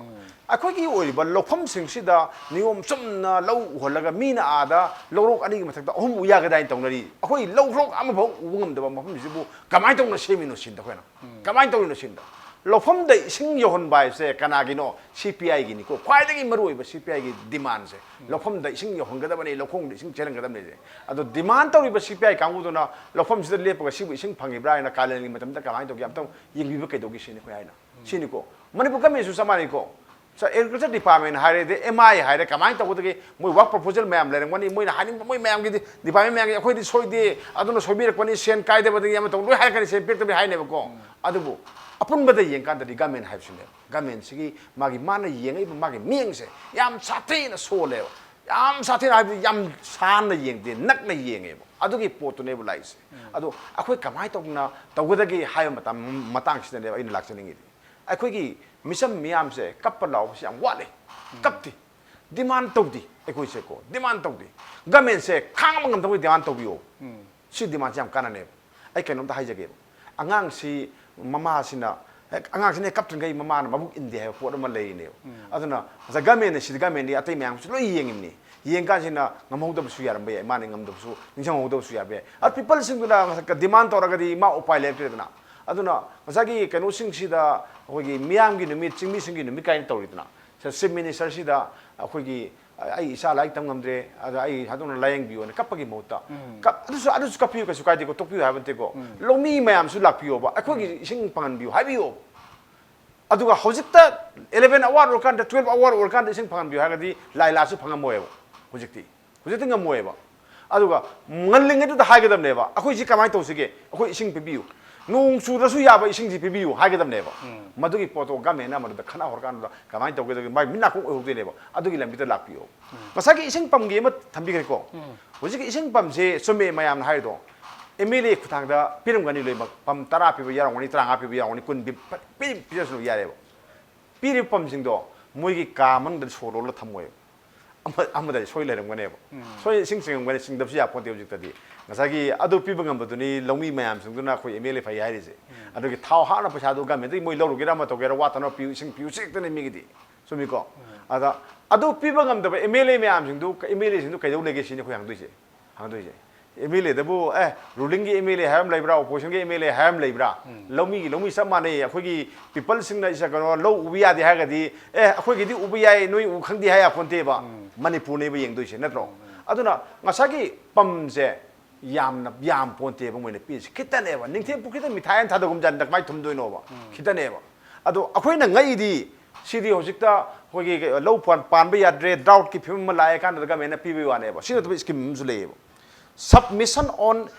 ꯑꯩꯈꯣꯏꯒꯤ ꯑꯣꯏꯔꯤꯕ ꯂꯧꯐꯝꯁꯤꯡꯁꯤꯗ ꯅꯤꯌꯣꯝ ꯆꯨꯝꯅ ꯂꯧ ꯎꯍꯜꯂꯒ ꯃꯤꯅ ꯑꯥꯗ ꯂꯧꯔꯣꯛ ꯑꯅꯤꯒꯤ ꯃꯊꯛꯇ ꯑꯍꯨꯝ ꯎ ꯌꯥꯒꯗꯥꯏꯅ ꯇꯧꯅꯔꯤ꯫ ꯑꯩꯈꯣꯏ ꯂꯧꯔꯣꯛ ꯑꯃꯐꯥꯎ ꯎꯕ ꯉꯝꯗꯕ ꯃꯐꯝꯁꯤꯕꯨ ꯀꯃꯥꯏꯅ ꯇꯧꯅ ꯁꯦꯝꯃꯤꯅꯣ ꯁꯤꯅꯤꯗ ꯑꯩꯈꯣꯏꯅ꯫ ꯀꯃꯥꯏꯅ ꯇꯧꯔꯤꯅꯣ ꯁꯤꯅꯤꯗ꯫ ꯂꯧꯐꯝꯗ ꯏꯁꯤꯡ ꯌꯧꯍꯟꯕ ꯍꯥꯏꯕꯁꯦ ꯀꯅꯥꯒꯤꯅꯣ? ꯁꯤ ꯄꯤ ꯑꯥꯏꯒꯤꯅꯤꯀꯣ꯫ ꯈ꯭ꯋꯥꯏꯗꯒꯤ ꯃꯔꯨꯑꯣꯏꯕ ꯁꯤ ꯄꯤ ꯑꯥꯏꯒꯤ ꯗꯤꯃꯥꯟꯁꯦ꯫ ꯂꯧꯐꯝꯗ ꯏꯁꯤꯡ ꯌꯧꯍꯟꯒꯗꯕꯅꯤ, ꯂꯧꯈꯣꯡꯗ ꯏꯁꯤꯡ ꯆꯦꯜꯍꯟꯒꯗꯕꯅꯤ꯫ ꯑꯗꯣ ꯗꯤꯃꯥꯟ ꯇꯧꯔꯤꯕ ꯁꯤ ꯄꯤ ꯑꯥꯏ ꯀꯥꯡꯕꯨꯗꯨꯅ ꯂꯧꯐꯝꯁꯤꯗ ꯂꯦꯞꯄꯒ ꯁꯤꯕꯨ ꯏꯁꯤꯡ ꯐꯪꯉꯤꯕ꯭ꯔꯥ ꯍꯥꯏꯅ ꯀꯥꯂꯦꯟꯒꯤ ꯃꯇꯝꯗ ꯀꯃꯥꯏꯅ ꯇꯧꯒꯦ ꯑꯝꯇꯪ ꯌꯦꯡꯕꯤꯕ ꯀꯩꯗꯧꯒꯦ ꯁꯤꯅꯤ ꯑꯩꯈꯣꯏ ꯍꯥꯏꯅ꯫ ꯁꯤꯅꯤꯀꯣ꯫ ꯃꯅꯤꯄꯨꯔ ꯒꯃꯦꯟꯁꯨ ꯆꯞ ꯃꯥꯟꯅꯩꯀꯣ꯫ Agriculture Department ꯍꯥꯏꯔꯦ, ꯑꯗꯩ ꯑꯦꯝ ꯑꯥꯏ ꯍꯥꯏꯔꯦ, ꯀꯃꯥꯏꯅ ꯇꯧꯒꯗꯒꯦ? ꯃꯣꯏ work proposal ꯃꯌꯥꯝ ꯂꯩꯔꯝꯒꯅꯤ, ꯃꯣꯏꯅ ꯍꯥꯏꯅꯤꯡꯕ ꯃꯣꯏ ꯃꯌꯥꯝꯒꯤꯗꯤ, department ꯃꯌꯥꯝꯒꯤ ꯑꯩꯈꯣꯏꯗꯤ ꯁꯣꯏꯗꯦ, ꯑꯗꯨꯅ ꯁꯣꯏꯕꯤꯔꯛꯄꯅꯤ, ꯁꯦꯟ ꯀꯥꯏꯗꯕꯗꯒꯤ ꯑꯃ ꯇꯧ ꯂꯣꯏ ꯍꯥꯏꯔꯛꯀꯅꯤ, ꯁꯦꯟ ꯄꯤꯔꯛꯇꯕꯅꯤ ꯍꯥꯏꯅꯦꯕꯀꯣ꯫ ꯑꯗꯨꯕꯨ ꯑꯄꯨꯟꯕꯗ ꯌꯦꯡꯀꯥꯟꯗꯗꯤ ꯒꯃꯦꯟ ꯍꯥꯏꯕꯁꯤꯅꯦ, ꯒꯃꯦꯟꯁꯤꯒꯤ ꯃꯥꯒꯤ ꯃꯥꯅ ꯌꯦꯡꯉꯛꯏꯕ ꯃꯥꯒꯤ ꯃꯤꯠꯌꯦꯡꯁꯦ ꯌꯥꯝ ꯁꯥꯊꯤꯅ ꯁꯣꯜꯂꯦꯕ꯫ ꯌꯥꯝ ꯁꯥꯊꯤꯅ ꯍꯥꯏꯕꯗꯤ ꯌꯥꯝ ꯁꯥꯟꯅ ꯌꯦꯡꯗꯦ, ꯅꯛꯅ ꯌꯦꯡꯉꯦꯕ꯫ ꯑꯗꯨꯒꯤ ꯄꯣꯠꯇꯨꯅꯦꯕ ꯂꯥꯛꯏꯁꯦ꯫ ꯑꯗꯣ ꯑꯩꯈꯣꯏ ꯀꯃꯥꯏꯅ ꯇꯧꯗꯅ ꯇꯧꯒꯗꯒꯦ ꯍꯥꯏꯕ ꯃꯇꯝ, ꯃꯇꯥꯡꯁꯤꯗꯅꯦꯕ ꯑꯩꯅ ꯂꯥꯛꯆꯅꯤꯡꯉꯤꯗꯤ꯫ ꯑꯩꯈꯣꯏꯒꯤ ꯃꯤꯆꯝ ꯃꯤꯌꯥꯝꯁꯦ ꯀꯞꯄ ꯂꯥꯎꯕꯁꯦ ꯌꯥꯝ ꯋꯥꯠꯂꯦ꯫ ꯀꯞꯇꯦ꯫ Demand ꯇꯧꯗꯦ ꯑꯩꯈꯣꯏꯁꯦꯀꯣ꯫ Demand ꯇꯧꯗꯦ꯫ ꯒꯃꯦꯟꯁꯦ ꯈꯥꯡꯕ ꯉꯝꯗꯕꯒꯤ demand ꯇꯧꯕꯤꯌꯣ꯫ ꯁꯤ demandꯁꯦ ꯌꯥꯝ ꯀꯥꯟꯅꯅꯦꯕ꯫ ꯑꯩ ꯀꯩꯅꯣꯝꯇ ꯍꯥꯏꯖꯒꯦꯕ꯫ ꯑꯉꯥꯡꯁꯤ ꯃꯃꯥꯁꯤꯅ, ꯍꯦꯛ ꯑꯉꯥꯡꯁꯤꯅ ꯍꯦꯛ ꯀꯞꯇ꯭ꯔꯤꯉꯩ ꯃꯃꯥꯅ ꯃꯕꯨꯛ ꯏꯟꯗꯦ ꯍꯥꯏꯕ ꯄꯣꯠ ꯑꯃ ꯂꯩꯔꯤꯅꯦꯕ꯫ ꯑꯗꯨꯅ ꯉꯁꯥꯏ ꯒꯃꯦꯟꯅ ꯁꯤꯗꯤ ꯒꯃꯦꯟꯗꯤ ꯑꯇꯩ ꯃꯌꯥꯝꯁꯨ ꯂꯣꯏ ꯌꯦꯡꯉꯤꯕꯅꯤ꯫ ꯌꯦꯡꯀꯥꯟꯁꯤꯅ ꯉꯝꯍꯧꯗꯕꯁꯨ ꯌꯥꯔꯝꯕ ꯌꯥꯏ, ꯃꯥꯅ ꯉꯝꯗꯕꯁꯨ, ꯅꯤꯡꯁꯤꯡꯍꯧꯗꯕꯁꯨ ꯌꯥꯕ ꯌꯥꯏ꯫ ꯑꯗꯨ peopleꯁꯤꯡꯗꯨꯅ ꯉꯁꯥꯏ demand ꯇꯧꯔꯒꯗꯤ ꯃꯥ ꯎꯄꯥꯏ ꯂꯩꯔꯛꯇ꯭ꯔꯦꯗꯅ꯫ ꯑꯗꯨꯅ ꯉꯁꯥꯏꯒꯤ ꯀꯩꯅꯣꯁꯤꯡꯁꯤꯗ ꯑꯩꯈꯣꯏꯒꯤ ꯃꯤꯌꯥꯝꯒꯤ ꯅꯨꯃꯤꯠ, ꯆꯤꯡꯃꯤꯁꯤꯡꯒꯤ ꯅꯨꯃꯤꯠ ꯀꯥꯏꯅ ꯇꯧꯔꯤꯗꯅ꯫ Chief Ministerꯁꯤꯗ ꯑꯩꯈꯣꯏꯒꯤ, "ꯑꯩ ꯏꯆꯥ ꯂꯥꯏꯔꯤꯛ ꯇꯝ ꯉꯝꯗ꯭ꯔꯦ, ꯑꯗ ꯑꯩ ꯍꯥꯗꯣꯛꯅ ꯂꯥꯏꯌꯦꯡꯕꯤꯌꯣꯅ" ꯀꯞꯄꯒꯤ ꯃꯍꯨꯠꯇ, ꯀꯞ-, ꯑꯗꯨꯁꯨ, ꯑꯗꯨꯁꯨ ꯀꯞꯄꯤꯌꯨ, ꯀꯩꯁꯨ ꯀꯥꯏꯗꯦꯀꯣ, ꯇꯣꯛꯄꯤꯌꯨ ꯍꯥꯏꯕ ꯅꯠꯇꯦꯀꯣ꯫ ꯂꯧꯃꯤ ꯃꯌꯥꯝꯁꯨ ꯂꯥꯛꯄꯤꯌꯣꯕ, "ꯑꯩꯈꯣꯏꯒꯤ ꯏꯁꯤꯡ ꯐꯪꯍꯟꯕꯤꯌꯨ" ꯍꯥꯏꯕꯤꯌꯣ꯫ ꯑꯗꯨꯒ ꯍꯧꯖꯤꯛꯇ eleven hour ꯑꯣꯏꯔꯀꯥꯟꯗ, twelve hour ꯑꯣꯏꯔꯀꯥꯟꯗ ꯏꯁꯤꯡ ꯐꯪꯍꯟꯕꯤꯌꯨ ꯍꯥꯏꯔꯒꯗꯤ ꯂꯥꯏ ꯂꯥꯁꯨ ꯐꯪꯉꯝꯃꯣꯏꯕ ꯍꯧꯖꯤꯛꯇꯤ꯫ ꯍꯧꯖꯤꯛꯇꯤ ꯉꯝꯃꯣꯏꯕ꯫ ꯑꯗꯨꯒ ꯉꯜꯂꯤꯉꯩꯗꯨꯗ ꯍꯥꯏꯒꯗꯕꯅꯦꯕ, "ꯑꯩꯈꯣꯏꯁꯤ ꯀꯃꯥꯏꯅ ꯇꯧꯁꯤꯒꯦ? ꯑꯩꯈꯣꯏ ꯏꯁꯤꯡ ꯄꯤꯕꯤꯌꯨ, ꯅꯣꯡ ꯆꯨꯗ꯭ꯔꯁꯨ ꯌꯥꯕ ꯏꯁꯤꯡꯁꯤ ꯄꯤꯕꯤꯌꯨ" ꯍꯥꯏꯒꯗꯕꯅꯦꯕ꯫ ꯃꯗꯨꯒꯤ ꯄꯣꯠꯇꯣ ꯒꯃꯦꯟꯅ ꯃꯗꯨꯗ ꯈꯟꯅ ꯍꯧꯔꯀꯥꯟꯗ ꯀꯃꯥꯏꯅ ꯇꯧꯒꯗꯒꯦ? ꯃꯥꯏ ꯃꯤꯠ ꯅꯥꯀꯣꯡ ꯑꯣꯏꯍꯧꯗꯣꯏꯅꯦꯕ꯫ ꯑꯗꯨꯒꯤ ꯂꯝꯕꯤꯗ ꯂꯥꯛꯄꯤꯌꯣ꯫ ꯉꯁꯥꯏꯒꯤ ꯏꯁꯤꯡ ꯄꯝꯒꯤ ꯑꯃ ꯊꯝꯕꯤꯈ꯭ꯔꯦꯀꯣ꯫ ꯍꯧꯖꯤꯛꯀꯤ ꯏꯁꯤꯡ ꯄꯝꯁꯦ ꯆꯨꯝꯃꯦ ꯃꯌꯥꯝꯅ ꯍꯥꯏꯔꯤꯗꯣ꯫ ꯑꯦꯝ ꯑꯦꯜ ꯑꯦ ꯈꯨꯠꯊꯥꯡꯗ ꯄꯤꯔꯝꯒꯅꯤ ꯂꯣꯏꯅꯃꯛ꯫ ꯄꯝ ꯇꯔꯥ ꯄꯤꯕ ꯌꯥꯎꯔꯝꯒꯅꯤ, ꯇꯔꯥꯃꯉꯥ ꯄꯤꯕ ꯌꯥꯎꯔꯝꯒꯅꯤ, ꯀꯨꯟ ꯄꯤ-, ꯄꯤ-, ꯄꯤꯔꯁꯨ ꯌꯥꯔꯦꯕ꯫ ꯄꯤꯔꯤꯕ ꯄꯝꯁꯤꯡꯗꯣ ꯃꯣꯏꯒꯤ ꯀꯥ ꯃꯅꯨꯡꯗ ꯁꯣ ꯂꯣꯜꯂ ꯊꯝꯃꯣꯏꯕ꯫ ꯑꯃ ꯑꯃꯗꯗꯤ ꯁꯣꯏ ꯂꯩꯔꯝꯒꯅꯦꯕ꯫ ꯁꯣꯏ ꯏꯁꯤꯡ ꯆꯤꯡꯉꯝꯒꯅꯤ, ꯆꯤꯡꯗꯕꯁꯨ ꯌꯥꯄꯣꯟꯇꯦ ꯍꯧꯖꯤꯛꯇꯗꯤ꯫ ꯉꯁꯥꯏꯒꯤ ꯑꯗꯨ ꯄꯤꯕ ꯉꯝꯕꯗꯨꯅꯤ ꯂꯧꯃꯤ ꯃꯌꯥꯝꯁꯤꯡꯗꯨꯅ ꯑꯩꯈꯣꯏ ꯑꯦꯝ ꯑꯦꯜ ꯑꯦ ꯐꯩ ꯍꯥꯏꯔꯤꯁꯦ꯫ ꯑꯗꯨꯒꯤ ꯊꯥꯎ ꯍꯥꯞꯅ ꯄꯩꯁꯥꯗꯨ ꯒꯃꯦꯟꯗꯒꯤ ꯃꯣꯏ ꯂꯧꯔꯨꯒꯦꯔꯥ ꯑꯃ ꯇꯧꯒꯦꯔꯥ, ꯋꯥꯠꯇꯅꯕ ꯄꯤꯌꯨ, ꯏꯁꯤꯡ ꯄꯤꯌꯨ ꯆꯦꯛꯇꯅꯤ ꯃꯤꯒꯤꯗꯤ꯫ ꯆꯨꯝꯃꯤꯀꯣ? ꯑꯗ ꯑꯗꯨ ꯄꯤꯕ ꯉꯝꯗꯕ ꯑꯦꯝ ꯑꯦꯜ ꯑꯦ ꯃꯌꯥꯝꯁꯤꯡꯗꯨ, ꯑꯦꯝ ꯑꯦꯜ ꯑꯦꯁꯤꯡꯗꯨ ꯀꯩꯗꯧ ꯂꯩꯒꯦ ꯁꯤꯅꯤ ꯑꯩꯈꯣꯏ ꯍꯪꯗꯣꯏꯁꯦ꯫ ꯍꯪꯗꯣꯏꯁꯦ꯫ ꯑꯦꯝ ꯑꯦꯜ ꯑꯦꯗꯕꯨ, ꯑꯦ, ꯔꯨꯂꯤꯡꯒꯤ ꯑꯦꯝ ꯑꯦꯜ ꯑꯦ ꯍꯥꯏꯕ ꯑꯃ ꯂꯩꯕ꯭ꯔꯥ, ꯑꯣꯄꯣꯖꯤꯁꯟꯒꯤ ꯑꯦꯝ ꯑꯦꯜ ꯑꯦ ꯍꯥꯏꯕ ꯑꯃ ꯂꯩꯕ꯭ꯔꯥ? ꯂꯧꯃꯤꯒꯤ ꯂꯧꯃꯤ ꯆꯞ ꯃꯥꯟꯅꯩ꯫ ꯑꯩꯈꯣꯏꯒꯤ ꯄꯤꯄꯜꯁꯤꯡꯅ ꯏꯁ-, ꯀꯩꯅꯣ, ꯂꯧ ꯎꯕ ꯌꯥꯗꯦ ꯍꯥꯏꯔꯒꯗꯤ, "ꯑꯦ, ꯑꯩꯈꯣꯏꯒꯤꯗꯤ ꯎꯕ ꯌꯥꯏ, ꯅꯣꯏ ꯎ ꯈꯪꯗꯦ" ꯍꯥꯏ ꯌꯥꯄꯣꯟꯇꯦꯕ꯫ ꯃꯅꯤꯄꯨꯔꯅꯦꯕ ꯌꯦꯡꯗꯣꯏꯁꯦ, ꯅꯠꯇ꯭ꯔꯣ? ꯑꯗꯨꯅ ꯉꯁꯥꯏꯒꯤ ꯄꯝꯁꯦ ꯌꯥꯝꯅ ꯌꯥꯝ ꯄꯣꯟꯇꯦꯕ ꯃꯣꯏꯅ ꯄꯤꯔꯤꯁꯦ꯫ ꯈꯤꯇꯅꯦꯕ꯫ ꯅꯤꯡꯊꯦꯝ ꯄꯨꯈ꯭ꯔꯤꯗ ꯃꯤꯊꯥꯏ ꯑꯃ ꯊꯥꯗꯒꯨꯝꯖꯥꯠꯅꯤꯗ, ꯀꯃꯥꯏꯅ ꯊꯨꯝꯗꯣꯏꯅꯣꯕ? ꯈꯤꯇꯅꯦꯕ꯫ ꯑꯗꯣ ꯑꯩꯈꯣꯏꯅ ꯉꯛꯏꯗꯤ, ꯁꯤꯗꯤ ꯍꯧꯖꯤꯛꯇ ꯑꯩꯈꯣꯏꯒꯤ ꯂꯧ ꯄꯥꯟ-, ꯄꯥꯟꯕ ꯌꯥꯗ꯭ꯔꯦ, ꯗ꯭ꯔꯥꯎꯠꯀꯤ ꯐꯤꯕꯝ ꯑꯃ ꯂꯥꯛꯑꯦ ꯀꯥꯟꯗ ꯒꯃꯦꯟꯅ ꯄꯤꯕꯒꯤ ꯋꯥꯅꯦꯕ꯫ ꯁꯤ ꯅꯠꯇꯕ ꯁ꯭ꯀꯤꯝ ꯑꯃꯁꯨ ꯂꯩꯌꯦꯕ, Submission on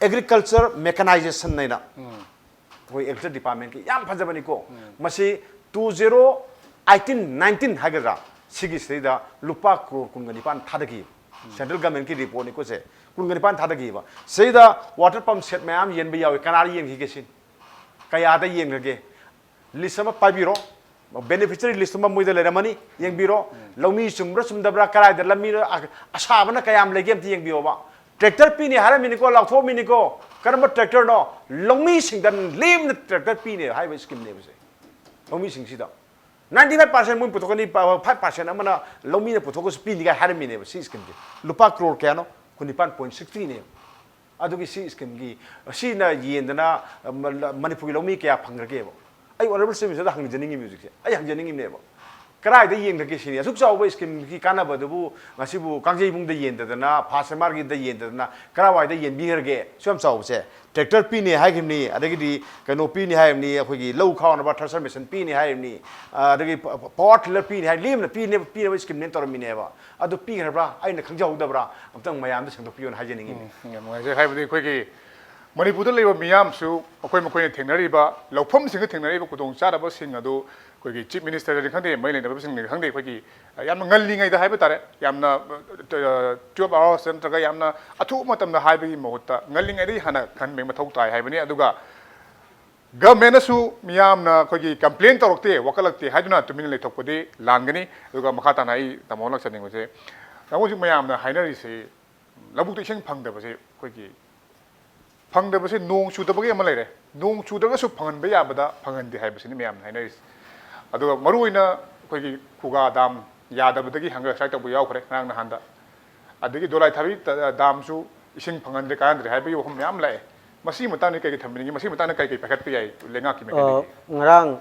Agriculture Mechanization ꯍꯥꯏꯅ꯫ ꯑꯩꯈꯣꯏ ꯑꯦꯒ꯭ꯔꯤꯀꯜꯆꯔ ꯗꯤꯄꯥꯔꯠꯃꯦꯟꯀꯤ ꯌꯥꯝ ꯐꯖꯕꯅꯤꯀꯣ꯫ ꯃꯁꯤ two zero eighteen nineteen ꯍꯥꯏꯒꯗ꯭ꯔꯥ, ꯁꯤꯒꯤꯁꯤꯗꯩꯗ ꯂꯨꯄꯥ ꯀ꯭ꯔꯣꯔ ꯀꯨꯟꯒ ꯅꯤꯄꯥꯟ ꯊꯥꯗꯈꯤ꯫ ꯁꯦꯟꯇ꯭ꯔꯦꯜ ꯒꯃꯦꯟꯀꯤ ꯔꯤꯄꯣꯔꯠꯅꯤꯀꯣ ꯁꯦ꯫ ꯀꯨꯟꯒ ꯅꯤꯄꯥꯟ ꯊꯥꯗꯈꯤꯕ꯫ ꯁꯤꯗꯩꯗ ꯋꯥꯇꯔ ꯄꯝ ꯁꯦꯠ ꯃꯌꯥꯝ ꯌꯦꯟꯕ ꯌꯥꯎꯏ꯫ ꯀꯅꯥꯗ ꯌꯦꯟꯈꯤꯒꯦ ꯁꯤ? ꯀꯌꯥꯗ ꯌꯦꯟꯈ꯭ꯔꯒꯦ? ꯂꯤꯁ ꯑꯃ ꯄꯥꯏꯕꯤꯔꯣ꯫ ꯕꯦꯅꯤꯐꯤꯁꯔꯤ ꯂꯤꯁ ꯑꯃ ꯃꯣꯏꯗ ꯂꯩꯔꯝꯃꯅꯤ, ꯌꯦꯡꯕꯤꯔꯣ꯫ ꯂꯧꯃꯤ ꯆꯨꯝꯕ꯭ꯔꯥ ꯆꯨꯝꯗꯕ꯭ꯔꯥ, ꯀꯗꯥꯏꯗ ꯂꯝꯕꯤꯗ ꯑ-, ꯑꯁꯥꯕꯅ ꯀꯌꯥꯝ ꯂꯩꯒꯦ ꯑꯝꯇ ꯌꯦꯡꯕꯤꯌꯣꯕ꯫ ꯇ꯭ꯔꯦꯛꯇꯔ ꯄꯤꯅꯤ ꯍꯥꯏꯔꯝꯃꯤꯅꯤꯀꯣ, ꯂꯥꯎꯊꯣꯛꯑꯝꯃꯤꯅꯤꯀꯣ꯫ ꯀꯔꯝꯕ ꯇ꯭ꯔꯦꯛꯇꯔꯅꯣ? ꯂꯧꯃꯤꯁꯤꯡꯗ ꯂꯦꯝꯅ ꯇ꯭ꯔꯦꯛꯇꯔ ꯄꯤꯅꯤ ꯍꯥꯏꯕ ꯁ꯭ꯀꯤꯝꯅꯦꯕ ꯁꯦ꯫ ꯂꯧꯃꯤꯁꯤꯡꯁꯤꯗ ninety five percent ꯃꯣꯏ ꯄꯨꯊꯣꯛꯀꯅꯤ, five percent ꯑꯃꯅ ꯂꯧꯃꯤꯅ ꯄꯨꯊꯣꯛꯑꯒꯁꯨ ꯄꯤꯅꯤꯒꯥꯏ ꯍꯥꯏꯔꯝꯃꯤꯅꯦꯕ ꯁꯤ ꯁ꯭ꯀꯤꯝꯁꯦ꯫ ꯂꯨꯄꯥ ꯀ꯭ꯔꯣꯔ ꯀꯌꯥꯅꯣ? ꯀꯨꯟꯅꯤꯄꯥꯟ point six three ꯅꯦꯕ꯫ ꯑꯗꯨꯒꯤ ꯁꯤ ꯁ꯭ꯀꯤꯝꯒꯤ, ꯁꯤꯅ ꯌꯦꯟꯗꯅ, ꯑ, ꯃ-, ꯃꯅꯤꯄꯨꯔꯒꯤ ꯂꯧꯃꯤ ꯀꯌꯥ ꯐꯪꯈ꯭ꯔꯒꯦꯕ? ꯑꯩ ꯑꯣꯅꯔꯦꯕꯜ ꯆꯤꯐ ꯃꯤꯅꯤꯁꯇꯔꯗ ꯍꯪꯖꯅꯤꯡꯉꯤꯕ ꯍꯧꯖꯤꯛꯁꯦ꯫ ꯑꯩ ꯍꯪꯖꯅꯤꯡꯉꯤꯕꯅꯦꯕ꯫ ꯀꯗꯥꯏꯗ ꯌꯦꯡꯈ꯭ꯔꯒꯦ ꯁꯤꯅꯤ? ꯑꯁꯨꯛ ꯆꯥꯎꯕ ꯁ꯭ꯀꯤꯝꯒꯤ ꯀꯥꯟꯅꯕꯗꯨꯕꯨ ꯉꯁꯤꯕꯨ ꯀꯥꯡꯖꯩꯕꯨꯡꯗ ꯌꯦꯟꯗꯗꯅ, ꯐꯥꯁ ꯑꯦꯝ ꯑꯥꯔꯒꯤꯗ ꯌꯦꯟꯗꯗꯅ ꯀꯗꯥꯏꯋꯥꯏꯗ ꯌꯦꯟꯕꯤꯈ꯭ꯔꯒꯦ? ꯑꯁꯨꯛ ꯌꯥꯝ ꯆꯥꯎꯕꯁꯦ꯫ ꯇ꯭ꯔꯦꯛꯇꯔ ꯄꯤꯅꯤ ꯍꯥꯏꯈꯤꯕꯅꯤ, ꯑꯗꯒꯤꯗꯤ ꯀꯩꯅꯣ ꯄꯤꯅꯤ ꯍꯥꯏꯔꯤꯕꯅꯤ, ꯑꯩꯈꯣꯏꯒꯤ ꯂꯧ ꯈꯥꯎꯅꯕ ꯊ꯭ꯔꯦꯁꯔ ꯃꯦꯁꯤꯟ ꯄꯤꯅꯤ ꯍꯥꯏꯔꯤꯕꯅꯤ, ꯑ, ꯑꯗꯒꯤ ꯄ-, ꯄ-, ꯄꯥꯋꯔ ꯇꯤꯂꯔ ꯄꯤꯅꯤ ꯍꯥꯏ, ꯂꯦꯝꯅ ꯄꯤꯅꯦꯕ, ꯄꯤꯅꯕ ꯁ꯭ꯀꯤꯝꯅꯦꯅ ꯇꯧꯔꯝꯃꯤꯅꯦꯕ꯫ ꯑꯗꯨ ꯄꯤꯈ꯭ꯔꯕ꯭ꯔꯥ? ꯑꯩꯅ ꯈꯪꯖꯍꯧꯗꯕ꯭ꯔꯥ? ꯑꯝꯇꯪ ꯃꯌꯥꯝꯗ ꯁꯦꯡꯗꯣꯛꯄꯤꯌꯣꯅ ꯍꯥꯏꯖꯅꯤꯡꯉꯤꯅꯦ꯫ ꯎꯝ, ꯌꯥꯝ ꯅꯨꯡꯉꯥꯏꯖꯩ꯫ ꯍꯥꯏꯕꯗꯤ ꯑꯩꯈꯣꯏꯒꯤ ꯃꯅꯤꯄꯨꯔꯗ ꯂꯩꯕ ꯃꯤꯌꯥꯝꯁꯨ ꯑꯩꯈꯣꯏ ꯃꯈꯣꯏꯅ ꯊꯦꯡꯅꯔꯤꯕ, ꯂꯧꯐꯝꯁꯤꯡꯗ ꯊꯦꯡꯅꯔꯤꯕ ꯈꯨꯗꯣꯡꯆꯥꯗꯕꯁꯤꯡ ꯑꯗꯨ ꯑꯩꯈꯣꯏꯒꯤ ꯆꯤꯐ ꯃꯤꯅꯤꯁꯇꯔꯗꯅꯤ ꯈꯪꯗꯦ, ꯃꯔꯤ ꯂꯩꯅꯕꯁꯤꯡꯅꯤ ꯈꯪꯗꯦ, ꯑꯩꯈꯣꯏꯒꯤ ꯌꯥꯝꯅ ꯉꯜꯂꯤꯉꯩꯗ ꯍꯥꯏꯕ ꯇꯥꯔꯦ, ꯌꯥꯝꯅ, ꯑ, twelve hours ꯅꯠꯇ꯭ꯔꯒ ꯌꯥꯝꯅ ꯑꯊꯨꯕ ꯃꯇꯝꯗ ꯍꯥꯏꯕꯒꯤ ꯃꯍꯨꯠꯇ ꯉꯜꯂꯤꯉꯩꯗꯒꯤ ꯍꯥꯟꯅ ꯈꯪꯍꯟꯕꯒꯤ ꯃꯊꯧ ꯇꯥꯏ ꯍꯥꯏꯕꯅꯤ꯫ ꯑꯗꯨꯒ ꯒꯚꯔꯟꯃꯦꯟꯅꯁꯨ ꯃꯤꯌꯥꯝꯅ ꯑꯩꯈꯣꯏꯒꯤ ꯀꯝꯄ꯭ꯂꯦꯟ ꯇꯧꯔꯛꯇꯦ, ꯋꯥꯀꯠꯂꯛꯇꯦ ꯍꯥꯏꯗꯨꯅ ꯇꯨꯃꯤꯟꯅ ꯂꯩꯊꯣꯛꯄꯗꯤ ꯂꯥꯟꯒꯅꯤ꯫ ꯑꯗꯨꯒ ꯃꯈꯥ ꯇꯥꯅ ꯑꯩ ꯇꯥꯃꯣ ꯍꯣꯜꯂꯛ ꯆꯠꯅꯤꯡꯕꯁꯦ, ꯇꯥꯃꯣ, ꯍꯧꯖꯤꯛ ꯃꯌꯥꯝꯅ ꯍꯥꯏꯅꯔꯤꯁꯦ ꯂꯧꯕꯨꯛꯇ ꯏꯁꯤꯡ ꯐꯪꯗꯕꯁꯦ, ꯑꯩꯈꯣꯏꯒꯤ ꯐꯪꯗꯕꯁꯦ ꯅꯣꯡ ꯆꯨꯗꯕꯒꯤ ꯑꯃ ꯂꯩꯔꯦ, ꯅꯣꯡ ꯆꯨꯗ꯭ꯔꯒꯁꯨ ꯐꯪꯍꯟꯕ ꯌꯥꯕꯗ ꯐꯪꯍꯟꯗꯦ ꯍꯥꯏꯕꯁꯤꯅꯤ ꯃꯌꯥꯝꯅ ꯍꯥꯏꯅꯔꯤꯁꯦ꯫ ꯑꯗꯨꯒ ꯃꯔꯨꯑꯣꯏꯅ ꯑꯩꯈꯣꯏꯒꯤ ꯈꯨꯒꯥ ꯗꯥꯝ ꯌꯥꯗꯕꯗꯒꯤ hunger strike ꯇꯧꯕ ꯌꯥꯎꯈ꯭ꯔꯦ ꯉꯔꯥꯡ ꯅꯍꯥꯟꯗ꯫ ꯑꯗꯒꯤ ꯗꯣꯂꯥꯏ ꯊꯥꯕꯤ ꯗꯥꯝꯁꯨ ꯏꯁꯤꯡ ꯐꯪꯍꯟꯗ꯭ꯔꯦ, ꯀꯥꯟꯅꯗ꯭ꯔꯦ ꯍꯥꯏꯕꯒꯤ ꯋꯥꯐꯝ ꯃꯌꯥꯝ ꯂꯥꯛꯑꯦ꯫ ꯃꯁꯤꯒꯤ ꯃꯇꯥꯡꯗ ꯀꯩ ꯀꯩ ꯊꯝꯕꯤꯅꯤꯡꯉꯤ? ꯃꯁꯤꯒꯤ ꯃꯇꯥꯡꯗ ꯀꯩ ꯀꯩ ꯄꯥꯏꯈꯠꯄ ꯌꯥꯏ ꯂꯩꯉꯥꯛꯀꯤ ꯃꯥꯏꯀꯩꯗꯒꯤ? ꯉꯔꯥꯡ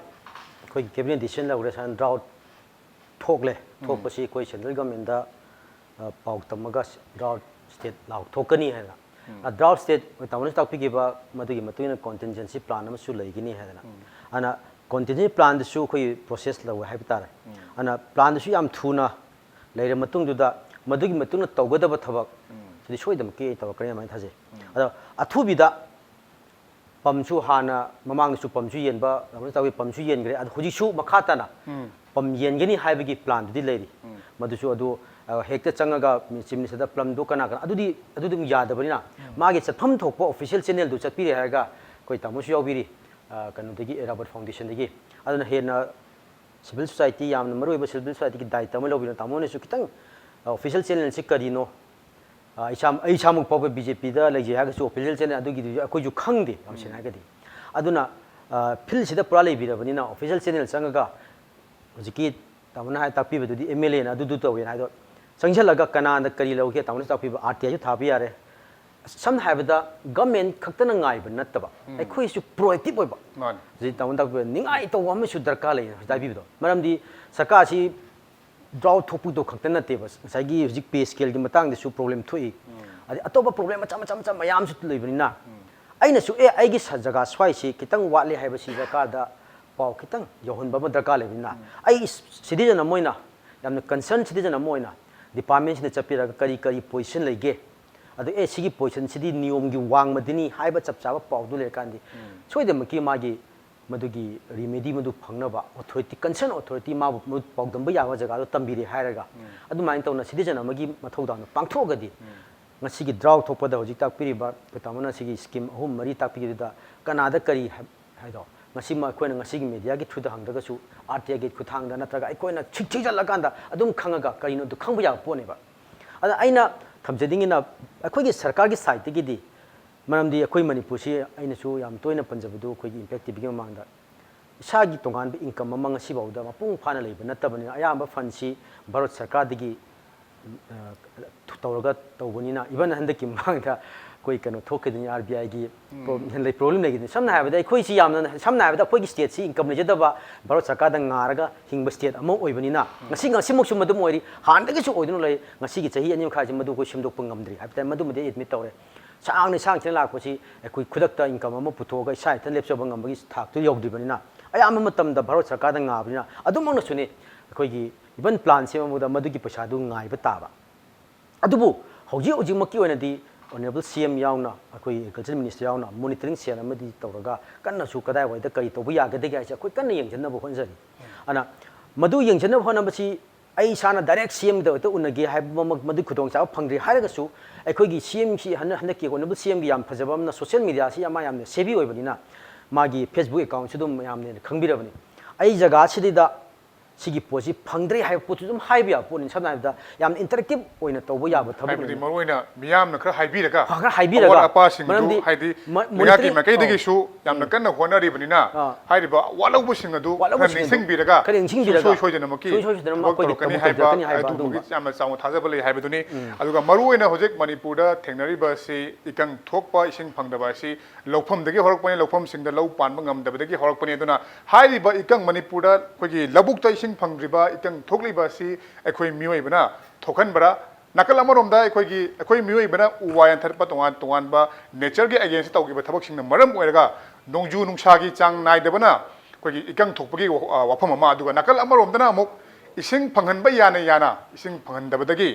ꯑꯩꯈꯣꯏꯒꯤ cabinet decision ꯂꯧꯔꯦ, ꯁꯨꯃꯥꯏꯅ drought ꯊꯣꯛꯂꯦ꯫ ꯊꯣꯛꯄꯁꯤ ꯑꯩꯈꯣꯏ central governmentꯗ ꯄꯥꯎ ꯇꯝꯃꯒ drought state ꯂꯥꯎꯊꯣꯛꯀꯅꯤ ꯍꯥꯏꯅ꯫ drought state ꯇꯥꯃꯣꯅꯁꯨ ꯇꯥꯛꯄꯤꯈꯤꯕ ꯃꯗꯨꯒꯤ ꯃꯇꯨꯡ ꯏꯟꯅ contingency plan ꯑꯃꯁꯨ ꯂꯩꯒꯅꯤ ꯍꯥꯏꯗꯅ꯫ ꯑꯗꯨꯅ contingency planꯗꯨꯁꯨ ꯑꯩꯈꯣꯏ process ꯂꯧꯋꯦ ꯍꯥꯏꯕ ꯇꯥꯔꯦ꯫ ꯑꯗꯨꯅ planꯗꯨꯁꯨ ꯌꯥꯝ ꯊꯨꯅ ꯂꯩꯔ ꯃꯇꯨꯡꯗꯨꯗ ꯃꯗꯨꯒꯤ ꯃꯇꯨꯡꯗ ꯇꯧꯒꯗꯕ ꯊꯕꯛ ꯁꯤꯗꯤ ꯁꯣꯏꯗꯅꯃꯛꯀꯤ ꯇꯧꯔꯛꯀꯅꯤ ꯑꯗꯨꯃꯥꯏꯅ ꯊꯥꯖꯩ꯫ ꯑꯗꯣ ꯑꯊꯨꯕꯤꯗ ꯄꯝꯁꯨ ꯍꯥꯟꯅ ꯃꯃꯥꯡꯗꯁꯨ ꯄꯝꯁꯨ ꯌꯦꯟꯕ, ꯇꯥꯃꯣꯅ ꯇꯥꯛꯄꯤ ꯄꯝꯁꯨ ꯌꯦꯟꯈ꯭ꯔꯦ꯫ ꯑꯗꯣ ꯍꯧꯖꯤꯛꯁꯨ ꯃꯈꯥ ꯇꯥꯅ ꯄꯝ ꯌꯦꯟꯒꯅꯤ ꯍꯥꯏꯕꯒꯤ planꯗꯨꯗꯤ ꯂꯩꯔꯤ꯫ ꯃꯗꯨꯁꯨ ꯑꯗꯨ ꯑ, ꯍꯦꯛꯇ ꯆꯪꯉꯒ chief ministerꯗ ꯄꯝꯗꯨ ꯀꯅꯥ ꯀꯅꯥ, ꯑꯗꯨꯗꯤ ꯑꯗꯨ ꯑꯗꯨꯝ ꯌꯥꯗꯕꯅꯤꯅ ꯃꯥꯒꯤ ꯆꯠꯐꯝ ꯊꯣꯛꯄ official channelꯗꯨ ꯆꯠꯄꯤꯔꯦ ꯍꯥꯏꯔꯒ ꯑꯩꯈꯣꯏ ꯇꯥꯃꯣꯁꯨ ꯌꯥꯎꯕꯤꯔꯤ, ꯑ, ꯀꯩꯅꯣꯗꯒꯤ, ꯔꯕꯥꯔꯠ ꯐꯥꯎꯟꯗꯦꯁꯟꯗꯒꯤ꯫ ꯑꯗꯨꯅ ꯍꯦꯟꯅ civil society, ꯌꯥꯝꯅ ꯃꯔꯨꯑꯣꯏꯕ civil societyꯒꯤ ꯗꯥꯏꯇ ꯑꯃ ꯂꯧꯕꯤꯔꯣ꯫ ꯇꯥꯃꯣꯅꯁꯨ ꯈꯤꯇꯪ official channelꯁꯤ ꯀꯔꯤꯅꯣ? ꯑ, ꯏꯁꯥ, ꯑꯩ ꯏꯁꯥꯃꯛ ꯐꯥꯎꯕ BJPꯗ ꯂꯩꯖꯩ ꯍꯥꯏꯔꯒꯁꯨ official channel ꯑꯗꯨꯒꯤꯗꯨꯁꯨ ꯑꯩꯈꯣꯏꯁꯨ ꯈꯪꯗꯦ, ꯌꯥꯝ ꯁꯦꯡꯅ ꯍꯥꯏꯔꯒꯗꯤ꯫ ꯑꯗꯨꯅ, ꯑ, fieldꯁꯤꯗ ꯄꯨꯔꯥ ꯂꯩꯕꯤꯔꯕꯅꯤꯅ official channel ꯆꯪꯉꯒ ꯍꯧꯖꯤꯛꯀꯤ ꯇꯥꯃꯣꯅ ꯍꯥꯏ ꯇꯥꯛꯄꯤꯕꯗꯨꯗꯤ MLAꯅ ꯑꯗꯨꯗꯨ ꯇꯧꯋꯦꯅ ꯍꯥꯏꯗꯣ ꯆꯪꯁꯤꯜꯂꯒ ꯀꯅꯥꯗ ꯀꯔꯤ ꯂꯧꯒꯦ, ꯇꯥꯃꯣꯅꯁꯨ ꯇꯥꯛꯄꯤꯕ RTIꯁꯨ ꯊꯥꯕ ꯌꯥꯔꯦ꯫ ꯁꯝꯅ ꯍꯥꯏꯔꯕꯗ government ꯈꯛꯇꯅ ꯉꯥꯏꯕ ꯅꯠꯇꯕ ꯑꯩꯈꯣꯏꯁꯨ proactive ꯑꯣꯏꯕ꯫ ꯃꯥꯅꯤ꯫ ꯍꯧꯖꯤꯛ ꯇꯥꯃꯣꯅ ꯇꯥꯛꯄꯤꯕ ꯅꯤꯡꯉꯥꯏ ꯇꯧꯕ ꯑꯃꯁꯨ ꯗꯔꯀꯥꯔ ꯂꯩ ꯍꯧꯖꯤꯛ ꯇꯥꯛꯄꯤꯕꯗꯣ꯫ ꯃꯔꯝꯗꯤ ꯁꯔꯀꯥꯔꯁꯤ drought ꯊꯣꯛꯄꯗꯣ ꯈꯛꯇ ꯅꯠꯇꯦꯕ, ꯉꯁꯥꯏꯒꯤ ꯍꯧꯖꯤꯛ pay scaleꯒꯤ ꯃꯇꯥꯡꯗꯁꯨ problem ꯊꯣꯛꯏ꯫ ꯑꯗꯩ ꯑꯇꯣꯞꯄ problem ꯃꯆꯥ ꯃꯆꯥ ꯃꯆꯥ ꯃꯌꯥꯝꯁꯨ ꯂꯩꯕꯅꯤꯅ ꯑꯩꯅꯁꯨ ꯑꯦ ꯑꯩꯒꯤ ꯁ-, ꯖꯒꯥ ꯁ꯭ꯋꯥꯏꯁꯤ ꯈꯤꯇꯪ ꯋꯥꯠꯂꯤ ꯍꯥꯏꯕꯁꯤ ꯁꯔꯀꯥꯔꯗ ꯄꯥꯎ ꯈꯤꯇꯪ ꯌꯧꯍꯟꯕ ꯑꯃ ꯗꯔꯀꯥꯔ ꯂꯩꯕꯅꯤꯅ ꯑꯩ citizen ꯑꯃ ꯑꯣꯏꯅ, ꯌꯥꯝꯅ concern citizen ꯑꯃ ꯑꯣꯏꯅ departmentꯁꯤꯗ ꯆꯠꯄꯤꯔꯒ ꯀꯔꯤ ꯀꯔꯤ position ꯂꯩꯒꯦ, ꯑꯗꯨ ꯑꯦ ꯁꯤꯒꯤ positionꯁꯤꯗꯤ ꯅꯤꯌꯣꯝꯒꯤ ꯋꯥꯡꯃꯗꯤꯅꯤ ꯍꯥꯏꯕ ꯆꯞ ꯆꯥꯕ ꯄꯥꯎꯗꯨ ꯂꯩꯔꯀꯥꯟꯗꯤ ꯁꯣꯏꯗꯅꯃꯛꯀꯤ ꯃꯥꯒꯤ ꯃꯗꯨꯒꯤ remedy ꯃꯗꯨ ꯐꯪꯅꯕ authority, concern authority ꯃꯥꯕꯨ ꯃꯗꯨ ꯄꯥꯎꯗꯝꯕ ꯌꯥꯕ ꯖꯒꯥꯗꯣ ꯇꯝꯕꯤꯔꯦ ꯍꯥꯏꯔꯒ ꯑꯗꯨꯃꯥꯏꯅ ꯇꯧꯅ citizen ꯑꯃꯒꯤ ꯃꯊꯧꯗꯥꯡꯗꯣ ꯄꯥꯡꯊꯣꯛꯑꯒꯗꯤ ꯉꯁꯤꯒꯤ drought ꯊꯣꯛꯄꯗ ꯍꯧꯖꯤꯛ ꯇꯥꯛꯄꯤꯔꯤꯕ ꯑꯩꯈꯣꯏ ꯇꯥꯃꯣꯅ ꯁꯤꯒꯤ scheme ꯑꯍꯨꯝ ꯃꯔꯤ ꯇꯥꯛꯄꯤꯈꯤꯕꯗꯨꯗ ꯀꯅꯥꯗ ꯀꯔꯤ ꯍꯥꯏ-, ꯍꯥꯏꯗꯣ ꯉꯁꯤꯃꯛ ꯑꯩꯈꯣꯏꯅ ꯉꯁꯤꯒꯤ ꯃꯦꯗꯤꯌꯥꯒꯤ ꯊ꯭ꯔꯨꯗ ꯍꯪꯗ꯭ꯔꯒꯁꯨ, ꯑꯥꯔ ꯇꯤ ꯑꯥꯏꯒꯤ ꯈꯨꯠꯊꯥꯡꯗ ꯅꯠꯇ꯭ꯔꯒ ꯑꯩꯈꯣꯏꯅ ꯁꯤꯛ ꯊꯤꯖꯤꯜꯂꯀꯥꯟꯗ ꯑꯗꯨꯝ ꯈꯪꯉꯒ ꯀꯔꯤꯅꯣ ꯑꯗꯨ ꯈꯪꯕ ꯌꯥꯕ ꯄꯣꯠꯅꯦꯕ꯫ ꯑꯗ ꯑꯩꯅ ꯊꯝꯖꯅꯤꯡꯉꯤꯅ, ꯑꯩꯈꯣꯏꯒꯤ ꯁꯔꯀꯥꯔꯒꯤ ꯁꯥꯏꯠꯇꯒꯤꯗꯤ, ꯃꯔꯝꯗꯤ ꯑꯩꯈꯣꯏ ꯃꯅꯤꯄꯨꯔꯁꯤ ꯑꯩꯅꯁꯨ ꯌꯥꯝ ꯇꯣꯏꯅ ꯄꯟꯖꯕꯗꯨ, ꯑꯩꯈꯣꯏꯒꯤ ꯏꯝꯄꯦꯛ ꯇꯤ ꯚꯤꯒꯤ ꯃꯃꯥꯡꯗ ꯏꯁꯥꯒꯤ ꯇꯣꯉꯥꯟꯕ ꯏꯟꯀꯝ ꯑꯃ ꯉꯁꯤꯐꯥꯎꯗ ꯃꯄꯨꯡ ꯐꯥꯅ ꯂꯩꯕ ꯅꯠꯇꯕꯅꯤꯅ, ꯑꯌꯥꯝꯕ ꯐꯟꯁꯤ ꯚꯥꯔꯠ ꯁꯔꯀꯥꯔꯗꯒꯤ, ꯑ, ꯇꯧꯔꯒ ꯇꯧꯕꯅꯤꯅ, ꯏꯚꯟ ꯍꯟꯗꯛꯀꯤ ꯃꯃꯥꯡꯗ ꯑꯩꯈꯣꯏ ꯀꯩꯅꯣ ꯊꯣꯛꯈꯤꯗꯨꯅꯤ, ꯑꯥꯔ ꯕꯤ ꯑꯥꯏꯒꯤ ꯄ꯭ꯔꯣ-, ꯂꯩ, ꯄ꯭ꯔꯣꯕ꯭ꯂꯦꯝ ꯂꯩꯈꯤꯗꯨꯅꯤ꯫ ꯁꯝꯅ ꯍꯥꯏꯔꯕꯗ ꯑꯩꯈꯣꯏꯁꯤ ꯌꯥꯝꯅ, ꯁꯝꯅ ꯍꯥꯏꯔꯕꯗ ꯑꯩꯈꯣꯏꯒꯤ ꯁ꯭ꯇꯦꯠꯁꯤ ꯏꯟꯀꯝ ꯂꯩꯖꯗꯕ, ꯚꯥꯔꯠ ꯁꯔꯀꯥꯔꯗ ꯉꯥꯔꯒ ꯍꯤꯡꯕ ꯁ꯭ꯇꯦꯠ ꯑꯃ ꯑꯣꯏꯕꯅꯤꯅ, ꯉꯁꯤ, ꯉꯁꯤꯃꯛꯁꯨ ꯃꯗꯨꯝ ꯑꯣꯏꯔꯤ, ꯍꯥꯟꯅꯗꯒꯤꯁꯨ ꯑꯣꯏꯗꯨꯅ ꯂꯩ꯫ ꯉꯁꯤꯒꯤ ꯆꯍꯤ ꯑꯅꯤ ꯃꯈꯥꯏꯁꯤ ꯃꯗꯨ ꯑꯩꯈꯣꯏ ꯁꯦꯝꯗꯣꯛꯄ ꯉꯝꯗ꯭ꯔꯤ ꯍꯥꯏꯕ ꯇꯥꯔꯦ, ꯃꯗꯨꯃꯗꯤ ꯑꯩ ꯑꯦꯗꯃꯤꯠ ꯇꯧꯔꯦ꯫ ꯁꯥꯡꯅ ꯁꯥꯡ ꯊꯦꯡꯅ ꯂꯥꯛꯄꯁꯤ ꯑꯩꯈꯣꯏ ꯈꯨꯗꯛꯇ ꯏꯟꯀꯝ ꯑꯃ ꯄꯨꯊꯣꯛꯑꯒ ꯏꯁꯥ ꯏꯊꯟ ꯂꯦꯞꯆꯕ ꯉꯝꯕꯒꯤ ꯊꯥꯛꯇꯨ ꯌꯧꯗ꯭ꯔꯤꯕꯅꯤꯅ, ꯑꯌꯥꯝꯕ ꯃꯇꯝꯗ ꯚꯥꯔꯠ ꯁꯔꯀꯥꯔꯗ ꯉꯥꯕꯅꯤꯅ, ꯑꯗꯨꯃꯛꯅꯁꯨꯅꯤ ꯑꯩꯈꯣꯏꯒꯤ ꯏꯚꯟ ꯄ꯭ꯂꯥꯟ ꯁꯦꯝꯕꯗ ꯃꯗꯨꯒꯤ ꯄꯩꯁꯥꯗꯨ ꯉꯥꯏꯕ ꯇꯥꯕ꯫ ꯑꯗꯨꯕꯨ ꯍꯧꯖꯤꯛ ꯍꯧꯖꯤꯛꯃꯛꯀꯤ ꯑꯣꯏꯅꯗꯤ ꯑꯣꯅꯔꯦꯕꯜ ꯁꯤ ꯑꯦꯝ ꯌꯥꯎꯅ, ꯑꯩꯈꯣꯏꯒꯤ ꯑꯦꯒ꯭ꯔꯤꯀꯜꯆꯔ ꯃꯤꯅꯤꯁꯇꯔ ꯌꯥꯎꯅ ꯃꯣꯅꯤꯇꯔꯤꯡ ꯁꯦꯜ ꯑꯃꯗꯤ ꯇꯧꯔꯒ ꯀꯟꯅꯁꯨ ꯀꯗꯥꯏꯋꯥꯏꯗ ꯀꯔꯤ ꯇꯧꯕ ꯌꯥꯒꯗꯒꯦ ꯍꯥꯏꯁꯦ ꯑꯩꯈꯣꯏ ꯀꯟꯅ ꯌꯦꯡꯁꯤꯟꯅꯕ ꯍꯣꯠꯅꯖꯔꯤ꯫ ꯑꯗꯨꯅ ꯃꯗꯨ ꯌꯦꯡꯁꯤꯟꯅꯕ ꯍꯣꯠꯅꯕꯁꯤ ꯑꯩ ꯏꯁꯥꯅ ꯗꯥꯏꯔꯦꯛ ꯁꯤ ꯑꯦꯝꯗ ꯍꯦꯛꯇ ꯎꯅꯒꯦ ꯍꯥꯏꯕꯃꯛ, ꯃꯗꯨꯒꯤ ꯈꯨꯗꯣꯡꯆꯥꯕ ꯐꯪꯗ꯭ꯔꯤ ꯍꯥꯏꯔꯒꯁꯨ, ꯑꯩꯈꯣꯏꯒꯤ ꯁꯤ ꯑꯦꯝꯁꯤ ꯍꯟꯗꯛ, ꯍꯟꯗꯛꯀꯤ ꯑꯣꯅꯔꯦꯕꯜ ꯁꯤ ꯑꯦꯝꯒꯤ ꯌꯥꯝ ꯐꯖꯕ ꯑꯃꯅ, ꯁꯣꯁꯤꯌꯦꯜ ꯃꯦꯗꯤꯌꯥꯁꯤ ꯃꯥ ꯌꯥꯝꯅ ꯁꯦꯕꯤ ꯑꯣꯏꯕꯅꯤꯅ, ꯃꯥꯒꯤ ꯐꯦꯁꯕꯨꯛ ꯑꯦꯀꯥꯎꯟꯁꯨ ꯑꯗꯨꯝ ꯃꯌꯥꯝꯅ ꯍꯦꯟꯅ ꯈꯪꯕꯤꯔꯕꯅꯤ꯫ ꯑꯩ ꯖꯒꯥꯁꯤꯗ ꯁꯤꯒꯤ ꯄꯣꯠꯁꯤ ꯐꯪꯗ꯭ꯔꯦ ꯍꯥꯏꯕ ꯄꯣꯠꯁꯨ ꯑꯗꯨꯝ ꯍꯥꯏꯕ ꯌꯥꯕ ꯄꯣꯠꯅꯤ꯫ ꯁꯝꯅ ꯍꯥꯏꯔꯕꯗ, ꯌꯥꯝꯅ ꯏꯟꯇꯔꯦꯛꯇꯤꯞ ꯑꯣꯏꯅ ꯇꯧꯕ ꯌꯥꯕ ꯊꯕꯛꯅꯤ꯫ ꯍꯥꯏꯕꯗꯤ ꯃꯔꯨꯑꯣꯏꯅ ꯃꯤꯌꯥꯝꯅ ꯈꯔ ꯍꯥꯏꯕꯤꯔꯒ, ꯈꯔ ꯍꯥꯏꯕꯤꯔꯒ, ꯑꯋꯥꯠ ꯑꯄꯥꯁꯤꯡꯗꯨ, ꯃꯔꯝꯗꯤ ꯍꯥꯏꯗꯤ ꯃ-, ꯂꯩꯉꯥꯛꯀꯤ ꯃꯣꯅꯤꯇꯔꯤꯡ, ꯃꯥꯏꯀꯩꯗꯒꯤꯁꯨ ꯑꯣ, ꯌꯥꯝꯅ ꯎꯝ, ꯀꯟꯅ ꯍꯣꯠꯅꯔꯤꯕꯅꯤꯅ, ꯑꯥ, ꯍꯥꯏꯔꯤꯕ ꯋꯥꯠꯍꯧꯕꯁꯤꯡ ꯑꯗꯨ ꯈꯔ ꯋꯥꯠꯍꯧꯕꯁꯤꯡ ꯑꯗꯨ ꯅꯤꯡꯁꯤꯡꯕꯤꯔꯒ, ꯈꯔ ꯅꯤꯡꯁꯤꯡꯕꯤꯔꯒ, ꯁꯨꯡꯁꯣꯏ ꯁꯣꯏꯗꯅꯃꯛꯀꯤ ꯁꯨꯡꯁꯣꯏ ꯁꯣꯏꯗꯅꯃꯛ ꯊꯕꯛ ꯑꯩꯈꯣꯏꯒꯤ ꯇꯧꯔꯛꯀꯅꯤ ꯇꯧꯊꯣꯛ ꯍꯥꯏꯕ ꯇꯧꯔꯛꯀꯅꯤ ꯍꯥꯏꯕ ꯑꯗꯨꯒꯨꯝꯕꯒꯤ ꯑꯗꯨꯒꯨꯝꯕ ꯌꯥꯝꯅ ꯆꯥꯎꯅ ꯊꯥꯖꯕ ꯂꯩ ꯍꯥꯏꯕꯗꯨꯅꯤ꯫ ꯎꯝ꯫ ꯑꯗꯨꯒ ꯃꯔꯨꯑꯣꯏꯅ ꯍꯧꯖꯤꯛ ꯃꯅꯤꯄꯨꯔꯗ ꯊꯦꯡꯅꯔꯤꯕ ꯑꯁꯤ ꯏꯀꯪ ꯊꯣꯛꯄ, ꯏꯁꯤꯡ ꯐꯪꯗꯕ ꯑꯁꯤ ꯂꯧꯐꯝꯗꯒꯤ ꯍꯧꯔꯛꯄꯅꯤ, ꯂꯧꯐꯝꯁꯤꯡꯗ ꯂꯧ ꯄꯥꯟꯕ ꯉꯝꯗꯕꯗꯒꯤ ꯍꯧꯔꯛꯄꯅꯤ꯫ ꯑꯗꯨꯅ ꯍꯥꯏꯔꯤꯕ ꯏꯀꯪ, ꯃꯅꯤꯄꯨꯔꯗ ꯑꯩꯈꯣꯏꯒꯤ ꯂꯧꯕꯨꯛꯇ ꯏꯁꯤꯡ ꯐꯪꯗ꯭ꯔꯤꯕ, ꯏꯀꯪ ꯊꯣꯛꯂꯤꯕ ꯑꯁꯤ ꯑꯩꯈꯣꯏ ꯃꯤꯑꯣꯏꯕꯅ ꯊꯣꯛꯍꯟꯕꯔꯥ? ꯅꯥꯀꯜ ꯑꯃꯔꯣꯝꯗ ꯑꯩꯈꯣꯏꯒꯤ, ꯑꯩꯈꯣꯏ ꯃꯤꯑꯣꯏꯕꯅ ꯎ ꯋꯥ ꯌꯥꯟꯊꯠꯄ, ꯇꯣꯉꯥꯟ ꯇꯣꯉꯥꯟꯕ ꯅꯦꯆꯔꯒꯤ ꯑꯦꯒꯦꯟꯁꯇ ꯇꯧꯈꯤꯕ ꯊꯕꯛꯁꯤꯡꯅ ꯃꯔꯝ ꯑꯣꯏꯔꯒ ꯅꯣꯡꯖꯨ ꯅꯨꯡꯁꯥꯒꯤ ꯆꯥꯡ ꯅꯥꯏꯗꯕꯅ ꯑꯩꯈꯣꯏꯒꯤ ꯏꯀꯪ ꯊꯣꯛꯄꯒꯤ ꯋꯥ-, ꯋꯥꯐꯝ ꯑꯃ, ꯑꯗꯨꯒ ꯅꯥꯀꯜ ꯑꯃꯔꯣꯝꯗꯅ ꯑꯃꯨꯛ ꯏꯁꯤꯡ ꯐꯪꯍꯟꯕ ꯌꯥꯅ ꯌꯥꯅ ꯏꯁꯤꯡ ꯐꯪꯍꯟꯗꯕꯗꯒꯤ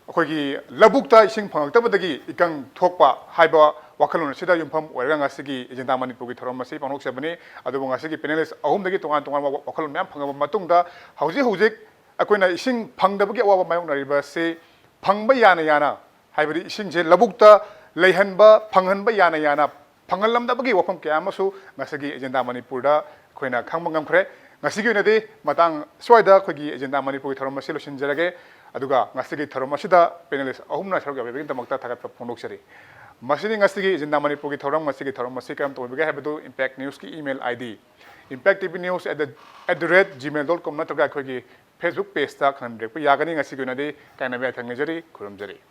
ꯑꯩꯈꯣꯏꯒꯤ ꯂꯧꯕꯨꯛꯇ ꯏꯁꯤꯡ ꯐꯪꯂꯛꯇꯕꯗꯒꯤ ꯏꯀꯪ ꯊꯣꯛꯄ ꯍꯥꯏꯕ ꯋꯥꯈꯜꯂꯣꯟ ꯑꯁꯤꯗ ꯌꯨꯝꯐꯝ ꯑꯣꯏꯔꯒ ꯉꯁꯤꯒꯤ ꯑꯦꯖꯦꯟꯗꯥ ꯃꯅꯤꯄꯨꯔꯒꯤ ꯊꯧꯔꯝ ꯑꯁꯤ ꯄꯥꯡꯊꯣꯛꯆꯕꯅꯤ꯫ ꯑꯗꯨꯕꯨ ꯉꯁꯤꯒꯤ ꯄꯦꯅꯦꯂꯤꯁ ꯑꯍꯨꯝꯗꯒꯤ ꯇꯣꯉꯥꯟ ꯇꯣꯉꯥꯟꯕ ꯋꯥ-, ꯋꯥꯈꯜꯂꯣꯟ ꯃꯌꯥꯝ ꯐꯪꯂꯕ ꯃꯇꯨꯡꯗ, ꯍꯧꯖꯤꯛ ꯍꯧꯖꯤꯛ ꯑꯩꯈꯣꯏꯅ ꯏꯁꯤꯡ ꯐꯪꯗꯕꯒꯤ ꯑꯋꯥꯕ ꯃꯥꯌꯣꯛꯅꯔꯤꯕ ꯑꯁꯤ ꯐꯪꯕ ꯌꯥꯅ ꯌꯥꯅ, ꯍꯥꯏꯕꯗꯤ ꯏꯁꯤꯡꯁꯦ ꯂꯧꯕꯨꯛꯇ ꯂꯩꯍꯟꯕ, ꯐꯪꯍꯟꯕ ꯌꯥꯅ ꯌꯥꯅ ꯐꯪꯍꯜꯂꯝꯗꯕꯒꯤ ꯋꯥꯐꯝ ꯀꯌꯥ ꯑꯃꯁꯨ ꯉꯁꯤꯒꯤ ꯑꯦꯖꯦꯟꯗꯥ ꯃꯅꯤꯄꯨꯔꯗ ꯑꯩꯈꯣꯏꯅ ꯈꯪꯕ ꯉꯝꯈ꯭ꯔꯦ꯫ ꯉꯁꯤꯒꯤ ꯑꯣꯏꯅꯗꯤ ꯃꯇꯥꯡ ꯁ꯭ꯋꯥꯏꯗ ꯑꯩꯈꯣꯏꯒꯤ ꯑꯦꯖꯦꯟꯗꯥ ꯃꯅꯤꯄꯨꯔꯒꯤ ꯊꯧꯔꯝ ꯑꯁꯤ ꯂꯣꯏꯁꯤꯟꯖꯔꯒꯦ꯫ ꯑꯗꯨꯒ ꯉꯁꯤꯒꯤ ꯊꯧꯔꯝ ꯑꯁꯤꯗ ꯄꯦꯅꯦꯂꯤꯁ ꯑꯍꯨꯝꯅ ꯁꯔꯨꯛ ꯌꯥꯕꯤꯕꯒꯤꯗꯃꯛꯇ ꯊꯥꯒꯠꯄ ꯐꯣꯡꯗꯣꯛꯆꯔꯤ꯫ ꯃꯁꯤꯅꯤ ꯉꯁꯤꯒꯤ ꯑꯦꯖꯦꯟꯗꯥ ꯃꯅꯤꯄꯨꯔꯒꯤ ꯊꯧꯔꯝ꯫ ꯉꯁꯤꯒꯤ ꯊꯧꯔꯝ ꯑꯁꯤ ꯀꯔꯝ ꯇꯧꯕꯤꯕꯒꯦ ꯍꯥꯏꯕꯗꯨ Impact News ꯀꯤ email ID, impact T V news at the, at the rate gmail dot com ꯅꯠꯇ꯭ꯔꯒ ꯑꯩꯈꯣꯏꯒꯤ Facebook page ꯇ ꯈꯪꯍꯟꯕꯤꯔꯛꯄ ꯌꯥꯒꯅꯤ꯫ ꯉꯁꯤꯒꯤ ꯑꯣꯏꯅꯗꯤ ꯀꯥꯏꯅꯕ ꯌꯥꯊꯪ ꯅꯤꯖꯔꯤ꯫ ꯈꯨꯔꯨꯝꯖꯔꯤ꯫